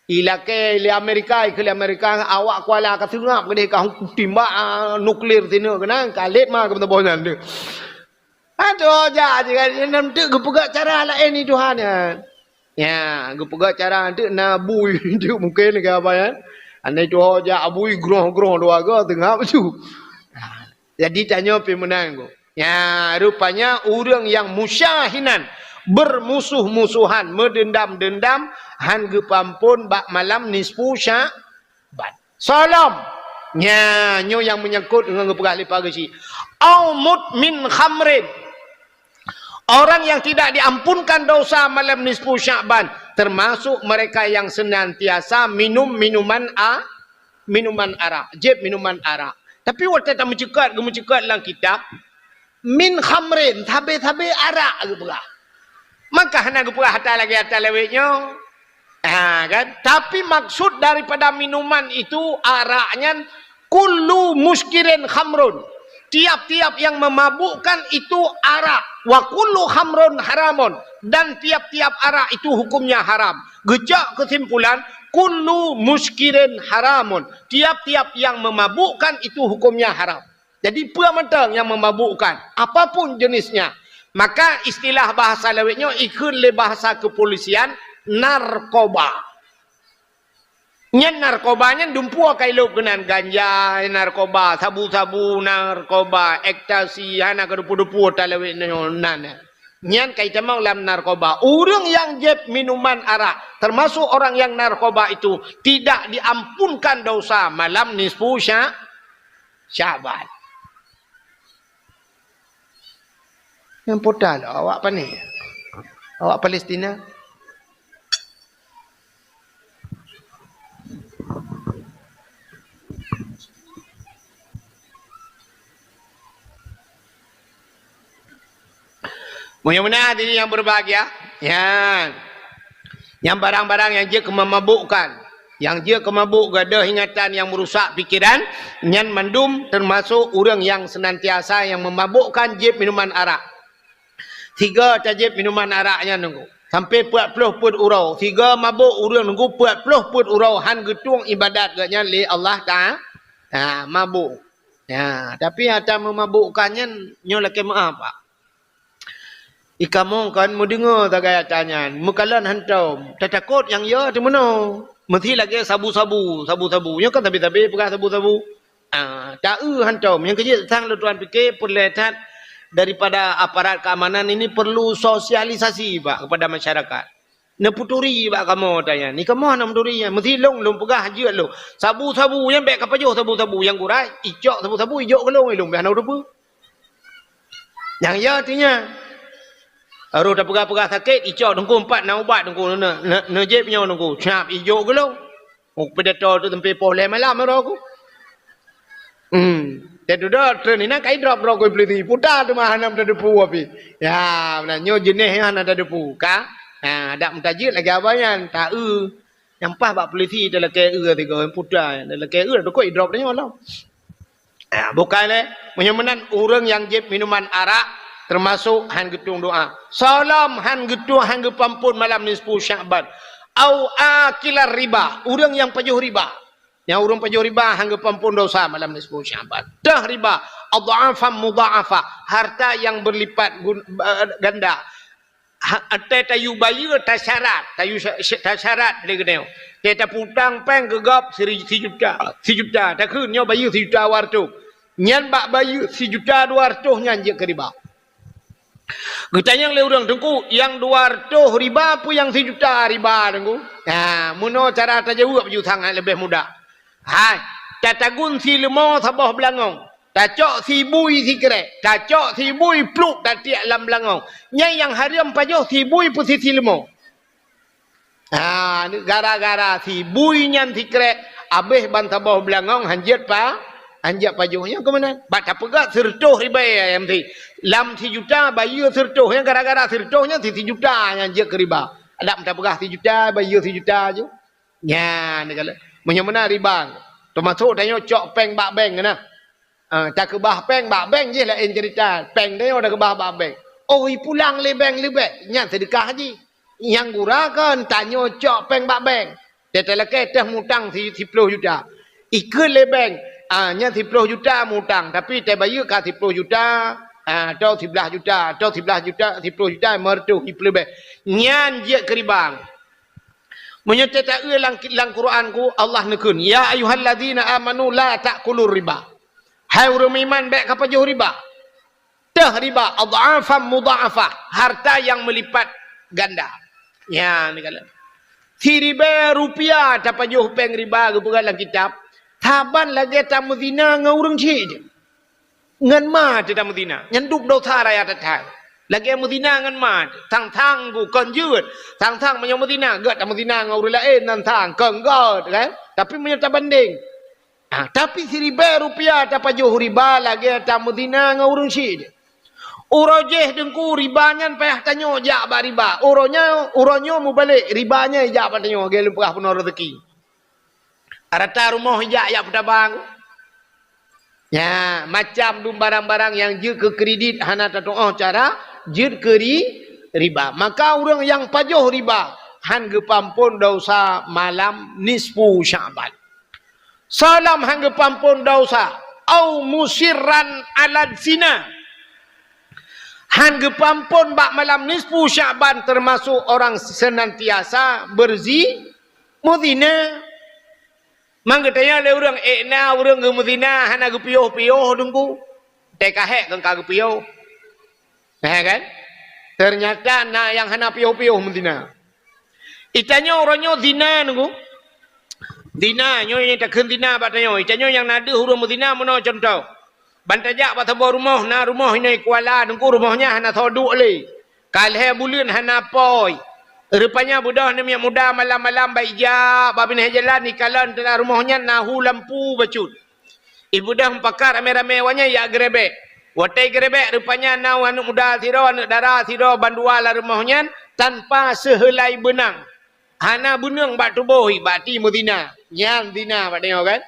Ilakèe lé Amerika, ikheun lé Amerika, awak Kuala ka seungab keudéh ka timbak, ah, nuklir sineuk keunan, ka lét ma keu meutuboh nyan tu. Adoh, jak je kan, nyan teuk geupeugah cara laén di Tuhan nyan. Ya, geupeugah cara teuk na bui teuk mungken keu apa nyan. Aneuk tuha jak bui groh-groh dua ga seungab tu. Jadi tanyoe pih meunan ku. Ya, rupanya ureueng nyang musyahinan, bermusuh-musuhan, meudendam-dendam, han geupeuampon bak malam nisfu Sya'ban. Soe lom. Nya, nyoe nyang meunyangkot ngon geupeugah lé Pak Geuchik. Au mudmin khamrin. Orang yang tidak diampunkan dosa malam nisfu Sya'ban, termasuk mereka yang senantiasa minum minuman a-, minuman arak, jieb minuman arak. Tapi watèe tameuceukat, geumeuceukat lam kitab, min khamrin, sabe-sabe arak geupeugah. Maka hana geupeugah ata lagèe ata lawét nyoe. Ha, kan? Tapi maksud daripada minuman itu, arak nyan, kullu muskirin khamrun. Tiap-tiap yang memabukkan itu arak. Wa kullu khamrun haramun. Dan tiap-tiap arak itu hukumnya haram. Geucok kesimpulan, kullu muskirin haramun. Tiap-tiap yang memabukkan itu hukumnya haram. Jadi, peue mantong nyang memabukkan, apapun jenisnya. Maka, istilah bahasa lawét nyoe ikheun lé bahasa kepolisian, narkoba. Nyan narkoba nyan dumpeue ka ilop keunan, ganja narkoba, sabu-sabu narkoba, ekstasi, hana keudeupu-deupu talawét nyoe nan. Nyan ka itamong lam narkoba. Ureueng nyang jieb minuman arak, termasuk orang yang narkoba itu, tidak diampunkan dosa malam nisfu Sya-, Sya'ban. Nyang puta lom awak pané? Awak Palestina? Meunyoe meunan hadirin yang berbahagia, nyan, nyang barang-barang nyang jeuet keu memabukkan, nyang jeuet keu mabuk, gadôh ingatan nyang meurusak pikeran, nyan mandum teumasok ureueng nyang seunantiasa nyang memabukkan jieb minuman arak. Sigoe tajieb minuman arak nyan nunggu, sampoe peuet ploh peuet uroe. Sigoe mabuk ureueng nunggu peuet ploh peuet uroe, han geutueng ibadat geuh nyan lé Allah Taala. Ha, mabuk. Ya, tapi ata memabukkan nyan nyoe lakèe meu'ah, Pak. Ikamoe kon meudeungoe sagai ata nyan, meukalon hantom, tatakot nyang yo teumeunoe. Meusi lagèe sabu-sabu, sabu-sabu. Nyoe kan sabe-sabe peugah sabu-sabu. Ah, taeu hantom. Nyang keujeuet sang lôn tuan pike peureulèe that daripada aparat keamanan ini perlu sosialisasi, Pak, kepada masyarakat. Neuputuri bak kamoe ata nyan. Ni kamoe hana meuturi nyan. Meusi lôn, lôn peugah jeuet lôn. Sabu-sabu nyan bèk kapajoh sabu-sabu nyang gura, icok sabu-sabu ijok keu lôn, lôn bèk hana teupeue. Nyang ya artinya, harôh tapeugah-peugah sakét, icok teungku empat na ubat teungku, ne, ne, neujép nyoe teungku, cap ijok keu lôn. Oh, pidato tu sampai poh lhèe malam aro ku. Hmm. Teududoe treun inan kai drop-drop keu polisi. Puta teuma hana teudepu api. Ya, meunan nyoe jeuneh nyoe hana teudepu. Ka? Ha, adak meutajeuet lagèe abah nyan, ta-eu. Nyang paih bak polisi talakèe eu sigoe puta, talakèe eu teuka idrop tanyoe lom. Ya, bukai lé. Meunyoe meunan ureueng nyang jieb minuman arak teumasok han geutueng doa. Soe lom han geutueng, han geupeuampon malam nisfu Sya'ban. Au akilar riba, ureueng nyang pajoh riba. Nyang ureueng pajoh riba han geupeuampon dosa malam nisfu Sya'ban. Teuh riba, adh'afan mudha'afah, harta yang berlipat gun-, eh, ganda. Ha, teuh tayue bayeue tasyarat, tayue sya-, sya-, tasyarat lé geutanyoe. Teuh tapeutang péng keu gob siri-, sijuta, sijuta. Takheun nyoe bayeue sijuta dua reutôh. Nyan bak bayeue sijuta dua reutôh nyan jeuet keu riba. Geutanyong lé ureueng, "Teungku, nyang dua reutôh riba peue nyang sijuta riba, Teungku?" Ha, meunoe cara tajaweueb ju sangat leubeh mudah. Hai, tatagun si leumô saboh beulangong, tacok si bui sikrék, tacok si bui pluek tatiek lam beulangong. Nyan nyang hareuem pajoh si bui peue si, si leumô. Ha, gara-gara si bui nyan sikrék, abéh ban saboh beulangong han jeuet pa-, han jeuet pajoh. Nyan keuh meunan. Bak tapeugah sireutôh ribèe ayam si. Lam sijuta bayeue sireutôh. Nyan gara-gara sireutôh nyan si sijuta nyan jeuet keu riba. Adak meunan tapeugah sijuta, bayeue sijuta ju. Nyan, meunyoe meunan riba. Teumasok tanyoe cok péng bak bank na. Ah, takeubah péng bak bank jih laén ceurita. Péng tanyoe takeubah bak bank. Oh, ipulang lé bank leubeh, nyan seudeukah jih. Nyang gura kon tanyoe cok péng bak bank. Teutalakèe teuh mutang si-, siploh juta. Ikheun lé bank, ah, nyan siploh juta mutang, tapi tabayeue ka siploh juta, ah, atau siblaih juta, atau siblaih juta, siploh juta, lima reutôh, ipleubeh. Nyan jeuet keu riba. Meunyoe teuta-eu lam, lam Quran ku, Allah neukheun, "Ya ayyuhalladzina amanu la ta'kulur riba." Hai ureueng meuiman, bèk kapajoh riba. Teuh riba, adh'afan mudha'afah, harta yang meulipat ganda. Nyan, neukalon. Siribèe rupiah tapajoh péng riba geupeugah lam kitab, saban lagèe tameuzina ngon ureueng chik jih. Ngon ma teuh tameuzina, nyan duek dosa raya that-that. Lagèe meuzina ngon ma teuh, sang-sang ku kon jeuet, sang-sang meunyoe meuzina, gèt tameuzina ngon ureueng laén, nan sang kon gèt, kan? Tapi meunyoe tabandeng, ah, tapi siribèe rupiah tapajoh riba lagèe tameuzina ngon ureueng chik jih. Uroe jéh Teungku riba nyan payah tanyoe jak bak riba. Uroe nyoe, uroe nyoe mubalek riba nyan jak bak tanyoe, lagèe lôn peugah peunoh raseuki. Rata rumoh ijak, ijak peutaba. Ya, macam dum barang-barang nyang jeuet keu kredit hana tatu'oh cara jeuet keu ri-, riba. Maka ureueng nyang pajoh riba han geupeuampon dosa malam nisfu Sya'ban. Soe lom han geupeuampon dosa, au musirran ala zina. Han geupeuampon bak malam nisfu Sya'ban teumasok orang senantiasa berzi-, meuzina. Man geutanyong lé ureueng, "Eh, na ureueng geumeuzina hana geupiôh-piôh Teungku?" Teuka hék kon ka geupiôh. Nah, kan? Ternyata na nyang hana piôh-piôh meuzina. Itanyoe uroe nyoe zina Teungku. Zina, nyoe nyang takheun zina bak tanyoe. Itanyoe nyang na deuh ureueng meuzina meunoe cuntoh. Ban tajak bak saboh rumoh, na rumoh inoe Kuala Teungku, rumoh nyan hana soe duek lé. Ka lhèe buleuen hana apôi. Rupanya beudôh aneuk miet muda malam-malam bak ijak bak binéh jalan, ikalon teulah rumoh nyan na hu lampu bacut. Ibeudôh meupakat ramé-ramé awak nyan ijak geurebek. Watèe geurebek rupanya na aneuk muda sidroe, aneuk dara sidroe, bandua lam rumoh nyan tanpa seuheulai beunang. Hana beunang bak tuboh, bak até meuzina. Nyan zina bak tanyoe kan?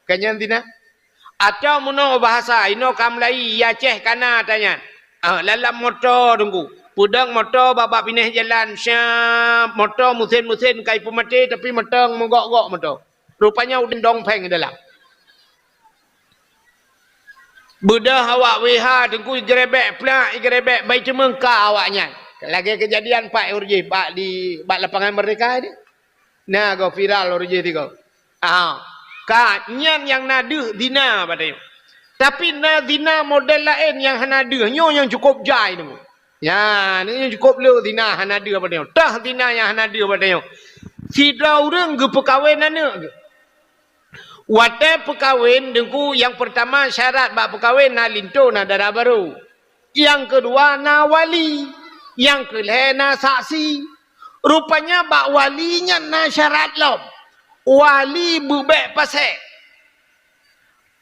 Ka nyan zina. Atawa meunoe bahasa inoe ka mulai, ya Aceh kana tanyan. Ah, lam moto Teungku. Peudong moto bak, bak binéh jalan, syap, moto meusén-meusén ka ipeumaté, tapi moto meugok-gok moto. Rupanya udeb dong phèng dalam. Beudôh awak W H Teungku, igeurebek plak, igeurebek bai teumeung ka awak nyan. Lagèe keujadian pat uroe jéh bak di, bak Lapangan Merdeka di. Na goe viral uroe jéh tiga. Ah, ka nyan nyang na deuh zina bak tanyoe. Tapi na zina model laén nyang hana deuh, nyoe nyang cukôp jai Teungku. Nyan, nyoe nyang cukôp le zina hana deuh bak tanyoe. Tah zina nyang hana deuh bak tanyoe. Sidroe ureueng geupeukawen aneuk geuh. Watèe peukawen Teungku, nyang peurtama syarat bak peukawen na linto, na dara barô. Nyang keudua na wali. Nyang keulhèe na saksi. Rupanya bak wali nyan na syarat lom. Wali beubèk pasék.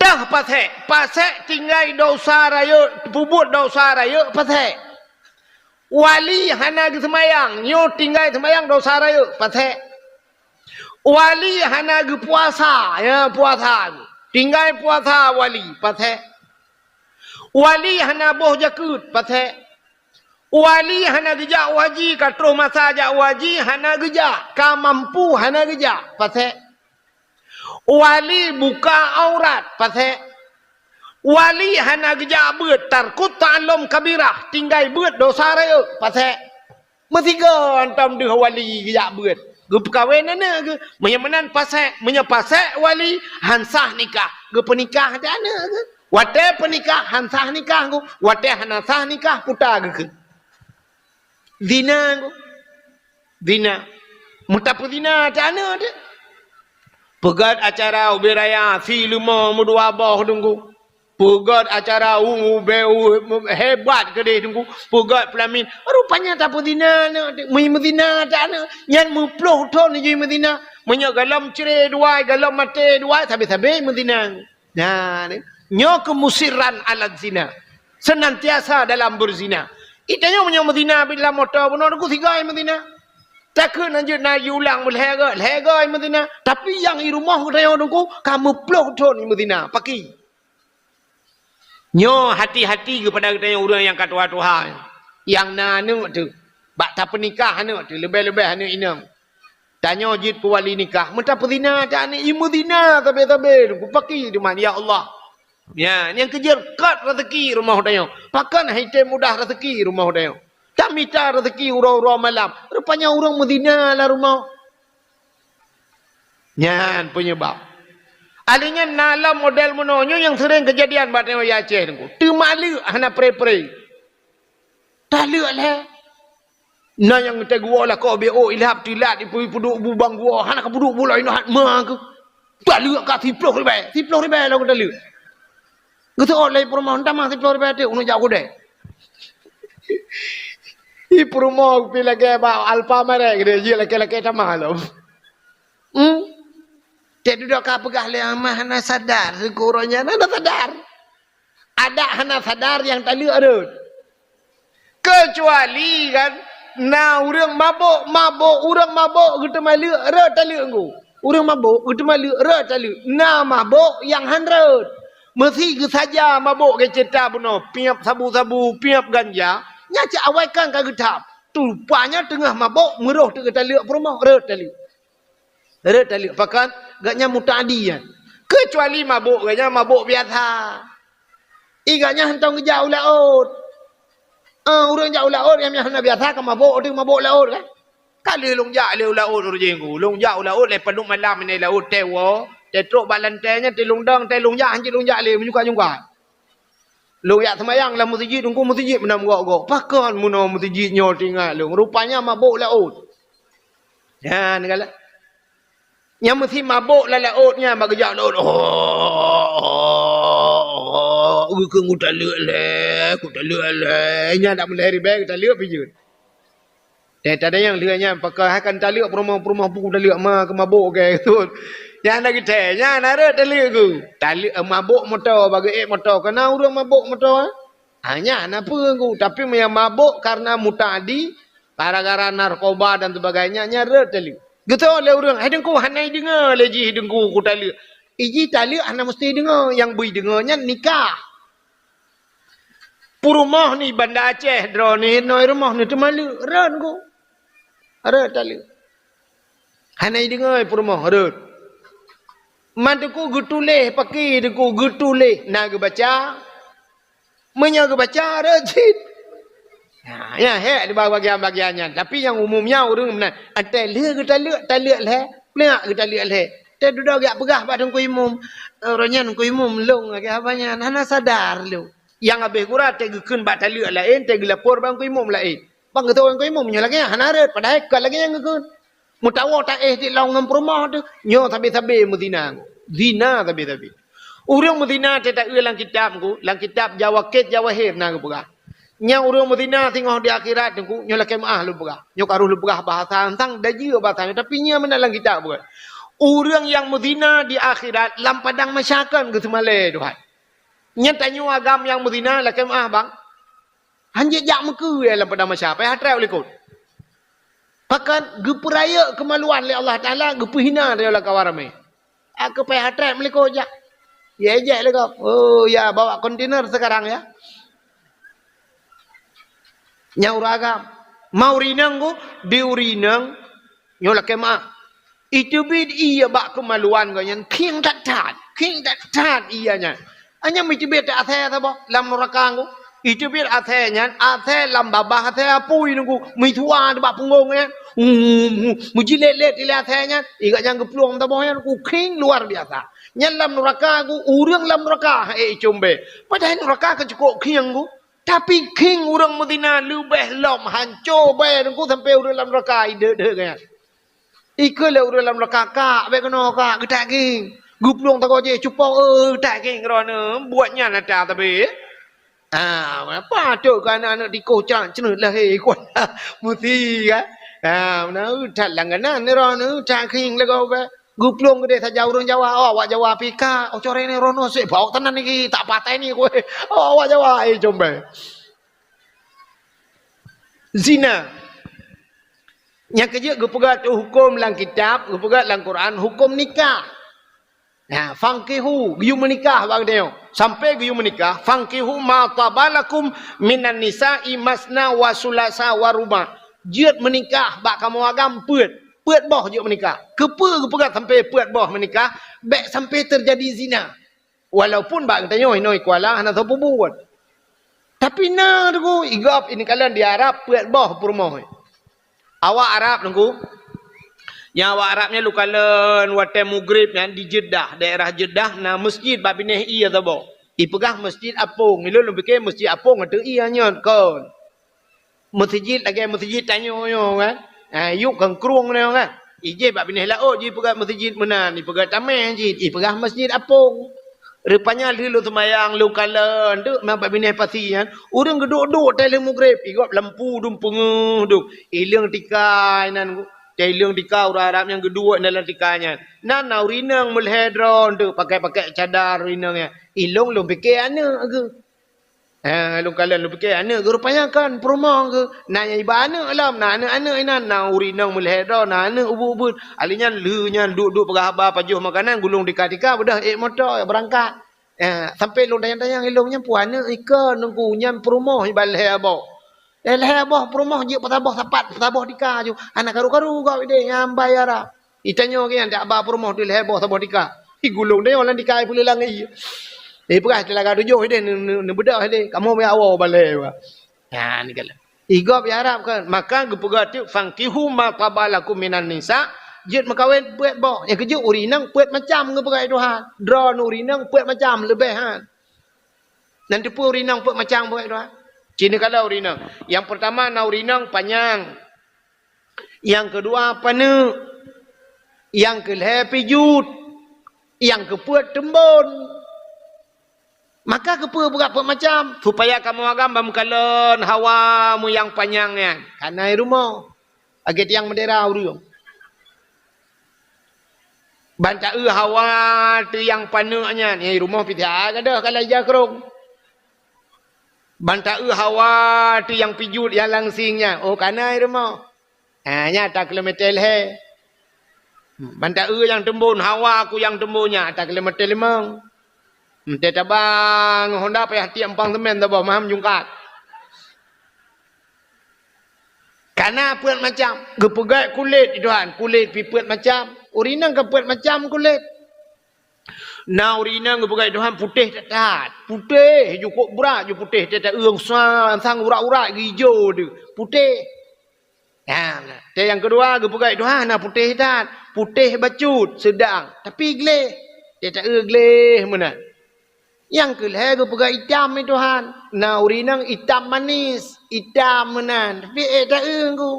Dah pasék, pasék tinggai dosa rayeuk, peubuet dosa rayeuk pasék. Wali hana geuseumayang, nyoe tinggai seumayang dosa rayeuk pasék. Wali hana geupuasa, ya puasa, tinggai puasa wali pasék. Wali hana boh jakeuet pasék. Wali hana geujak u haji, ka troh masa jak u haji hana geujak, ka mampu hana geujak pasék. Wali buka aurat pasék. Wali hana geujak beuet, tarkut ta'allum kabirah, tinggai beuet dosa rayeuk pasék. Meusigoe hantom deuh wali geujak beuet, geupeukawen aneuk geuh. Meunyoe meunan pasék, meunyoe pasék wali, han sah nikah, geupeunikah até aneuk geuh. Watée peunikah han sah nikah geuh, watée hana sah nikah puta geukheun. Zina geuh. Zina. Meutapeuzina até aneuk teuh. Peugét acara ubé raya, si leumo meudua boh teungku. Peugét acara u-, ubé u-, hebat keudeh teungku. Peugét peulamin. Rupanya tapeuzina aneuk teuh. Meu-, meuzina até aneuk. Nyan meuploh thon jih meuzina. Meunyoe galom cre duai, galom maté duai, sabe-sabe meuzina. Nah, ni. Nyoe keuh musirran ala zina. Senantiasa dalam berzina. Itanyoe meunyoe meuzina bit lam moto bunoe teungku sigoe meuzina. Takheun hanjeuet na jiulang lhèe goe, lhèe goe meuzina. Tapi nyang i rumoh geutanyoe teungku ka meuploh thon meuzina. Pakri. Nyoe hati-hati keupada geutanyoe ureuëng nyang ka tuha-tuha. Nyang na aneuk teuh. Bak tapeunikah aneuk teuh, leubeh-leubeh aneuk inong. Tanyoe jeuet keu wali nikah, meutapeuzina até aneuk, i meuzina sabe-sabe, kupaki teuma, ya Allah. Ya, nyang keujeuet kot raseuki rumoh tanyoe. Pakon hai tem mudah raseuki rumoh tanyoe. Tamita raseuki uroe-uroe malam. Rupanya ureuëng meuzina lam rumoh. Nyan peunyeubab. Alinyan na lom model meunoe nyoe nyang seuréng keujadian bak tanyoe di Aceh teungku. Teumaleuek hana pre-pre. Taleuek lhèe. Na nyang teuguwoe lakoe B O ilhab tilat ipu-, ipeuduek bu bang guwoe, hana kapeuduek bu lom inoe hat ma keuh. Taleuek ka siploh ribèe, siploh ribèe lom taleuek. Geuseuôt lé peurumoh, "Tamah siploh ribèe teuk, uneuk jak kudée." Ih, peurumoh pi lagèe bak Alfamart keudeh, jeuet lakèe-lakèe tamah lom. Hmm? Teududoe ka peugah lé amah hana sadar, syukur nyan hana sadar. Adak hana sadar nyang taleuek rhot. Keucuali kan, na ureuëng mabök, mabök, ureuëng mabök geuteumaleuek rhot taleuek nggu. Ureuëng mabök geuteumaleuek rhot taleuek. Na mabök nyang han rhot. Meusi geusaja mabök geucita bunoe, piep sabu-sabu, piep ganja, nyan cit awai kan ka geutham. Teupanya teungoh mabök, meuroh teuk geutaleuek peurumoh, rhot taleuek. Rhot taleuek, pakon gobnyan muta'adi nyan. Keucuali mabök gobnyan mabök biasa. I gobnyan hantom geujak u laôt. Ah, ureuëng jak u laôt nyang hana biasa ka mabök, teuk mabök laôt kan. Ka lheueh lôn jak lé u laôt ureuëng ku. Lôn jak u laôt lé padub malam nyan laôt teuwoe, teutrok bak lantée nyan teulôn dong, teulôn jak, hanjeuet lôn jak lé meunyoe ka nyungka. Lôn jak seumayang lam meuseujid, teungku meuseujid meunan gok-gok. Pakon meunoe meuseujid nyoe teuingat lôn. Rupanya mabök laôt. Nyan galak. Nyang meusi mabök lam laôt nyan bak geujak laôt. Oh, oh, oh, geukheun kutaleuek lé, kutaleuek lé. Nyan dak meulhèe ribèe kutaleuek pih jeuet. Eh, tadayang lheueh nyan, pakon hai kan taleuek peurumoh-peurumoh pu taleuek ma keu mabök keu tut. Nyan na geutée, nyan na rhot taleuek ku. Taleuek, eh, mabök moto, bagi ék moto. Kana ureuëng mabök moto, eh? Ha, nyan na peue ku. Tapi meunyo mabök karena muta'adi, gara-gara narkoba dan sebagainya, nyan rhot taleuek. Geutôi lé ureuëng, "Hai Teungku, hana ideungoe lé jih Teungku kutaleuek." Iji taleuek hana meusti deungoe, nyang beu ideungoe nyan nikah. Peurumoh ni Banda Aceh droeneuh, noe rumoh neuh teumaleuek, rhot ku. Rhot taleuek. Hana ideungoe peurumoh, rhot. Man teungku geutuléh, pakri teungku geutuléh, na geubaca. Meunyoe geubaca, rhot cit. Nah, nyan hék di bak bagian-bagian nyan. Tapi nyang umum nyan ureuëng meunan, até lheueh geutaleuek, taleuek lhèe, neuk geutaleuek lhèe. Teududoe geujak peugah bak Teungku Imum, "Eh, uroe nyan Teungku Imum, lôn lagèe haba nyan, hana sadar lôn." Nyang habéh gura teugeukheun bak taleuek laén, teugeulapor bak Teungku Imum laén. Bang geutôi Teungku Imum nyoe lagèe nyan hana rhot, padahai kon lagèe nyan geukheun. Meutawoe taéh di lôn ngon peurumoh teuh, nyoe sabe-sabe meuzina. Zina sabe-sabe. Ureuëng meuzina teuh taeu lam kitab ku, lam kitab Jawakit Jawahir na geupeugah. Nyang ureuëng meuzina singoh di akhirat teungku, nyoe lakèe meuáh lôn peugah. Nyoe ka rôh lôn peugah bahasa ansang, dajeue bahasa nyoe, tapi nyan meunan lam kitab buet. Ureuëng nyang meuzina di akhirat lam padang mahsyar kon geuseumalée Tuhan. Nyan tanyoe agam nyang meuzina lakée meuáh bang. Hanjeuet jak meukeue lam padang mahsyar, payah treb likot. Pakon geupeurayeuk keumaluan lé Allah Taala, geupeuhina lé lam kawan ramé. Aku payah treb likot jak. Ya ejek lé gob. Oh ya, bawa kontainer sekarang ya. Nyang ureuëng agam. Ma ureuëng inong ku, di ureuëng inong nyoe lakée meuáh. Iteubiet ié bak keumaluan geuh nyan khieng that-that, khieng that-that ié nyan. Hanya meuteubiet asée saboh lam nuraka nyoe. Iteubiet asée nyan, asée lam babah asée apui nunggu, meusua bak punggong nyan. Meujilét-lét ilée asée nyan, igat nyang geuplueng saboh nyan ku khieng luar biasa. Nyan lam nuraka ku, ureuëng lam nuraka hé icombée. Padahai nuraka ka cukôp khieng ku. Tapi khieng ureuëng meuzina leubeh lom hanco bée nunggu sampoe ureuëng lam nuraka ideuek-deuek nyan. Ikeu lé ureuëng lam lakak, kak, bék keunoe kak, geutak gieng. Geuplueng tanggong jih, cupong, eh, geutak gieng droeneuh, buet nyan ata tabe. Ah, apa tu keu aneuk-aneuk tikoh cang ceuneut lahé kuat. Musi kan. Ah, na that langganan ni droeneuh, geutak gieng lé gob. Geuplueng geudeh saja ureuëng Jawa, oh, awak Jawa pih kak, oh, corée ni droeneuh sép bawok tenan niki, tak patai ni kueh. Oh, awak Jawa, eh, combée. Zina. Nyang keujeuet geupeugah tu huköm lam kitab, geupeugah lam Quran, huköm nikah. Nah, fankihu, geuyue meunikah bak geutanyoe. Sampoe geuyue meunikah, fankihu ma taba lakum minan nisa'i masna wa sulasa wa ruba'. Jeuet meunikah bak kamoe agam peuet. Peuet boh jeuet meunikah. Keupeue geupeugah sampoe peuet boh meunikah? Bék sampoe teujadi zina. Walaupun bak geutanyoe inoe i Kuala hana soe peubuet. Tapi na teungku, i gob ineuk kalon di Arab peuet boh peurumoh. Awak Arab teungku, nyang awak Arab nyan lôn kalon watée mugreb nyan di Jeddah, daerah Jeddah na meuseujid bak binéh ié saboh. Ipeugah Meuseujid Apong. Ilôn lôn pike Meuseujid Apong ateueh ié nyan kon. Meuseujid lagée meuseujid tanyoe nyoe kan. Ha, yub keu krueng nyoe kan. Ijih bak binéh laôt jipeugah meuseujid meunan, ipeugah tameh jih, ipeugah Meuseujid Apong. Rupanya lheueh lôn seumayang, lôn kalon, deuek na bak binéh pasi nyan, ureuëng geuduek-duek teuh lheueh mugreb, i gob lampu dum peungeuh dum. Ileueng tika inan, teuh ileueng tika ureuëng Arab nyang geuduek dalam tika nyan. Na, na ureuëng inong meulhèe droe deuek pakai-pakai cadar ureuëng inong nyan. Ilôn lôn pike aneuëk geuh. Eh, lôn kalon lôn pike aneuëk geuh rupanya kan peurumoh geuh. Na nyang iba aneuëk lom, na aneuëk-aneuëk inan, na ureuëng inong meulhèe droe, na aneuëk ubeut-ubeut. Ali nyan lheueh nyan duek-duek peugah haba pajoh makanan, gulong tika-tika, beudôh ék moto beurangkat. Eh, sampoe lôn tanyong-tanyong ilôn nyan peue aneuëk ika nunggu nyan peurumoh iba lhèe boh. Eh, lhèe boh peurumoh jeuet peusaboh sapat, peusaboh tika ju. Hana karu-karu gob ideh nyang bai Arab. Itanyoe geuh nyan ba peurumoh teuh lhèe boh saboh tika. Igulong deh lam tika ipeuleulang ié. Ipeugah teulaga tujoh ideh neu-, neu-, neubeudôh ideh. Kamoe meuawoe balée ba. Nyan kalon. I gob i Arab kan. Maka geupeugah teuk, "Fankihu ma taba lakum minan nisa." Jeuet meukawen peuet boh. Nyang keujeuet ureuëng inong peuet macam geupeugah Tuhan. Droeneuh ureuëng inong peuet macam leubeh han. Nan teupeue ureuëng inong peuet macam geupeugah Tuhan. Ci neukalon ureuëng inong. Nyang peurtama na ureuëng inong panyang. Nyang keudua paneuk, nyang keulhèe pijuet, nyang keupeuet teumbon. Maka keupeue beurapa macam, supaya kamoe agam ban meukalon hawa meuyang panyang nyan, kana i rumoh, lagée tiang meudera ureuëng. Ban taeu hawa teuh nyang paneuk nyan, i rumoh pih that gadôh ka laja krong. Ban taeu hawa teuh nyang pijuet nyang langsing nyan, oh kana i rumoh. Ha, nyan ata kilometer lhèe. Ban taeu nyang teumbon, hawa ku nyang teumbon nyan ata kilometer limong. Meutai tabang Honda payah tiek empang semen saboh maham jungkat. Kana peuet macam, geupeugét kulét Tuhan, kulét pih peuet macam. Ureuëng inong ka peuet macam kulét. Na ureuëng inong geupeugét Tuhan putéh that-that. Putéh, jukôb brat ju putéh, that-that ureuëng sa-, sang urat-urat geuijo deuh. Putéh. Nah, teuh nyang keudua geupeugah Tuhan na putéh that, putéh bacut, seudang, tapi gleh. Teuh taeu gleh meunan. Nyang keulhèe geupeugah itam i Tuhan, na ureuëng inong itam manis, itam meunan, tapi ék taeu ku.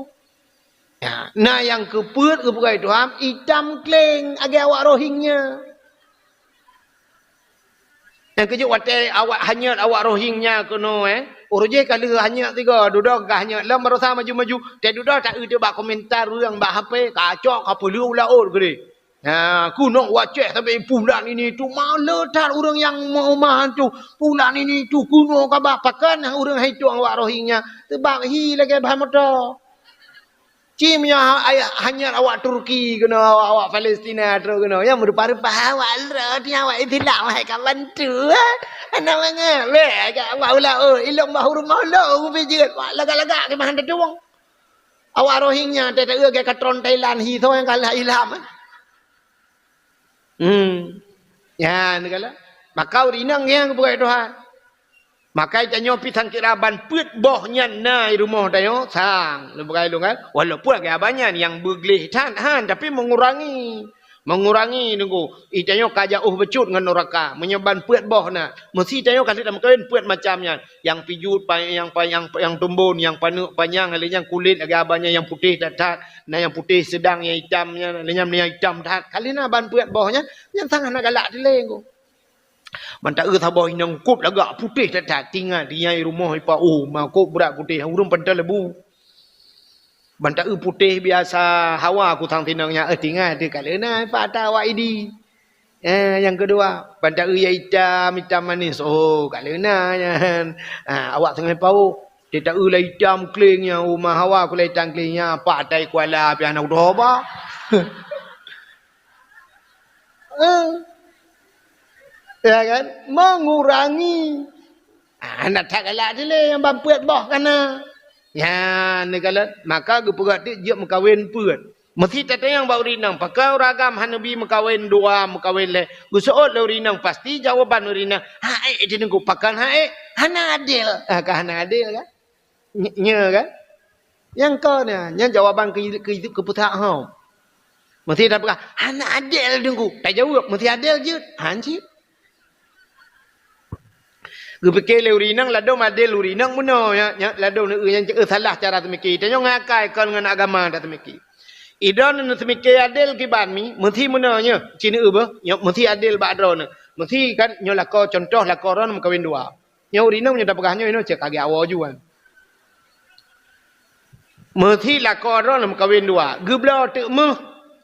Ya, na nyang keupeuet geupeugah Tuhan itam kleng lagée awak Rohingya. Nyang keujeuet watée awak hanyot awak Rohingya keunoe, eh, uroe jéh ka lheueh hanyot tiga, dudoe ka hanyot lom barosa maju-maju, teuh dudoe taeu teuh bak komentar ureuëng bak H P, kacok ka peuleueh u laôt keudeh. Ha, keunoe waceh tapi pulan ini tu maleuh that ureuëng nyang meumah tu. Pulan ini tu keunoe kaba pakan ureuëng hai tueng awak Rohingya. Sebab hi lagée bahan moto. Cim ya ayah hanyar awak Turki keunoe, awak, awak Palestina terus keunoe. Yang merupa-rupa awak lera dia awak Islam hai kawan tu. Anak mangat. Weh, agak awak ulah oh, ilong bahu rumah lo, ubi jeuet. Wak lagak-lagak ke bahan tetuang. Awak Rohingya teu-teu ge katron Thailand hi tho nyang kalah Islam. Hmm. Ya, neugala. Maka ureuëng inong nyang geupeugah Tuhan. Maka tanyoe pi sangkira ban peuet boh nyan na i rumoh tanyoe sang. Lôn peugah lôn kan. Walaupun lagée abah nyan nyang beugleh that han tapi mengurangi. Mengurangi nunggu. Itanyoe ka jauh bacut ngon nuraka. Meunyoe ban peuet boh na. Meusi tanyoe ka lheueh tameukawen peuet macam nyan. Nyang pijut, pa-, nyang pa-, nyang, nyang tumbon, nyang paneuk panyang, lheueh nyan kulét lagée abah nyan nyang putéh that-that, na nyang putéh seudang, nyang itam nyan, lheueh nyan nyang itam that. Ka lheueh na ban peuet boh nyan, nyan sang hana galak dilée ngon. Ban taeu saboh inong kop lagak putéh that-that, tingat di nyang i rumoh ipa, oh, ma kop brat putéh, ureuëng pantai lebu. Ban taeu putéh biasa hawa kusang tinong nyan, eh, tingat di ka lheueh na ipa ata awak Idi. Eh, nyang keudua, ban taeu nyang itam, itam manis. Oh, ka lheueh na nyan. Ah, awak teungoh pauk. Teu taeu la itam kleng nyan, oh, ma hawa ku la itam kleng nyan, pak tai kuala pih hana kutoba. Eh. Ya kan? Mengurangi. Ah, hana that galak dilée nyang ban peuet boh kana. Nyan neukalon, maka geupeugah teuk jeuet meukawen peuet. Meusi tatanyong bak ureuëng inong, pakon ureuëng agam hana bi meukawen dua, meukawen lhée? Geuseuôt lé ureuëng inong, pasti jawaban ureuëng inong, "Ha ék, Teungku, pakon ha ék? Hana adil." Ah, ka hana adil kan? Nye-, nyoe kan? Nyang kon nyan, nyan jawaban keu, keu, keu peutak hom. Meusi tapeugah, "Hana adil, Teungku." Tajaweueb, "Meusi adil jeuet." Han cit. Geupike lé ureuëng inong ladôm adil ureuëng inong bunoe, ya, ya, ladôm, eh, nyang, eh, salah cara seumike. Tanyoe ngon akai kon ngon agama taseumike. Idroeneuh neuseumike adil kiban mi, meusi bunoe nyoe, ci neueu beuh, nyoe meusi adil bak droeneuh. Meusi kan nyoe lakoe, contoh lakoe droeneuh meukawen dua. Nyoe ureuëng inong nyoe tapeugah nyoe, nyoe cit kagée awoe juan. Meusi lakoe droeneuh meukawen dua. Geubloe teuk méuh.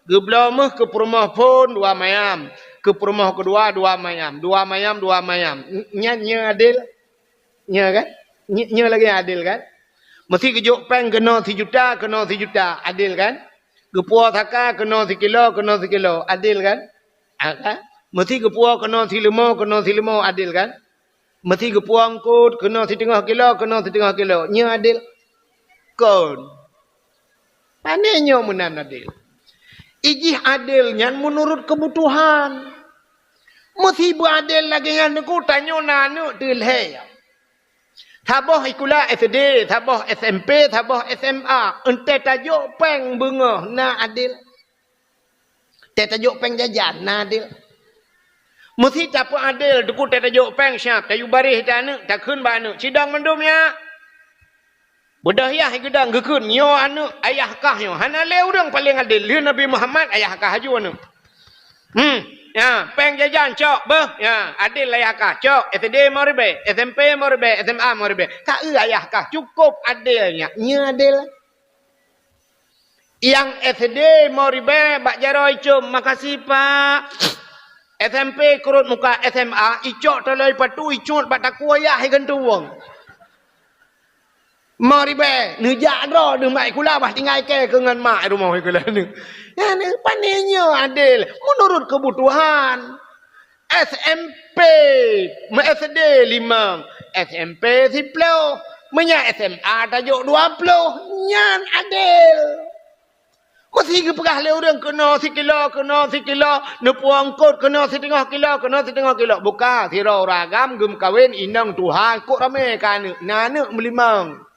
Geubloe méuh keu peurumoh phon dua mayam. Keu peurumoh keudua dua mayam. Dua mayam, dua mayam. N-, nyan nyoe adil? Nyoe kan? Nyoe, nyoe lagée adil kan? Meusi geujok péng keunoe sijuta, keunoe sijuta. Adil kan? Geupuwoe saka keunoe sikilo, keunoe sikilo. Adil kan? Ah, kan? Meusi geupuwoe keunoe sileumo, keunoe sileumo. Adil kan? Meusi geupuwoe eungkôt, keunoe siteungoh kilo, keunoe siteungoh kilo. Nyoe adil? Kon. Pane nyoe meunan adil? Ijih adil nyan meunurot keubutuhan. Meusi beuadil lagée nyan Teungku, tanyoe na aneuëk teu lhée. Saboh sikula S D, saboh S M P, saboh S M A. Eunteuk tajok péng beungoh na adil? Teutajok péng jajan, na adil? Meusi tapeuadil, Teungku, teutajok péng siab, tayue baréh teuh aneuëk, takheun bak aneuëk, "Cidong mandum, ya." Beudôh yah geudong geukheun, "Nyoe aneuëk, ayah kah nyoe." Hana lé ureuëng paleng adil, lheueh Nabi Muhammad, ayah kah aju aneuëk. Hmm, ya, péng jajan cok beuh, ya, adil ayah kah, cok, S D lima ribèe, S M P lima ribèe, S M A lima ribèe. Ka eu ayah kah, cukup adil nyan, nyoe adil. Nyang S D lima ribèe bak jaroe icom, "Makasih, Pak." S M P keurot muka, S M A icok taloe patu, icut bak takue yah igantung. Lima ribèe, neujak droe, neumat sikula, bah tinggai kèe keu ngon mak rumoh sikula neu. Nyan pane nyoe adil, meunurot keubutuhan. S M P, meu S D limong, S M P siploh, meunyo S M A tajok dua ploh, nyan adil. Meusi geupeugah lé ureuëng keunoe sikilo, keunoe sikilo, neupuwoe eungkôt keunoe siteungoh kilo, keunoe siteungoh kilo. Buka, sidroe ureuëng agam geumeukawen inong tuha kok ramé keu aneuëk, na aneuëk meulimong.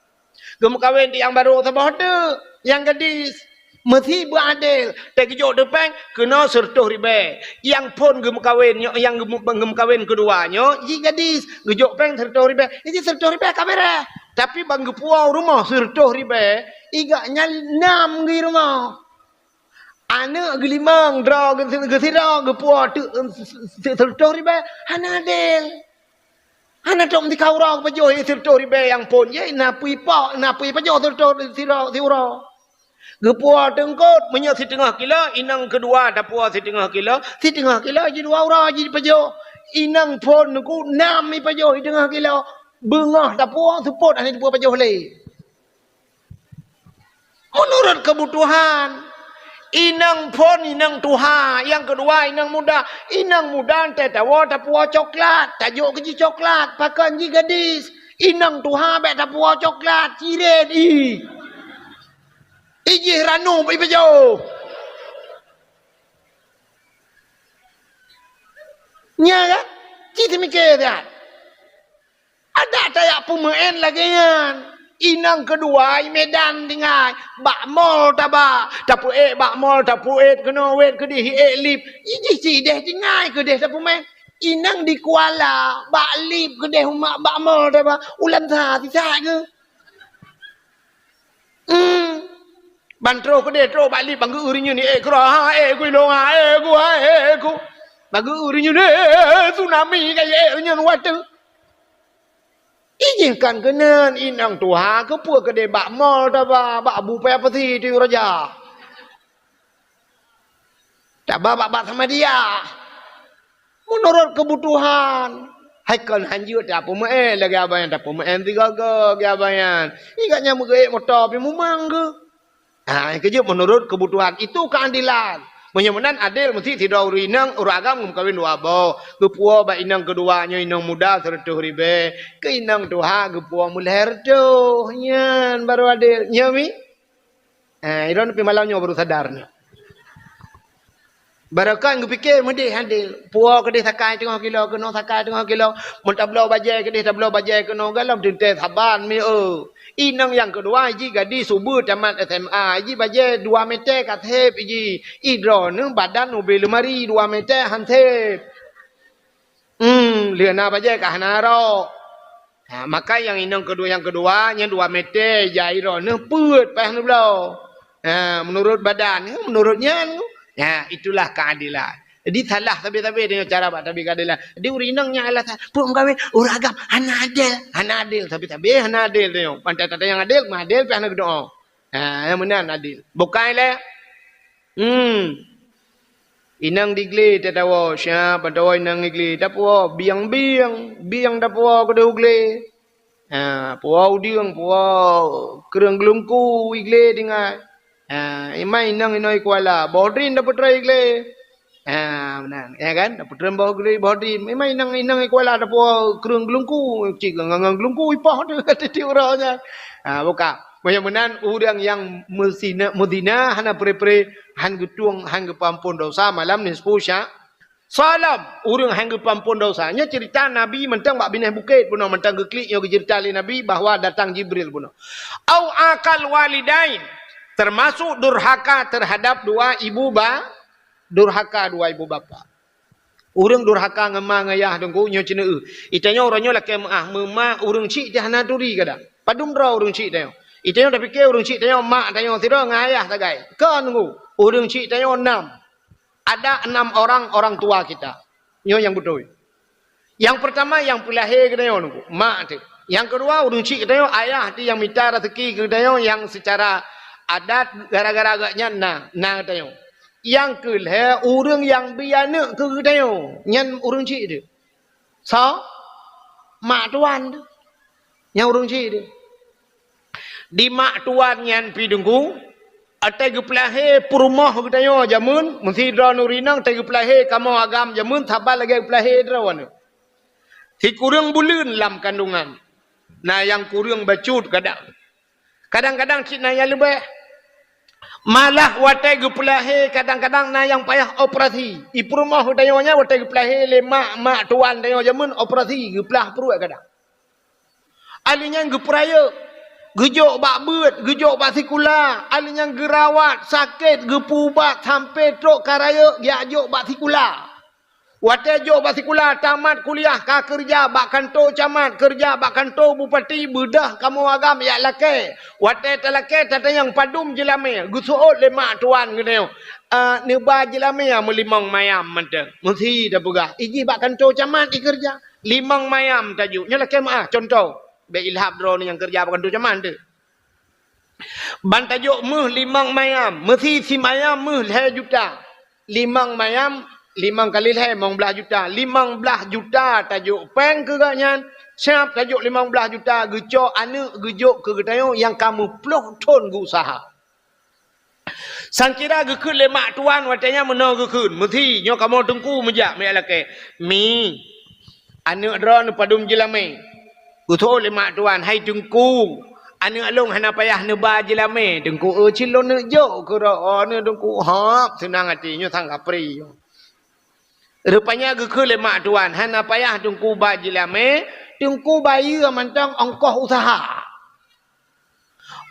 Geumeukawen di nyang barô saboh teuk, nyang gadis. Meusi beuadil, teugeujok teupeng keunoe sireutôh ribèe. Nyang phon geumeukawen nyoe, nyang geumeu-, geumeukawen keudua nyoe, jih gadis, geujok péng sireutôh ribèe. Jih sireutôh ribèe ka beureh. Tapi ban geupuwoe rumoh sireutôh ribèe, igak nyan nam geuh rumoh. Aneuëk geulimong, droe geu-, geusidroe, geupuwoe teuk, eh, sireutôh ribèe, hana adil. Hana tom sikaura geupajoh sireutôh ribèe nyang phon, jih na pui pok, na pui pajoh sireutôh sidroe siuroe. Geupuwoe teungkot, meunyoe siteungoh kilo, inong keudua tapuwoe siteungoh kilo, siteungoh kilo jih dua uroe jih jipajoh. Inong phon Teungku nam jipajoh siteungoh kilo. Beungoh tapuwoe, seupôt hana jipuwoe pajoh lé. Meunurot keubutuhan, inong phon inong tuha, nyang keudua inong muda. Inong muda teuh tawoe tapuwoe coklat, tajok keu jih coklat, pakon jih gadis. Inong tuha bèk tapuwoe coklat, cirét ih. Ijih ranub ipajoh. Nya kan? Cit teumiké that. Adak tajak peumeu'en lagèe nyan. Inong keudua i Medan tinggai. Bak mall taba. Tapeu'ék bak mall, tapeu'ék keunoe wét keudéh, ék lip. Ijih sidéh tinggai keudéh tapeumeu'en. Inong di Kuala, bak lip keudéh umat bak mall taba. Ulam sa sisat geuh. Hmm. Ban troh keudéh, troh bak lip, ban geu-eu rinyeun, "Eh, keudroe, ha, eh, ku ilong, ha, eh, ku, ha, eh, ku." Ban geu-eu rinyeun, "Eh, tsunami ka, eh, rinyeun watèe." Ijih kan keunan inong tuha, keupeue keudéh bak mall taba, bak bu paya pasi tiyueng raja. Taba bak, bak Samadiyah. Meunurot keubutuhan. Hai kon hanjeuet tapeumeu'en lagèe abang nyan, tapeumeu'en sigoe-goe lagèe abang nyan. Ingat nyan meugeuék moto pih mumang geuh. Ha, nyang keujeuet meunurot keubutuhan. Itu keuadilan. Meunyoe meunan adil, meusti sidroe ureueng inong, ureueng agam geumeukawen dua boh. Geupuwoe bak inong keudua nyoe inong muda seureutôh ribèe. Keu inong tuha geupuwoe meulhèe reutôh. Nyan baru adil. Nyo mi? Eh, droeneuh pih malam nyoe baru sadar nyoe. Barokon geupiké meudéh adil. Puwoe keudéh sakai teungoh kilo, keunoe sakai teungoh kilo. Meuntabloe bajèe keudéh, tabloe bajèe keunoe, galom teuntèe saban mi, eu. Inong nyang keudua jih gadis ubeut tamat S M A, jih bajèe dua mètè ka sép jih. Ih droeneuh badan ubé leumari dua mètè han sép. Hmm, lheueh na bajèe ka hana rok. Ha, maka nyang inong keudua, nyang keudua, nyan dua mètè, jai droeneuh peuet payah neubloe. Ha, meunurot badan, meunurot nyan. Ha, itulah keadilan. Jadi salah sabe-sabe tanyoe cara bak tabi keadilan. Jadi ureueng inong nyan alasan, "Peue meukawen, ureueng agam hana adil, hana adil, sabe-sabe hana adil tanyoe." Pantai tata nyang adil, meuadil pih hana geudoe. Ha, nyang meunan adil. Bukai lé. Hmm. Inong di glé tatawoe, siap tatawoe inong di glé. Tapuwoe bieng-bieng, bieng tapuwoe keudéh u glé. Ha, puwoe udeueng, puwoe kreueng geulungku i glé tinggai. Ha, iman inong inoe i Kuala, boh drin tapeutroi i glé. Ha, meunan, ya kan? Tapeutrön boh gri-, boh drin. Memang inong, inong i Kuala tapuwoe kreueng geulungku, cit ngon, ngon geulungku ipoh teuh tiep uroe nyan. Ha, buka. Meunyoe meunan, ureueng nyang meuzina, meuzina hana pre-pre, han geutueng, han geupeuampon dosa malam nisfu sya-, Sya'ban, ureueng han geupeuampon dosa. Nyoe cerita Nabi mantong bak binéh bukét bunoe, mantong geuklik nyoe geucerita lé Nabi bahwa datang Jibril bunoe. Au aqal walidain, termasuk durhaka terhadap dua ibu ba-, durhaka dua ibu bapa. Ureueng durhaka ngon ma ngon yah teungku nyoe ceuneuh. Itanyoe uroe nyoe lakèe meu'ah, meuma ureueng chik teuh hana turi kadang. Padum droe ureueng chik tanyoe. Itanyoe tapiké ureueng chik tanyoe mak tanyoe sidroe ngon ayah sagai. Kon teungku, ureueng chik tanyoe nam. Ada enam orang orang tua kita. Nyoe nyang beutôi. Nyang peurtama nyang peulahé geutanyoe teungku, mak teuh. Nyang keudua ureueng chik geutanyoe, ayah teuh nyang mita raseuki keu geutanyoe nyang seucara adat gara-gara gobnyan na, na geutanyoe. Nyang keu lhèe ureueng nyang bi aneuk keu geutanyoe, nyan ureueng chik teuh. Soe? Mak tuan teuh. Nyan ureueng chik teuh. Di mak tuan nyan pih teungku, watèe geupeulahé peurumoh geutanyoe jameun, meusidroe ureueng inong watèe geupeulahé kamoe agam jameun saban lagèe geupeulahé droeneuh. Sikureueng buleuen lam kandungan, na nyang kureueng bacut kadang. Kadang-kadang cit na nyang leubeh. Malah watèe geupeulahé kadang-kadang na nyang payah operasi. I peurumoh geutanyoe nyan watèe geupeulahé lé mak, mak tuan tanyoe jameun operasi, geuplah pruet kadang. Ahli nyan geupeurayeuk, geujok bak beuet, geujok bak sikula, ahli nyan geurawat, sakét, geupeuubat, sampoe trok ka rayeuk, geujak jok bak sikula. Watèe jok bak sikula, tamat kuliah, ka keureuja bak kantô camat, keureuja bak kantô bupati, beudôh kamoe agam jak lakèe. Watèe talakèe, tatanyong padum jeulamèe, geuseuôt lé mak tuan geutanyoe. "Ah, neuba jeulamèe meulimong mayam mantong." Meusi tapeugah, ijih bak kantô camat ikeureuja. Limong mayam tajok. Nyoe lakèe meu'ah, cuntoh. Bèk ilhab droeneuh nyang keureuja bak kantô camat teuh. Ban tajok méuh limong mayam, meusi simayam méuh lhèe juta. Limong mayam, limong kali lhèe, limong blaih juta. Limong blaih juta tajok péng keu gobnyan, siab tajok limong blaih juta geucok aneuk geujok keu geutanyoe nyang ka meuploh thon geuusaha. Sangkira geukheun lé mak tuan watèe nyan meunoe geukheun, meusi nyoe kamoe teungku meujak meuyak lakèe. Mi, aneuk droeneuh padum jeulamé. Geutho lé mak tuan, "Hai teungku, aneuk lôn hana payah neuba jeulamé." Teungku, "Eu, cit lôn neuk jok keu droeneuh teungku." Hop, seunang até nyoe sang kapri. Rupanya geukheun lé mak tuan, "Hana payah teungku ba jeulamé, teungku bayeue mantong ongkoh usaha."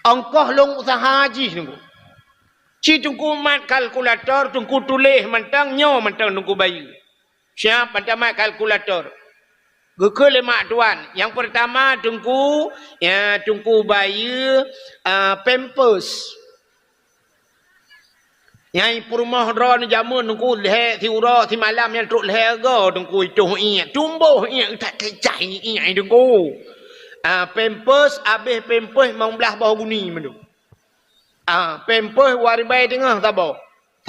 Ongkoh lôn usaha jih teungku. Ci teungku mat kalkulator, teungku tuléh mantong, nyoe mantong teungku bayeue. Siab mantong mat kalkulator. Geukheun lé mak tuan. Nyang peurtama teungku, ya, teungku bayeue, ah, pampers. Nyang peurumoh droeneuh jameun teungku lhèe siuroe simalam nyan trok lhèe go teungku itoh iék. Tumboh iék that teucai iék teungku. Ah, pampers abéh pampers limong blaih boh guni mandum. Ah, pampers dua ribèe teungoh saboh.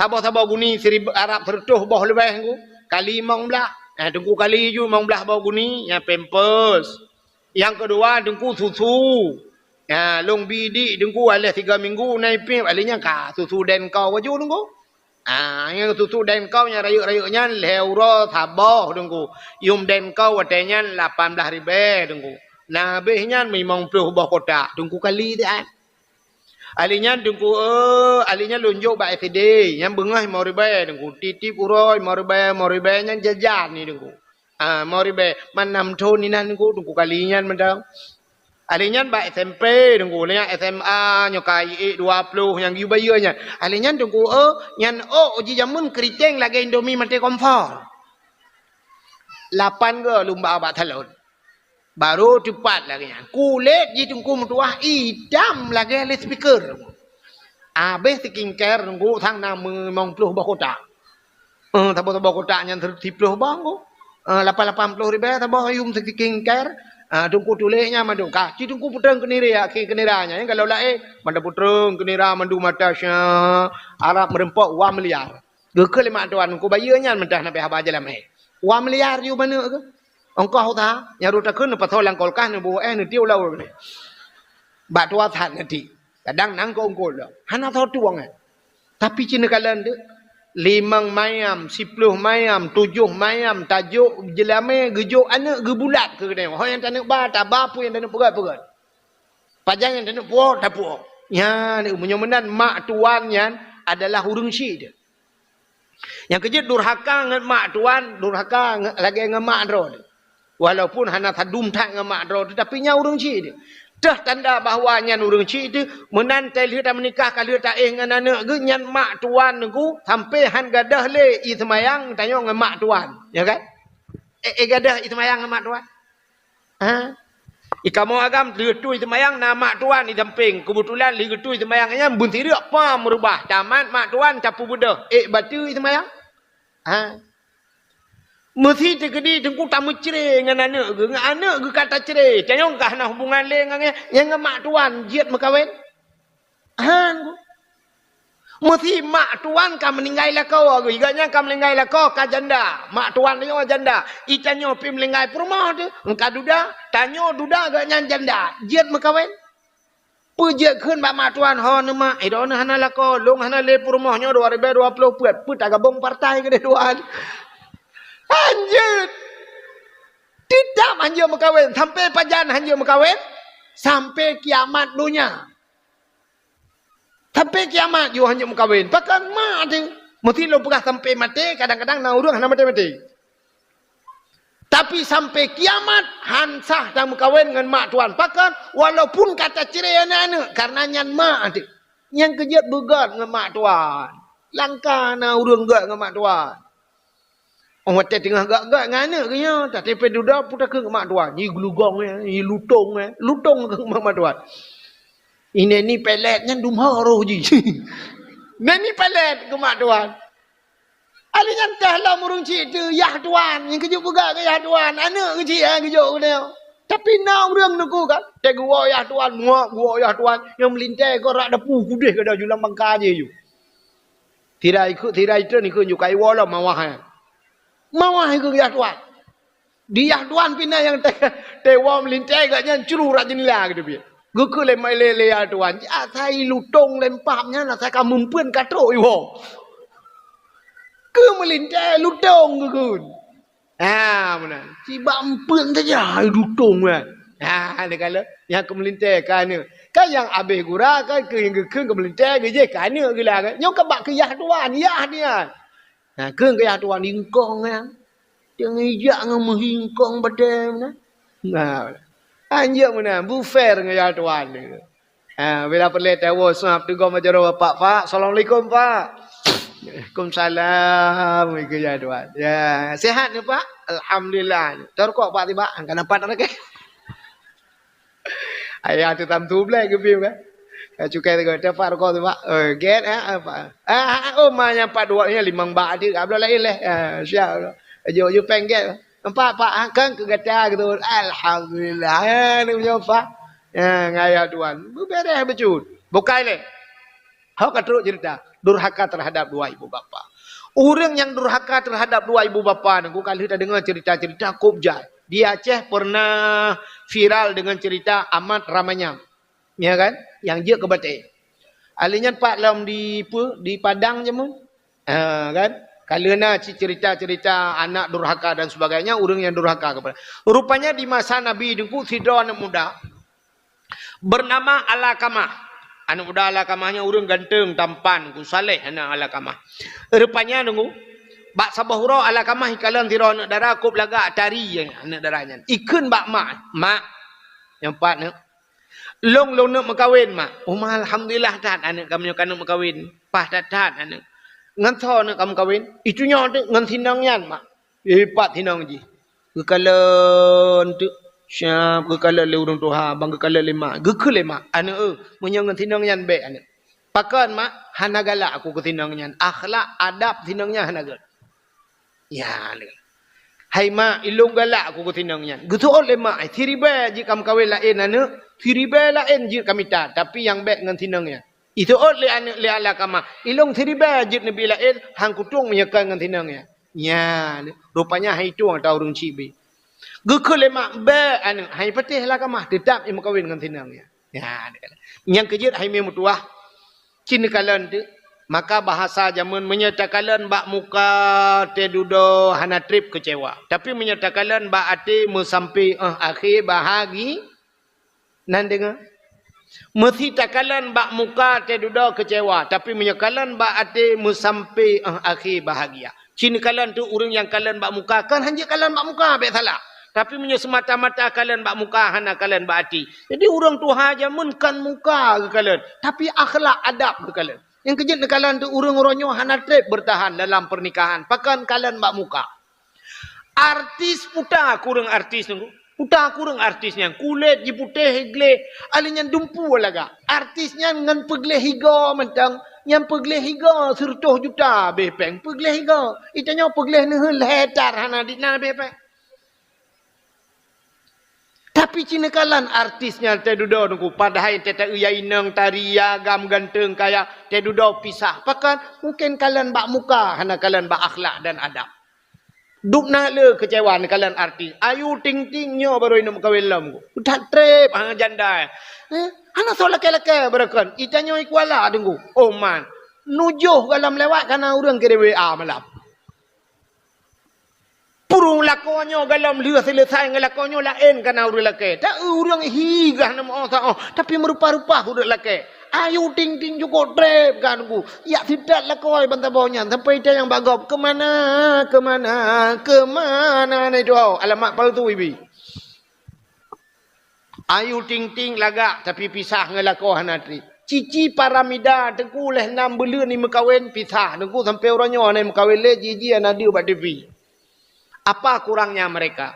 Saboh-saboh guni siribèe Arab seureutôh boh leubèh teungku. Kali limong blaih. Ah, teungku kali ju limong blaih boh guni, nyan pampers. Nyang keudua teungku susu. Ha, lôn bi dik teungku, alah tiga minggu na ipéb, alah nyan ka susu Denko aju teungku. Ha, nyang susu Denko nyang rayeuk-rayeuk nyan lhèe uroe saboh teungku. Yum Denko watèe nyan lapan blaih ribèe teungku. Na abéh nyan limong ploh boh kotak teungku kali siat. Alah nyan teungku, eh, alah nyan lôn jok bak S D, nyan beungoh limong ribèe teungku. Tiep-tiep uroe limong ribèe, limong ribèe nyan jajan ni teungku. Ah, limong ribèe, man nam thon inan teungku, teungku kali nyan mantong. Alah nyan bak S M P teungku, alah nyan S M A nyoe ka iék dua ploh nyang geuyue bayeue nyan. Alah nyan teungku, eh, nyan ôk jijameun keuriteng lagèe Indomie maté kompor. Lapan go lôn ba bak salon. Barô teupat lagèe nyan. Kulét jih teungku meutuwah itam lagèe loudspeaker. Abéh skincare teungku sang na limong ploh boh kotak. Eh, saboh-saboh kotak nyan siploh boh teungku. Eh, lapan-lapan ploh ribèe saboh yum skincare. Ah, teungku tuléh nyan mandum ka. Ci teungku peutrön keu nirèe, akhé keu nirèe nyan. Nyang galak laén, mantong peutrön keu nirèe mandum mata sya, Arab meureumpok dua miliar. Geukheun lé mak tuan, "Kubayeue nyan mantong hana payah ba jeulamé." Dua miliar yum aneuk keuh. Ongkoh usaha, nyang rhot takheun neupasoe lam kulkas, neubuet èh, neutiek u laôt. Bak tuha that neutiek. Kadang nang keu ungkot lom. Hana soe tueng, eh. Tapi ci neukalon deuh, limong mayam, siploh mayam, tujoh mayam, tajok jeulamé, geujok aneuk, geubulat keu geutanyoe. Ho nyang taneuk ba, taba, peue nyang taneuk peugöt, peugöt. Pajan nyang taneuk puwoe, tapuwoe. Nyan, meunyoe meunan mak tuan nyan adalah ureueng syik deuh. Nyang keujeuet durhaka ngon mak tuan, durhaka nge-, lagèe ngon mak droe. Walaupun hana sadum that ngon mak droe, tetapi nyan ureueng syik deuh. Teuh tanda bahwa nyan ureueng syik deuh, meunan tai lheueh tameunikah ka lheueh taéh ngon aneuk geuh, nyan mak tuan geuh sampai han gadôh lé ie seumayang tanyoe ngon mak tuan, ya kan? Eh, eh, gadôh ie seumayang ngon mak tuan. Ha? Di kamoe agam lheueh tui seumayang na mak tuan di sampéng. Keubeutulan lheueh geutui seumayang nyan beunsireuk pam meurubah. Tamat mak tuan tapeubeudôh. Ék bateue ie seumayang? Ha? Meusi teukeudi teungku tameucré ngon aneuk geuh. Ngon aneuk geuh ka tacré. Tanyoe ka hana hubungan lé ngon, ngon mak tuan jeuet meukawen. Han ku. Meusi mak tuan ka meuninggai lakoe, geuh nyan ka meuninggai lakoe ka janda. Mak tuan nyoe janda. Itanyoe pih meuninggai peurumoh teuh, ka duda. Tanyoe duda geuh nyan janda. Jeuet meukawen. Peue jeuet kheun bak mak tuan, "Ho neuh mak, eh, droeneuh hana lakoe, lôn hana lé peurumoh nyoe dua ribèe dua ploh peuet, peue tagabong partai keudeh tuan?" Han jeuet. Teutap han jeuet meukawen. Sampai pajan han jeuet meukawen? Sampai kiamat donya. Sampai kiamat jih han jeuet meukawen. Pakon mak teuh? Meusti lôn peugah sampai maté, kadang-kadang na ureueng hana maté-maté. Tapi sampai kiamat han sah tameukawen ngon mak tuan. Pakon? Walaupun ka tacré aneuk-aneuk, karena nyan mak teuh. Nyang keujeuet beugöt ngon mak tuan. Langka na ureueng göt ngon mak tuan. Oh, watèe teungoh göt-göt ngon aneuk geuh nyoe, tateupeue dudoe peue takheun keu mak tuan. Nyi geulugong, eh, nyi lutong, eh. Lutong keu mak, mak tuan. Ineh ni pelet nyan dum ho roh jih. Neh ni pelet keu mak tuan. Alah nyan teuh lom ureueng chik teuh, yah tuan. Nyang keujeuet peugah keu yah tuan. Aneuk keuchik, eh, geujok keunoe. Tapi na ureuëng neuku kan, teuguwoe yah tuan, muak guwoe yah tuan, nyang meulintée keu rak dapu kudeh gada julang bangka je yue. Tirai ikut, tirai treun ikut yue kai woe lom mawah nyan. Mawah ikut yah tuan. Di yah tuan pih na nyang teuwoe meulintée gak nyan curu rak jeundela gitu piye. Geukeu lé mai lé lé yah tuan, asai lutong lempam nyan asai ka meumpeuen ka trok iwoe. Keu meulintée lutong geukheun. Ha, meunan. Sibak eumpeuen saja, hai dutong kan. Ha, dia kala, nyang keu meulintée ka aneuk. Kan nyang abéh gura kan keu nyang geukheun keu meulintée geujeh ka aneuk gila kan. Nyoe ka bak keu yah tuan, yah nian. Ha, keu keu yah tuan ingkong kan. Teuh ngijak ngon meuhingkong batée meunan. Nah. Anjak meunan, bufer ngon yah tuan. Ha, bila peureulée tawoe seuab teugom jaroe bapak, "Pak, assalamualaikum, Pak." "Waalaikumsalam," ikeu yah tuan. "Ya, sehat ni, Pak?" "Alhamdulillah." "Tarukok, Pak, tiba." Kan nampak tak lagi. Ayah tu tam tu blek geubi kan. Ka cukai tu, "Dapat rukok tu, Pak." "Oh, get, ha, apa?" "Ah, oh, ma nyang pat dua ni limong bak adik, abloe lain leh." "Ah, siap." Jok, jok pengget. "Nampak, Pak, ha, kan keu gata gitu." "Alhamdulillah." Ha, ni punya, Pak. Ya, ngaya tuan. Beberes becut. Bukai leh. Hok ka trok cerita. Durhaka terhadap dua ibu bapa. Ureuëng nyang durhaka terhadap dua ibu bapa ni, ku ka lheueh tadeungoe cerita-cerita kop jai. Di Aceh pernah viral dengan cerita Amat Ramanyang. Ya kan? Yang jeuet keu batée. Ahli nyan pat lom di, pe, di Padang jameun. Ha, kan? Ka lheueh na cit cerita-cerita anak durhaka dan sebagainya, ureuëng nyang durhaka kepada. Rupanya di masa Nabi Teungku sidroe aneuk muda bernama Alakamah. Aneuk muda Alakamah nyan ureuëng ganteng, tampan, ku saleh aneuk Alakamah. Rupanya Teungku, bak saboh uroe Alakamah ikalon sidroe aneuk dara kop lagak tari aneuk dara nyan. Ikheun bak mak, "Mak, nyang pat neuk, lôn, lôn neuk meukawen, Mak." "Oh, Ma, alhamdulillah that aneuk kamoe ka neuk meukawen. Paih that-that aneuk." "Ngon soe neuk ka meukawen?" "Itu nyoe teuk, ngon sinong nyan, Mak." Ipat sinong jih. Geukalon teuk. Siap geukalon lé ureuëng tuha, ban geukalon lé mak. Geukheun lé mak, "Aneuk, eh, meunyoe ngon sinong nyan bék, aneuk." "Pakon, Mak?" "Hana galak aku keu sinong nyan. Akhlak, adab sinong nyan hana gét." Ya, hai mak, ilôn galak aku keu sinong nyan. Geuseuôt lé mak, "Siribée jeuet ka meukawen laén aneuk, siribée laén jeuet ka mita, tapi nyang bék ngon sinong nyan." Iseuôt lé aneuk lé Alakamah, "Ilôn siribée jeuet neubi laén, han kutueng meunyoe kon ngon sinong nyan." Nyan, rupanya han itueng ata ureuëng syiek bi. Geukheun lé mak, "Bék aneuk, han ipatéh Alakamah, teutab imeukawen ngon sinong nyan." Nyan, nyang keujeuet hai mé meutuwah. Cit neukalon teuk, maka bahasa jameun meunyoe takalon bak muka teududoe hana treb keucewa. Tapi meunyoe takalon bak até meusampé, eh, akhé bahagi-, nan deungoe. Meusi takalon bak muka teududoe keucewa, tapi meunyoe kalon bak até meusampé, eh, akhé bahagia. Cit neukalon teuk ureuëng nyang kalon bak muka, kon han jeuet kalon bak muka, bék salah. Tapi meunyoe seumata-mata kalon bak muka, hana kalon bak até. Jadi ureuëng tuha jameun kon muka geukalon, tapi akhlak adab geukalon. Nyang keujeuet neukalon teuk ureuëng uroe nyoe hana treb beurtahan dalam peurnikahan, pakon kalon bak muka. Artis puta kureueng artis nunggu. Puta kureueng artis nyan, kulét jiputéh gleh, ahli nyan dumpu lagak. Artis nyan ngon peugleh higa mantong, nyang peugleh higa sireutoh juta béh péng peugleh higa. Itanyoe peugleh neuheun lhée tar hana dit na béh péng. Tapi cit neukalon artis nyan teududoe nunggu, padahai teuta ya inong tari ya agam ganteng kaya teududoe pisah. Pakon? Mungken kalon bak muka, hana kalon bak akhlak dan adab. Dub na le keucewa neukalon artis. Ayu Ting Ting nyoe barô inong meukawen lom. That treb, ha, janda. Eh, hana soe lakée-lakée barokon. Itanyoe i Kuala Teungku. Oh man. Nujoh galom lewat kana ureuëng kirém W A malam. Purung lakoe nyoe galom lheueh seuleusai ngon lakoe nyoe laén kana ureuëng lakée. Ta ureuëng hi gah nama oh ta oh, tapi meurupa-rupa ureuëng lakée. Ayu Ting Ting jukok treb ka nunggu. Yak sitat lakoe ban saboh nyan sampai tanyong bak gob, "Keumana, keumana, keumana na itu?" Alamat palsu ibi. Ayu Ting Ting lagak tapi pisah ngon lakoe hana treb. Cici Paramida teungku lheueh nam buleuen imeukawen pisah teungku sampai uroe nyoe hana imeukawen lé, jiji hana deuek bak T V. Apa kurangnya mereka?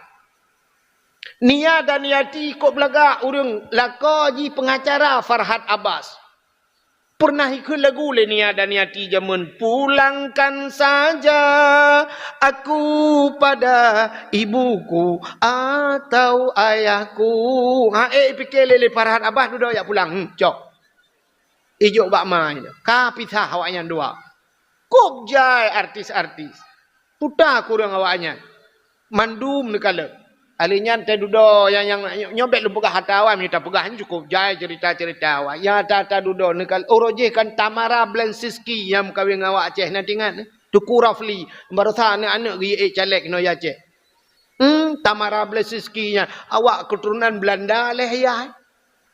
Nia Daniati kok beulagak ureuëng lakoe jih pengacara Farhad Abbas. Pernah ikheun lagu lé Nia Daniati jameun, "Pulangkan saja aku pada ibuku atau ayahku." Ha, eh, pike lé, lé Farhat Abbas dudoe jak pulang. Hmm, cok. Ijok bak ma nyan. Ka pisah awaknyan dua. Kop jai artis-artis. Puta kureueng awaknyan. Mandum neukalon. Ahli nyan teududoe nyang, nyang nyoe bèk lôn peugah ata awai, meunyoe tapeugah nyan cukôp jai cerita-cerita awai. Nyang ata-ata dudoe neukalon. Uroe jih kan Tamara Blensinski nyang meukawen ngon awak Aceh, na teuingat? Teuku Rafli, baroesa aneuk-aneuk geuék caleg nyoe Aceh. Hmm, Tamara Blensinski nyan, awak keuturonan Belanda lé yah.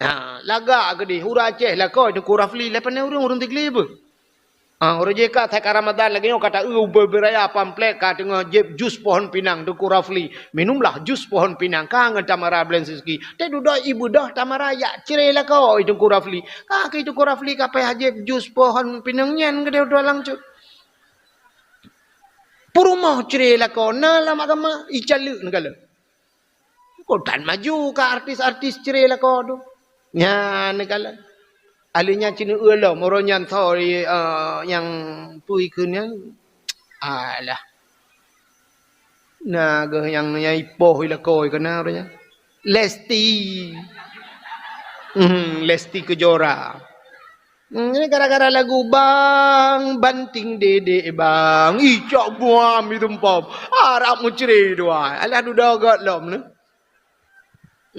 Ha, lagak keudeh, ureueng Aceh lakoe Teuku Rafli, lé pane ureueng, ureueng Tigli beuh. Ha, ureueng J K, that ka Ramadan lagèe nyoe ka ta-eu ubé-ubé raya pamflet ka teungoh jieb jus pohon pinang Teuku Rafli. Minumlah jus pohon pinang ka ngon Tamara Blensinski. Teududoe ibeudôh Tamara jak cre lakoe Teuku Rafli. Ka keu Teuku Rafli ka payah jieb jus pohon pinang nyan keudeh dua langsung. Peurumoh cre lakoe na lam agama, icaleuek neukalon. Kok tan maju ka artis-artis cre lakoe tu. Nyan neukalon. Ahli nyan cina eu lom, uroe nyan sorry, eh, nyang peue ikheun nyan. Alah. Na geuh nyang, nyang ipoh i lakoe keunan uroe nyan. Lesti. Hmm, Lesti Kejora. Hmm, ini gara-gara lagu Bang Banting Dedek Bang. Ih, cok buam itu empom. Harap meucre dua. Alah dudoe göt lom ni.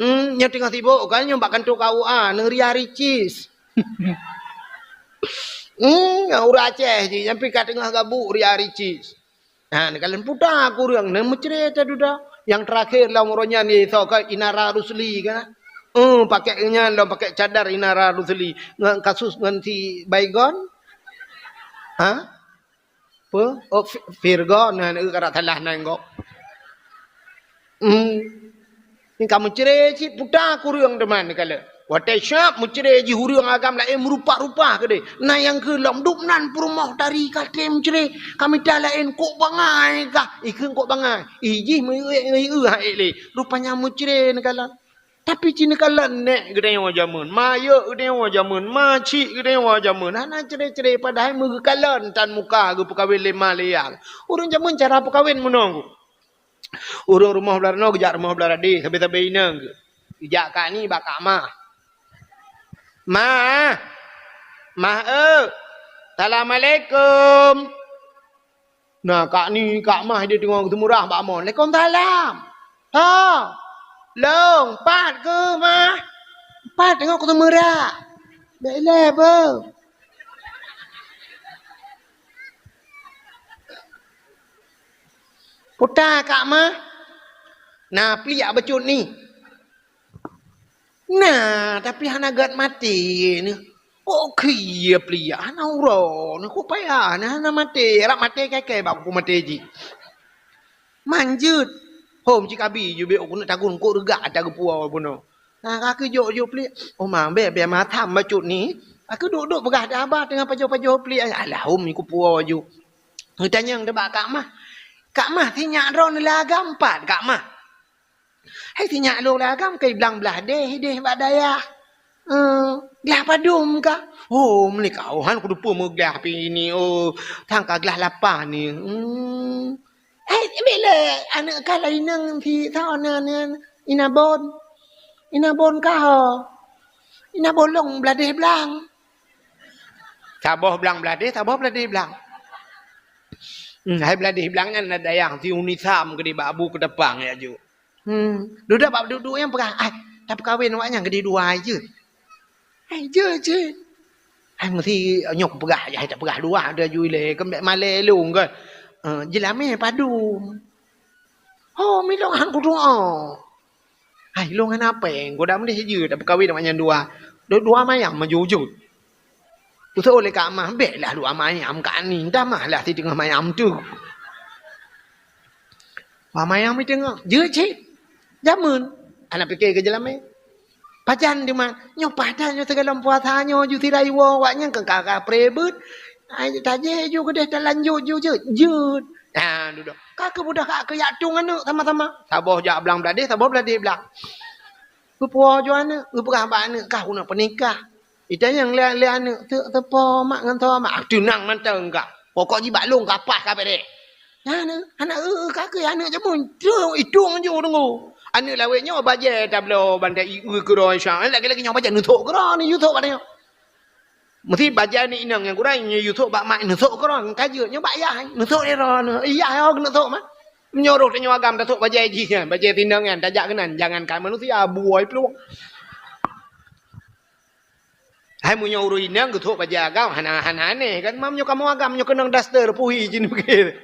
Hmm, nyoe teungoh sibuk kan, nyoe bak kantor K U A, neuria ricis. Hmm, ureueng Aceh jih, nyang pih ka teungoh gabuk ria ricis. Ha, neukalon puta kureueng, neumeucre teududoe. Nyang teurakhir lom uroe nyan, yaitu ka Inara Rusli kan. Eh, pakai nyan lom, pakai cadar Inara Rusli. Ngon kasus ngon si Baygon. Ha? Peue? Oh, Fi-, Virgon, na, na, ka salah nan gob. Hmm. Ni ka meucre cit puta kureueng teuma neukalon. Watèe siap meucre jih ureueng agam laén meurupa-rupa keudeh. Na nyang keu lom dum nan peurumoh tari ka trép meucre. Ka mita laén kok bangai kah? Ikheun kok bangai. Ih jih meu-, eu-, eu-, eu-, ha ék lé. Rupanya meucre neukalon. Tapi ci neukalon nèk geutanyoe jameun, mayeuek geutanyoe jameun, macik geutanyoe jameun. Hana cre-cre padahai meugeukalon tan muka geupeukawen lé ma lé yah. Ureueng jameun cara peukawen meunoe. Ureueng rumoh blah ranoe geujak rumoh blah radeh, sabe-sabe inong geuh. Geujak kak ni bak kak mah. Mah! Mah eu! Assalamualaikum! Na kak ni, kak mah dia teungoh geuteumurah bak mon. Waalaikumsalam. Tho! Long, pat keuh mah? Pat teungoh geuteumurah. Bèk ilèe beuh. Puta kak mah, na pliek bacut ni. Na, tapi hana gèt maté ni. Kok khie pliek hana uroe ni, kok payah ni hana maté. Rab maté kèe-kèe bak kuk maté jih. Manjeuet. Hom cit kabi jubek keuneuk tagun kok reugak ata geupuwoe bunoe. Nah, ka keu jok-jok pliek. Oh, ma, bèk, bèk matam bacut ni. Ka keu duek-duek peugah daba teungoh pajoh-pajoh pliek. Alah, hom ni kupuwoe ju. Geutanyong teuh bak kak mah. Kak mah, sinyak droeneuh lé agam pat kak mah? Hai sinyak lôn lé agam keu blang blah deh, deh bak dayah. Eh, glah padum kah? Oh, meunyoe kah, oh, han kuteupeu meuglah pi ni, oh, sangka glah lapah ni. Hmm. Hai, bilèe aneuk kah laineng si sa na, na, Inabon. Inabon kah, oh? Inabon lôn blah deh blang. Saboh blang blah deh, saboh blah deh blang. Hmm, hai blah deh blang nyan na dayah si Unisam keudeh bak Abu Keutapang ya ju. Hmm. Dudoe bak duek-duek nyang peugah, "Ai, tapeukawen awak nyan keudeh dua jeuet." "Ai, jeuet, jeuet." "Ai, meusi nyoe kupeugah, ai, tapeugah dua, dua jeuet lé, keumbèk malèe lôn keu." Eh, jeulamé padum. "Oh, milong han kudoa." "Ai, lôn hana péng, goda meudeh jeuet tapeukawen awak nyan dua. Dua, dua mayam maju jeuet." Usoe lé kak mah, "Bèk lah dua mayam kak ni, tamah lah si teungoh mayam tu." Dua mayam mi teungoh, jeuet cit. Jameun. Aneuk pike keu jeulamé. Pajan teuma, nyoe pajan nyoe sigohlom puasa nyoe ju sira iwoe awak nyan keu ka, ka pré beuet. Ai tajéh ju keudeh talanjut ju jeuet. Jeuet. Ha, dudoe. Ka keu budoe ka keu jak tueng aneuk sama-sama. Saboh jak blang blah deh, saboh blah deh blang. Geupuwoe ju aneuk, geupeugah bak aneuk, "Kah keuneuk peunikah." Itanyong lé, lé aneuk, "Teuk teupo mak ngon tho mak?" "Ah, teunang mantong kah. Pokok jih bak lôn ka paih ka bék." Nah, nah, aneuk, "Eu, eu, ka keuh aneuk jameun." Trok itong ju deungoe. Aneuk lawét nyoe bajée tabloe banda i eu keudroe Isya. Lagée-lagée nyoe bajée neusok keudroe ni, yusok bak nyoe. Meusti bajée aneuk inong nyang gurée nyoe yusok bak mak neusok keudroe ka jeuet nyoe bak yah, neusok lé droe. Yah, oh, neusok mah. Meunyoe roh tanyoe agam tasok bajée jih nyan, bajée tinong nyan tajak keunan, jangankan manusia, buôi plueng. Hai meunyoe ureueng inong geusok bajée agam, hana, hana aneh kan? Mam nyoe kamoe agam nyoe keunong daster puhi jih pike.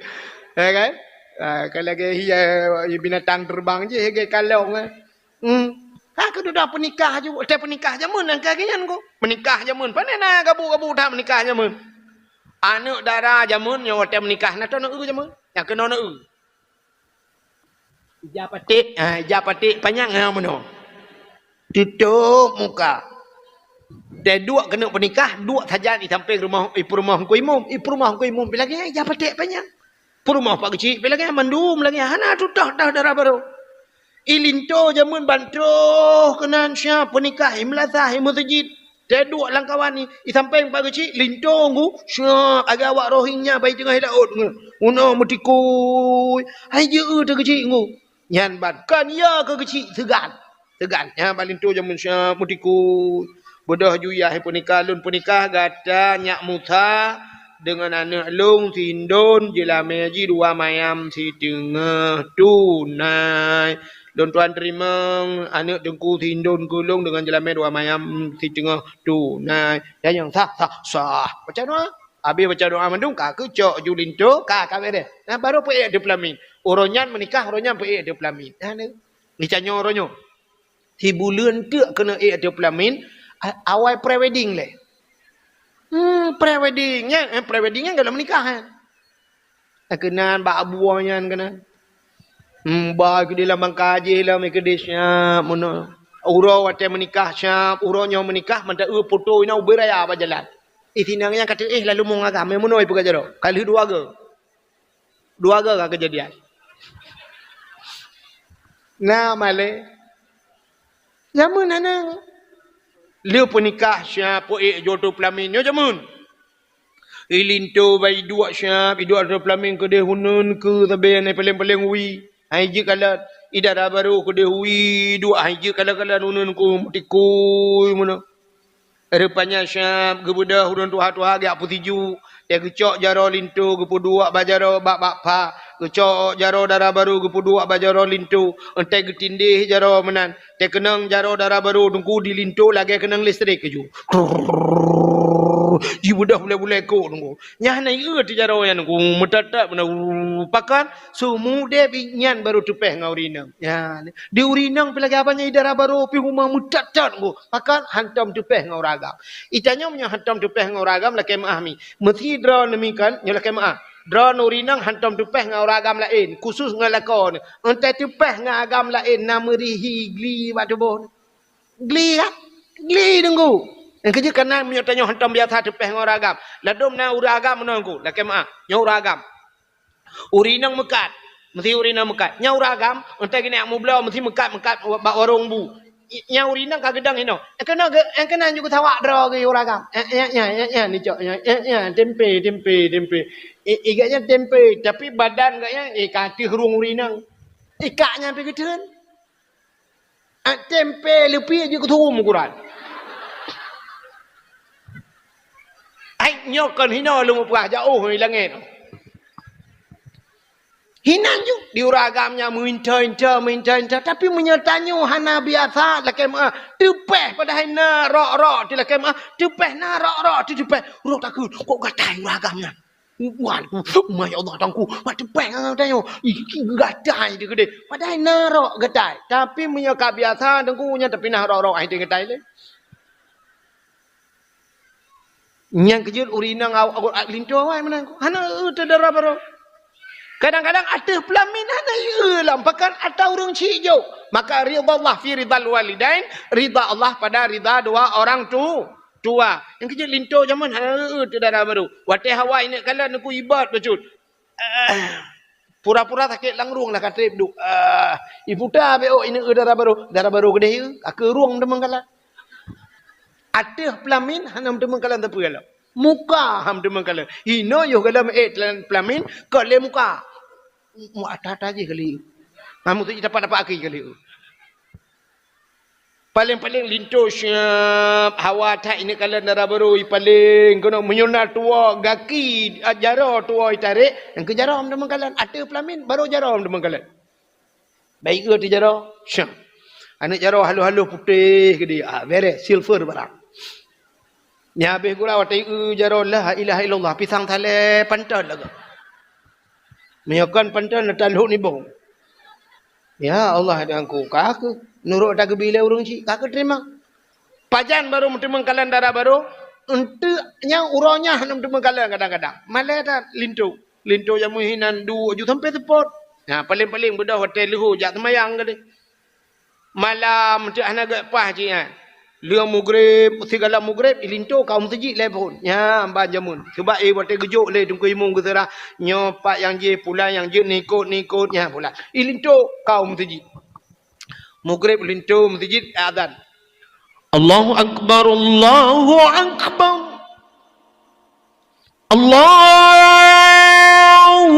Ya kan? Ah, ka lagée hiya binatang terbang jih lagée kalong, eh. Hmm. Ka keududoe peunikah ju, watée peunikah jameun nyang ka nyan ku. Peunikah jameun, pane na gabu-gabu that peunikah jameun. Aneuk dara jameun nyoe watée peunikah na tô neu jameun. Nyang keunoe neu. Ija paték, ha, ija paték panyang, ha, meunoe. Tutôp muka. Teuduek keuneuk peunikah, duek sajan i sampéng rumoh, i peurumoh Teungku Imum, i peurumoh Teungku Imum pi lagée nyan, ija paték panyang. Peurumoh Pak Geuchik pi lagée nyan, mandum lagée nyan, hana tutoh-toh dara barô. I linto jameun ban troh keunan siap peunikah, i meulasah, i meuseujid. Teuduek lam kawan ni, i sampéng Pak Geuchik, linto ngu, siap, lagée awak Rohingya bai teungoh laôt ngu. Unoe meutikui, hai jeuet teuh Geuchik ngu. Nyan ban kon ya keu Geuchik seugan. Seugan. Nyan ban linto jameun siap meutikui. Beudôh ju yah peunikah, lôn peunikah gata nyak Musa deungon aneuk lôn si Indon, jeulamé jih dua mayam siteungoh tunai. Lôn tuan teurimong aneuk teungku si Indon keu lôn deungon jeulamé dua mayam siteungoh tunai. Nyan nyang sah, sah, sah. Baca doa. Abéh baca doa mandum ka keucok ju linto, ka, ka bék deh. Nah, baru peuék ateueh peulamin. Uroe nyan meunikah, uroe nyan peuék ateueh peulamin. Nah, ni. Ni tanyoe uroe nyoe. Sibuleuen teuk keuneuk ék ateueh peulamin, a-, awai pre-wedding lé. Hmm, pre-wedding nyan, eh, pre-wedding nyan galak meunikah, eh. Keunan bak buoh nyan keunan. Hmm, ba keudeh lam bangka jih lam keudeh siap meunoe. Uroe watée meunikah siap, uroe nyoe meunikah mantong eu foto inoe ubé raya bak jalan. Itinang nyang ka teuéh lalu mong agam, meunoe peugah jaroe. Ka lheueh dua goe. Dua goe ka keujadian. Na malée. Jameun hana. Lheueh peunikah siap peuék jeuet ateueh peulamin nyoe jameun. I linto bai duek siap, i duek ateueh peulamin keudeh uneun keu sabe nyang paleng-paleng wie. Hai jeuet kalon, i dara barô keudeh wie duek, hai jeuet kalon-kalon uneun keu meutikui meunoe. Rupanya siap geubeudôh ureuëng tuha-tuha geujak peusijuek, teuh geucok jaroe linto geupeuduek bak jaroe bak, bak pha, geucok jaroe dara barô geupeuduek bak jaroe linto, entée geutindéh jaroe meunan, teuh keunong jaroe dara barô teungku di linto lagée keunong listrik keujeuet. Jibeudôh bulée-bulée kok teungku. Nyan na ieu teuh jaroe nyan teungku, meutat-tat beuna, pakon? Seumudeb nyan barô teupéh ngon ureuëng inong. Ya, di ureuëng inong pi lagée haba nyan i dara barô pi huma meutat-tat teungku. Pakon hantom teupéh ngon ureuëng agam. Itanyoe meunyoe hantom teupéh ngon ureuëng agam lakée meuáh mi. Meusidroe neumikon nyoe lakée meuáh. Droeneuh ureuëng inong hantom teupéh ngon ureuëng agam laén, khusus ngon lakoe neuh. Entée teupéh ngon agam laén na meurihi gli bak tuboh neuh. Gli kan? Gli deungku. Nyang keujeuet kana meunyoe tanyoe hantom biasa teupéh ngon ureuëng agam. Ladôm na ureuëng agam meunoe teungku, lakée meuáh. Nyoe ureuëng agam. Ureuëng inong meukat. Meusi ureuëng inong meukat. Nyoe ureuëng agam, entée geuneuk mubloe, meusi meukat-meukat bak warong bu. I-, nyoe ureuëng inong ka geudong inoe. Nyang keunoe ge-, nyang keunoe ju geusawak droe geuh ureuëng agam. Eh, eh, eh, eh, eh, nicok, eh, eh, eh, tempe, tempe, tempe. I-, ikat nyan tempe, tapi badan geuh nyan, eh, ka ateueh rueng ureuëng inong. Ikak nyan pi geutheun. Ah, tempe leupie jeuet keu turom ukuran. Ai, nyoe kon hinoe lôn muprah jaoh di langét. Hinan ju di ureuëng agam nyan meuinta-inta, meuinta-inta. Tapi meunyoe tanyoe hana biasa lakée meuáh, teupéh padahai na rok-rok ti lakée meuáh, teupéh na rok-rok ti teupéh. Ureuëng takheun, kok gatai ureuëng agam nyan. Wan, masya Allah, teungku, mak teupéh ngon tanyoe. Ih, gatai teuh keudeh. Padahai na rok gatai. Tapi meunyoe ka biasa, teungku, nyan tapi na rok-rok ai teuh gatai lé. Nyang keujeuet ureuëng inong awak linto awai meunan. Hana eu teuh dara barô. Kadang-kadang ateueh peulamin hana eu lam pakan atau ureuëng chik jok. Maka ridha Allah fi ridhal walidain, ridha Allah pada ridha dua orang tu. Tua. Nyang keujeuet linto jameun hana eu teuh dara barô. Watée hawa ineuk kalon teungku ibat bacut. Ah. Pura-pura sakét lam rueng lah ka trép duek. Ah. Iputa bék ôk ineuk eu dara barô. Dara barô keudeh eu. Ka keu rueng teuma kalon. Ateueh peulamin hana meuteumé kalon sapeue lom. Muka hana meuteumé kalon. Inoe yoh galom ék peulamin, kon lé muka. Mu ata-ata jih kali. Ha, meuteujih dapat-dapat aki kali. Paléng-paléng linto siab, hawa that ineuk kalon dara barô, i paléng keunoe meunyoe na tuwoe gaki, a, jaroe tuwoe itarek, nyang keu jaroe meuteumé kalon, ateueh peulamin, barô jaroe meuteumé kalon. Baik ke ateueh jaroe? Siab. Aneuk jaroe haloh-haloh putéh keudéh, ah, bereh, silver barang. Nyan habéh gura watée eu jaroe la ilaha illallah, pisang salée panton lagée. Meunyoe kon panton, na talhok nibong. Ya Allah, dan ku ka keuh nurot ata geubi lé ureuëng cit, ka keuh teurimong. Pajan barô meuteumé kalon dara barô, eunteuk nyang uroe nyan hana meuteumé kalon kadang-kadang. Malée that linto. Linto jameun hinan duek ju sampoe seupôt. Nah, paléng-paléng beudôh watée leuhô jak seumayang keudéh. Malam teuk hana geuleupah jih nyan. Lheueh mugreb, sigala mugreb, ilinto ka u meuseujid lé phon. Nyan ban jameun. Sabab, eh, watée geujok lé Teungku Imum geuseurah, nyoe pat nyang jih, pulan nyang jeuet, nikot-nikot, nyan pulan. Ilinto ka u meuseujid. Mugreb linto meuseujid, azan. Allahu Akbar, Allahu Akbar. Allahu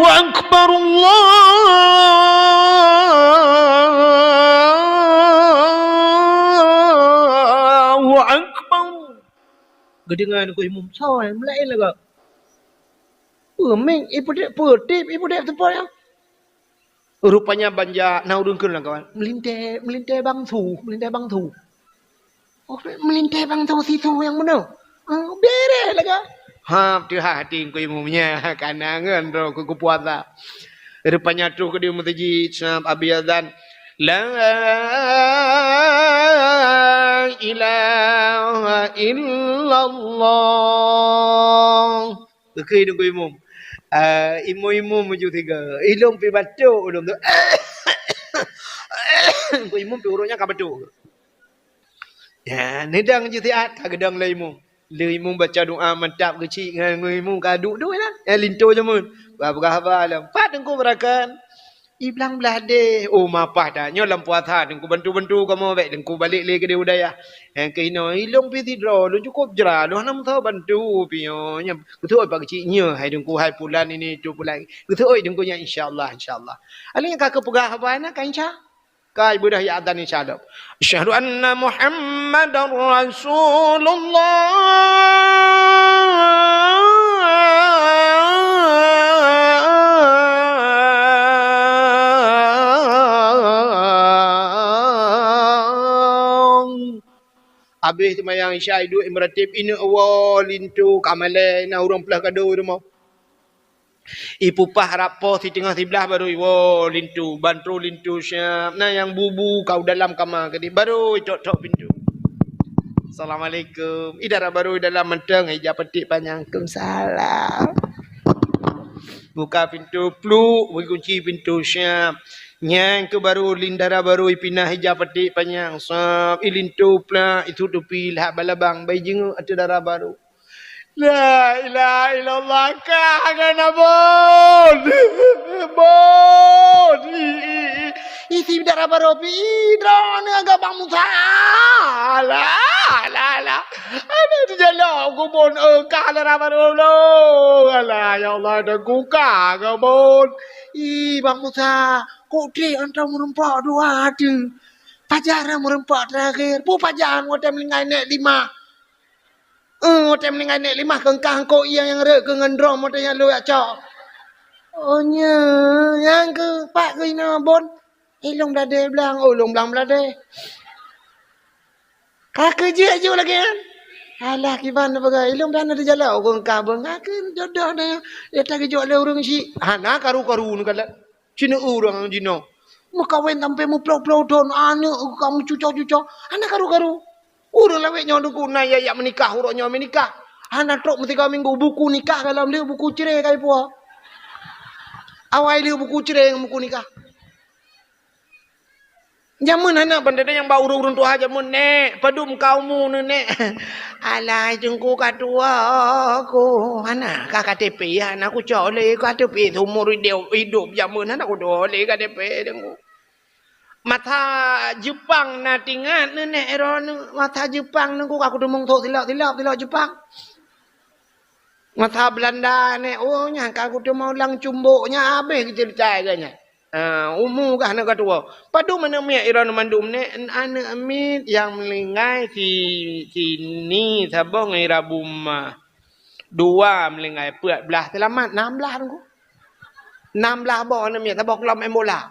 Akbar, Allahu Akbar. Geudeungoe Teungku Imum, soe meulaén lagak. Peumik, ipeudép, peutip, ipeudép teupot nyan. Rupanya ban jak na ureuëng kheun lam kawan. Meulintée, meulintée bang su, meulintée bang su. Oh, meulintée bang su sisu nyang meunoe. Ah, bereh lagée. Ha, teuhah hati Teungku Imum nyan, kana ngon droe keu geupuasa. Rupanya troh keudéh meuseujid, sab abéh azan. La ilaha illallah. Geukheun Teungku Imum. Ah, imum-imum meujeuet sigoe. Ilôn pih batuk ulôn tu. Teungku Imum pih uroe nyan ka batuk. Ya, neudong jih siat, ka geudong lé imum. Lé imum baca doa mantap geuchik ngon imum ka duek-duek lah. Ya, linto jameun. Ba peugah haba lom. Pat Teungku beurakan. I blang blah deh. Oh, mapah dah. Nyoe lam puasa Teungku bantu-bantu kamoe bék Teungku balek lé keudéh u dayah. Nyang keunoe ilôn pih sidroe, lôn cukôp jra, lôn hana meusaboh bantu pih nyoe. Nyan geuseuôt bak keuchik nyoe, hai Teungku, hai pulan ini, itu pulan. Geuseuôt Teungku nyan, insya Allah, insya Allah. Alèh nyan ka keupeugah haba na ka insya. Ka beudôh ya azan insya Allah. Asyhadu anna Muhammadar Rasulullah. Abéh seumayang Isya, iduek imeuratéb, ineuk woe linto ka malèe, na ureueng peuleueh kado i rumoh. Ipupah rab poh siteungoh siblaih baru iwoe linto, ban troh linto siap. Na nyang bu-bu ka u dalam kama keudéh, baru itok-tok pintoe. Assalamualaikum. I dara baru i dalam mantong, ija patik panyang. Waalaikumsalam. Buka pintoe, pluk, bri kunci pintoe siap. Nyan keuh baru lin dara baru ipinah ija patik panyang, sab, ilinto plak, itutupi lhak balabang, bai jinguk ateueh dara baru. La ilaha illallah, ka hana bon. Bon. I, i, i. Isi dara baru pi, i, droeneuh agak Bang Musa. Alah, alah, alah. Aduh, dijalok ku bon, eh, ka dara baru lo. Alah, ya Allah, dah ku ka ke bon. I, Bang Musa, kok trek antara meureumpok dua tu. Pajar meureumpok terakhir. Pu pajar watèe meuninggai nèk limah. Eh, watèe meuninggai nèk limah keungkah eungkôt ié nyang rhot keu ngon drom watèe nyan lôn jak cok. Oh, nyo, nyang keu pat keu inoe bon. Ilôn bladé blang, oh, ilôn blang bladé. Ka keu jeuet ju lagèe nyan. Alah, kiban na peugah, ilôn blang na teujalok, oh, keungkah bon. Ka keu jodoh na, ya tageujok lé ureueng chik. Hana karu-karu neukalon. Cina ureueng jinoe. Meukawen sampai meuploh-ploh thon, aneuk ka meucuco-cuco, hana karu-karu. Ureueng lawét nyoe Teungku na ya, ya meunikah, uroe nyoe meunikah. Hana trok meusigoe minggu, buku nikah ka lom lheueh, buku cre ka ipuwoe. Awai lheueh buku cre ngon buku nikah. Jameun hana bandada nyang ba ureueng-ureueng tuha jameun, "Nèk, padum ka umu neuh, Nèk?" "Alah, Teungku, ka tuwo ku." "Hana ka K T P, hana kucok lé K T P, seumur idop, idop jameun hana kutuwo lé K T P, Teungku." Masa Jepang na tingat neunek droeneuh, masa Jepang nunggu ka kuteumong thok silap-silap, silap Jepang. Masa Belanda nek, oh, nyan ka kuteumong lam cumbok nyan habéh geuceurita geuh nyan. Ha, umu gah na ka tuwoe. Padum aneuk miet droeneuh mandum nek, aneuk miet nyang meuninggai si, sini saboh ngon i Rabu Mah. Dua meuninggai, peuet blaih seulamat, nam blaih nunggu. Nam blaih boh aneuk miet, saboh klub main bola.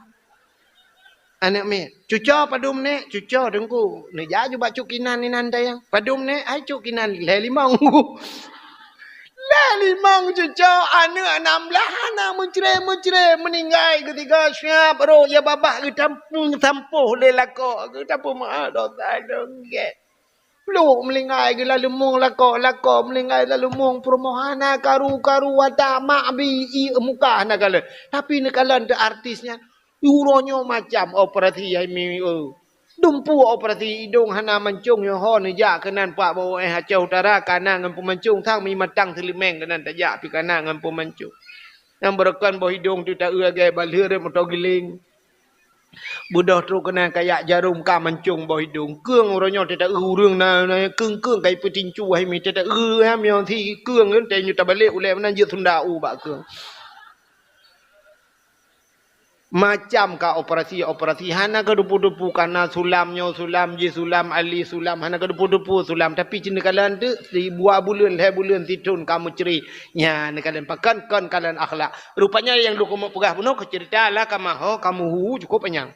Aneuk miet, cuco padum nek? Cuco teungku. Neujak ju bak cut kinan inan tayang. Padum nek? Hai cut kinan, lhèe limong. Lhèe limong cuco, aneuk nam blaih hana meucre-meucre, meuninggai geusigoe siab rot ya babah geutampu-, tampoh lé lakoe, geutampu meu'ah dosa dong gèt. Pluek meuninggai geuh laleumueng lakoe, lakoe meuninggai laleumueng peurumoh, hana karu-karu ata mak bi ié muka hana kalon. Tapi neukalon teuh artis nyan, uroe nyoe macam operasi hai mi, eu. Dumpeue operasi idong hana mancong, nyoe ho neujak keunan pak bawah eh Aceh Utara kana ngon peumancong, sang mi matang seuleumeng keunan tajak pi kana ngon peumancong. Nyang beureukan boh idong teuh taeu lagèe balheueh rot moto giling. Beudôh trok keunan kayak jarom ka mancong boh idong. Keueng uroe nyoe teuh taeu ureueng na, na keueng-keueng ka ipeutincu hai mi teuh taeu, ha, miyong si keueng teuh nyoe tabalek ulèe meunan jeuet sunda u bak keueng. Macam ka operasi-operasi, hana keudeupu-deupu kana sulam nyoe sulam jih, sulam ali sulam, hana keudeupu-deupu sulam. Tapi cit neukalon teuh, sibuah buleuen, lhèe buleuen, sithon ka meucre. Nyan neukalon pakon, kon kalon akhlak. Rupanya nyang lôn keumeung peugah bunoe keu ceurita Alkamah ho ka meuhu cukôp panyang.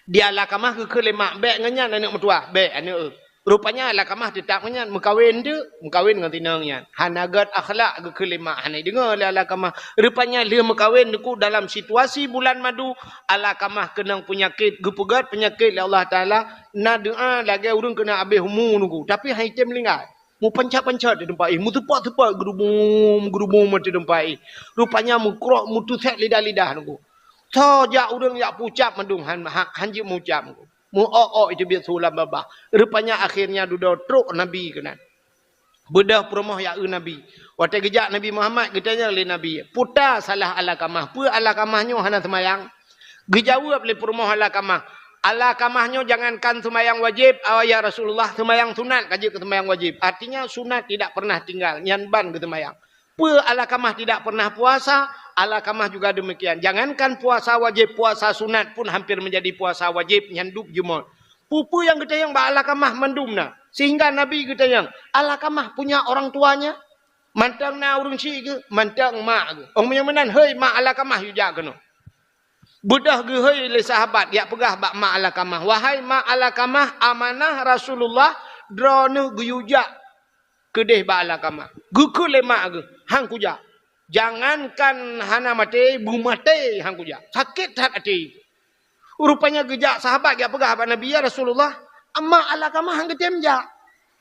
Di Alkamah geukheun lé mak, "Bèk ngon nyan aneuk meutuwah, bèk aneuk eu." Rupanya Alkamah teutap ngon nyan, meukawen teuk, meukawen ngon tinong nyan. Hana gèt akhlak geukheun lé mak, hana ideungoe lé Alkamah. Rupanya lheueh meukawen teungku dalam situasi bulan madu, Alkamah keunong peunyakét, geupeugèt peunyakét lé Allah Taala, na doa lagèe ureueng keuneuk abéh umu teungku, tapi han item meuninggai. Meupancet-pancet di teumpat jih, meuteupot-teupot geurubum-geurubum di teumpat jih. Rupanya meukrok, meutusét lidah-lidah teungku. Soe jak ureueng jak peucab mandum han, han, han jeuet meucab teungku. Meu-ok-ok iteubiet su lam babah. Rupanya akhirnya dudoe trok Nabi keunan. Beudôh peurumoh jak eu Nabi. Watèe geujak Nabi Muhammad, geutanyong lé Nabi, "Peue salah Alkamah? Peue Alkamah nyoe hana seumayang?" Geujaweueb lé peurumoh Alkamah, "Alkamah nyoe jangankan seumayang wajéb, ya Rasulullah, seumayang sunat ka jeuet keu seumayang wajéb." Artinya sunat tidak pernah tinggal, nyan ban geuseumayang. Peue Alkamah tidak pernah puasa, Alkamah juga demikian. Jangankan puasa wajéb, puasa sunat pun hampir menjadi puasa wajéb, nyan dub jeumot. Peue-peue nyang geutanyong bak Alkamah mandum na, sehingga Nabi geutanyong, "Alkamah punya orang tuanya?" Mantong na ureueng chik geuh, mantong mak geuh. Óh meunyoe meunan, "Hei mak Alkamah, yue jak keunoe." Beudôh geuhôi lé sahabat jak peugah bak mak Alkamah, "Wahai mak Alkamah, amanah Rasulullah, droeneuh geuyue jak keudeh bak Alkamah." Geukheun lé mak geuh, "Han kujak. Jangankan hana maté, beumaté han kujak. Sakét that até." Rupanya geujak sahabat jak peugah bak Nabi, "Ya Rasulullah, mak Alkamah han geutem jak.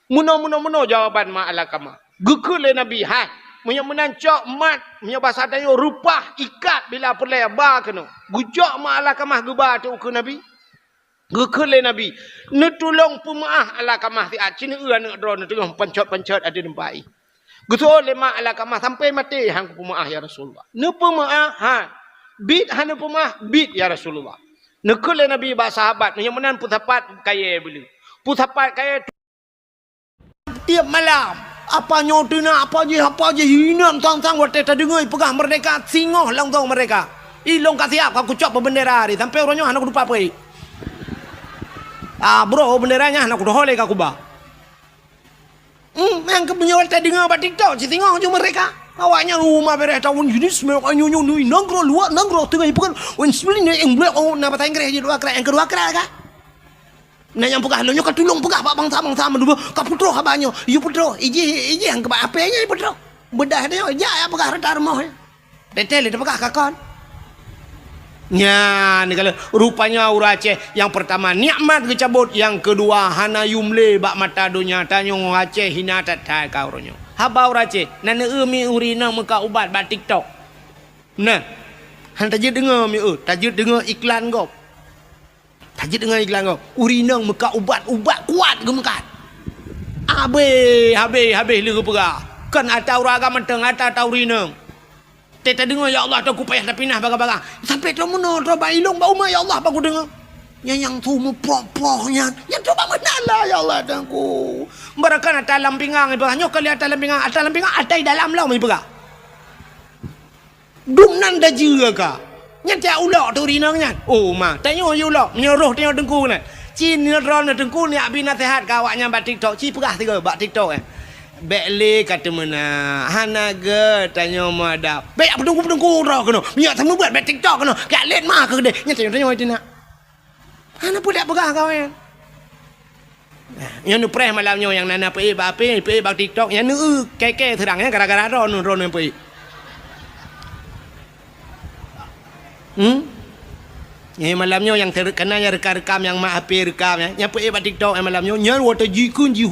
Meunoe, meunoe, meunoe jawaban mak Alkamah." Geukheun lé Nabi, "Hai, meunyoe meunan cok mat, meunyoe basa tanyoe reupah, ikat bila peureulèe ba keunoe." Geucok mak Alkamah geuba ateueh ukeue Nabi. Geukheun lé Nabi, "Neutulông peumeu'ah Alkamah siat, ci neueu aneuk droeneuh teungoh pancot-pancot ateueh teumpat jih." Geuseuôt lé mak Alkamah, "Sampoe maté han kupeumeu'ah, ya Rasulullah." "Neupeumeu'ah?" "Han." "Biet han neupeumeu'ah?" "Biet, ya Rasulullah." Neukheun lé Nabi bak sahabat, "Meunyoe meunan peusapat kayèe beuleu. Peusapat kayèe tiep malam. Apa nyoe teunak, apa jih, apa jih, inong sang-sang watèe tadeungoe peugah merdeka, singoh langsong merdeka. Ilong ka siap, ka kucok peubeundera hari, sampoe uroe nyoe hana kutupat peue." Ah, bro, beundera nyan hana kudoh lé ka kuba. Hmm, nyang keu meunyoe tadeungoe bak TikTok, ci singoh ju merdeka. Awaknyan uma bereh tahun jenis mewah nyoe nyoe nui nanggroe luar nanggroe teungoh ipeugah wen sembilan yang blek oh na bahasa Inggris je dua krak yang kedua krak ka. Na nyang peugah lôn nyoe ka tulông peugah bak bansa-bansa mandum ka putroh haba nyoe. Yue putroh, ijih ijih nyang keubah apé nyoe putroh. Beudah nyoe jak ya peugah rata rumoh. Teuntèe lé teupeugah ka kon. Nyan, kalau rupanya ureueng Aceh, nyang peurtama nikmat geucabot, nyang keudua hana yum lé bak mata donya. Tanyoe Aceh hina that-that ka uroe nyoe. Haba ureueng Aceh, na neueu mi ureueng inong meukat ubat bak TikTok. Nah, han tajeuet deungoe mi eu, tajeuet deungoe iklan gob. Tajeuet deungoe iklan gob. Ureueng inong meukat ubat, ubat kuat geumeukat. Habéh, habéh, habéh lé geupeugah. Kon ata ureueng agam mantong, ata, ata ureueng inong. Teudeungoe, "Ya Allah, Teungku, payah tapinah baga-baga." Sampai trok meunoe, trok bak ilong, bak umat, "Ya Allah, baku deungoe." Nyang, nyang su meupoh-poh nyan, nyang trok bak meunan lah, "Ya Allah, Teungku." Barakan ata lam pingang ipeugah, nyoe kali ata lam pingang, ata lam pingang, ata dalam lom ipeugah. Dum nan dajeue ka. Nyan tiak ulok tu rinong nyan. Oh, ma, tanyoe yue ulok, meunyoe roh tanyoe Teungku nyan. Ci neuron Teungku, neujak bi naseuhat keu awaknyan bak TikTok, ci peugah sigoe bak TikTok, eh. Bék lé ka teumeunak, hana gét tanyoe meuadab. Bék jak peutungku-peutungku droe keunoe. Meunyoe seumeubeuet bék TikTok keunoe. Jak lét ma keu keudeh. Nyan tanyoe, tanyoe teunak. Hana peue jak peugah kawén. Nyoe neupreh malam nyoe nyang na, na peuék bak H P, peuék bak TikTok, nyan neueu kèe-kèe seurang nyan gara-gara droeneuh, droeneuh peuék. Hmm? Nyoe malam nyoe nyang ter-, kana nyang rekam-rekam nyang mak H P rekam nyan, nyang peuék bak TikTok nyan malam nyoe, nyan watèe jikheun jih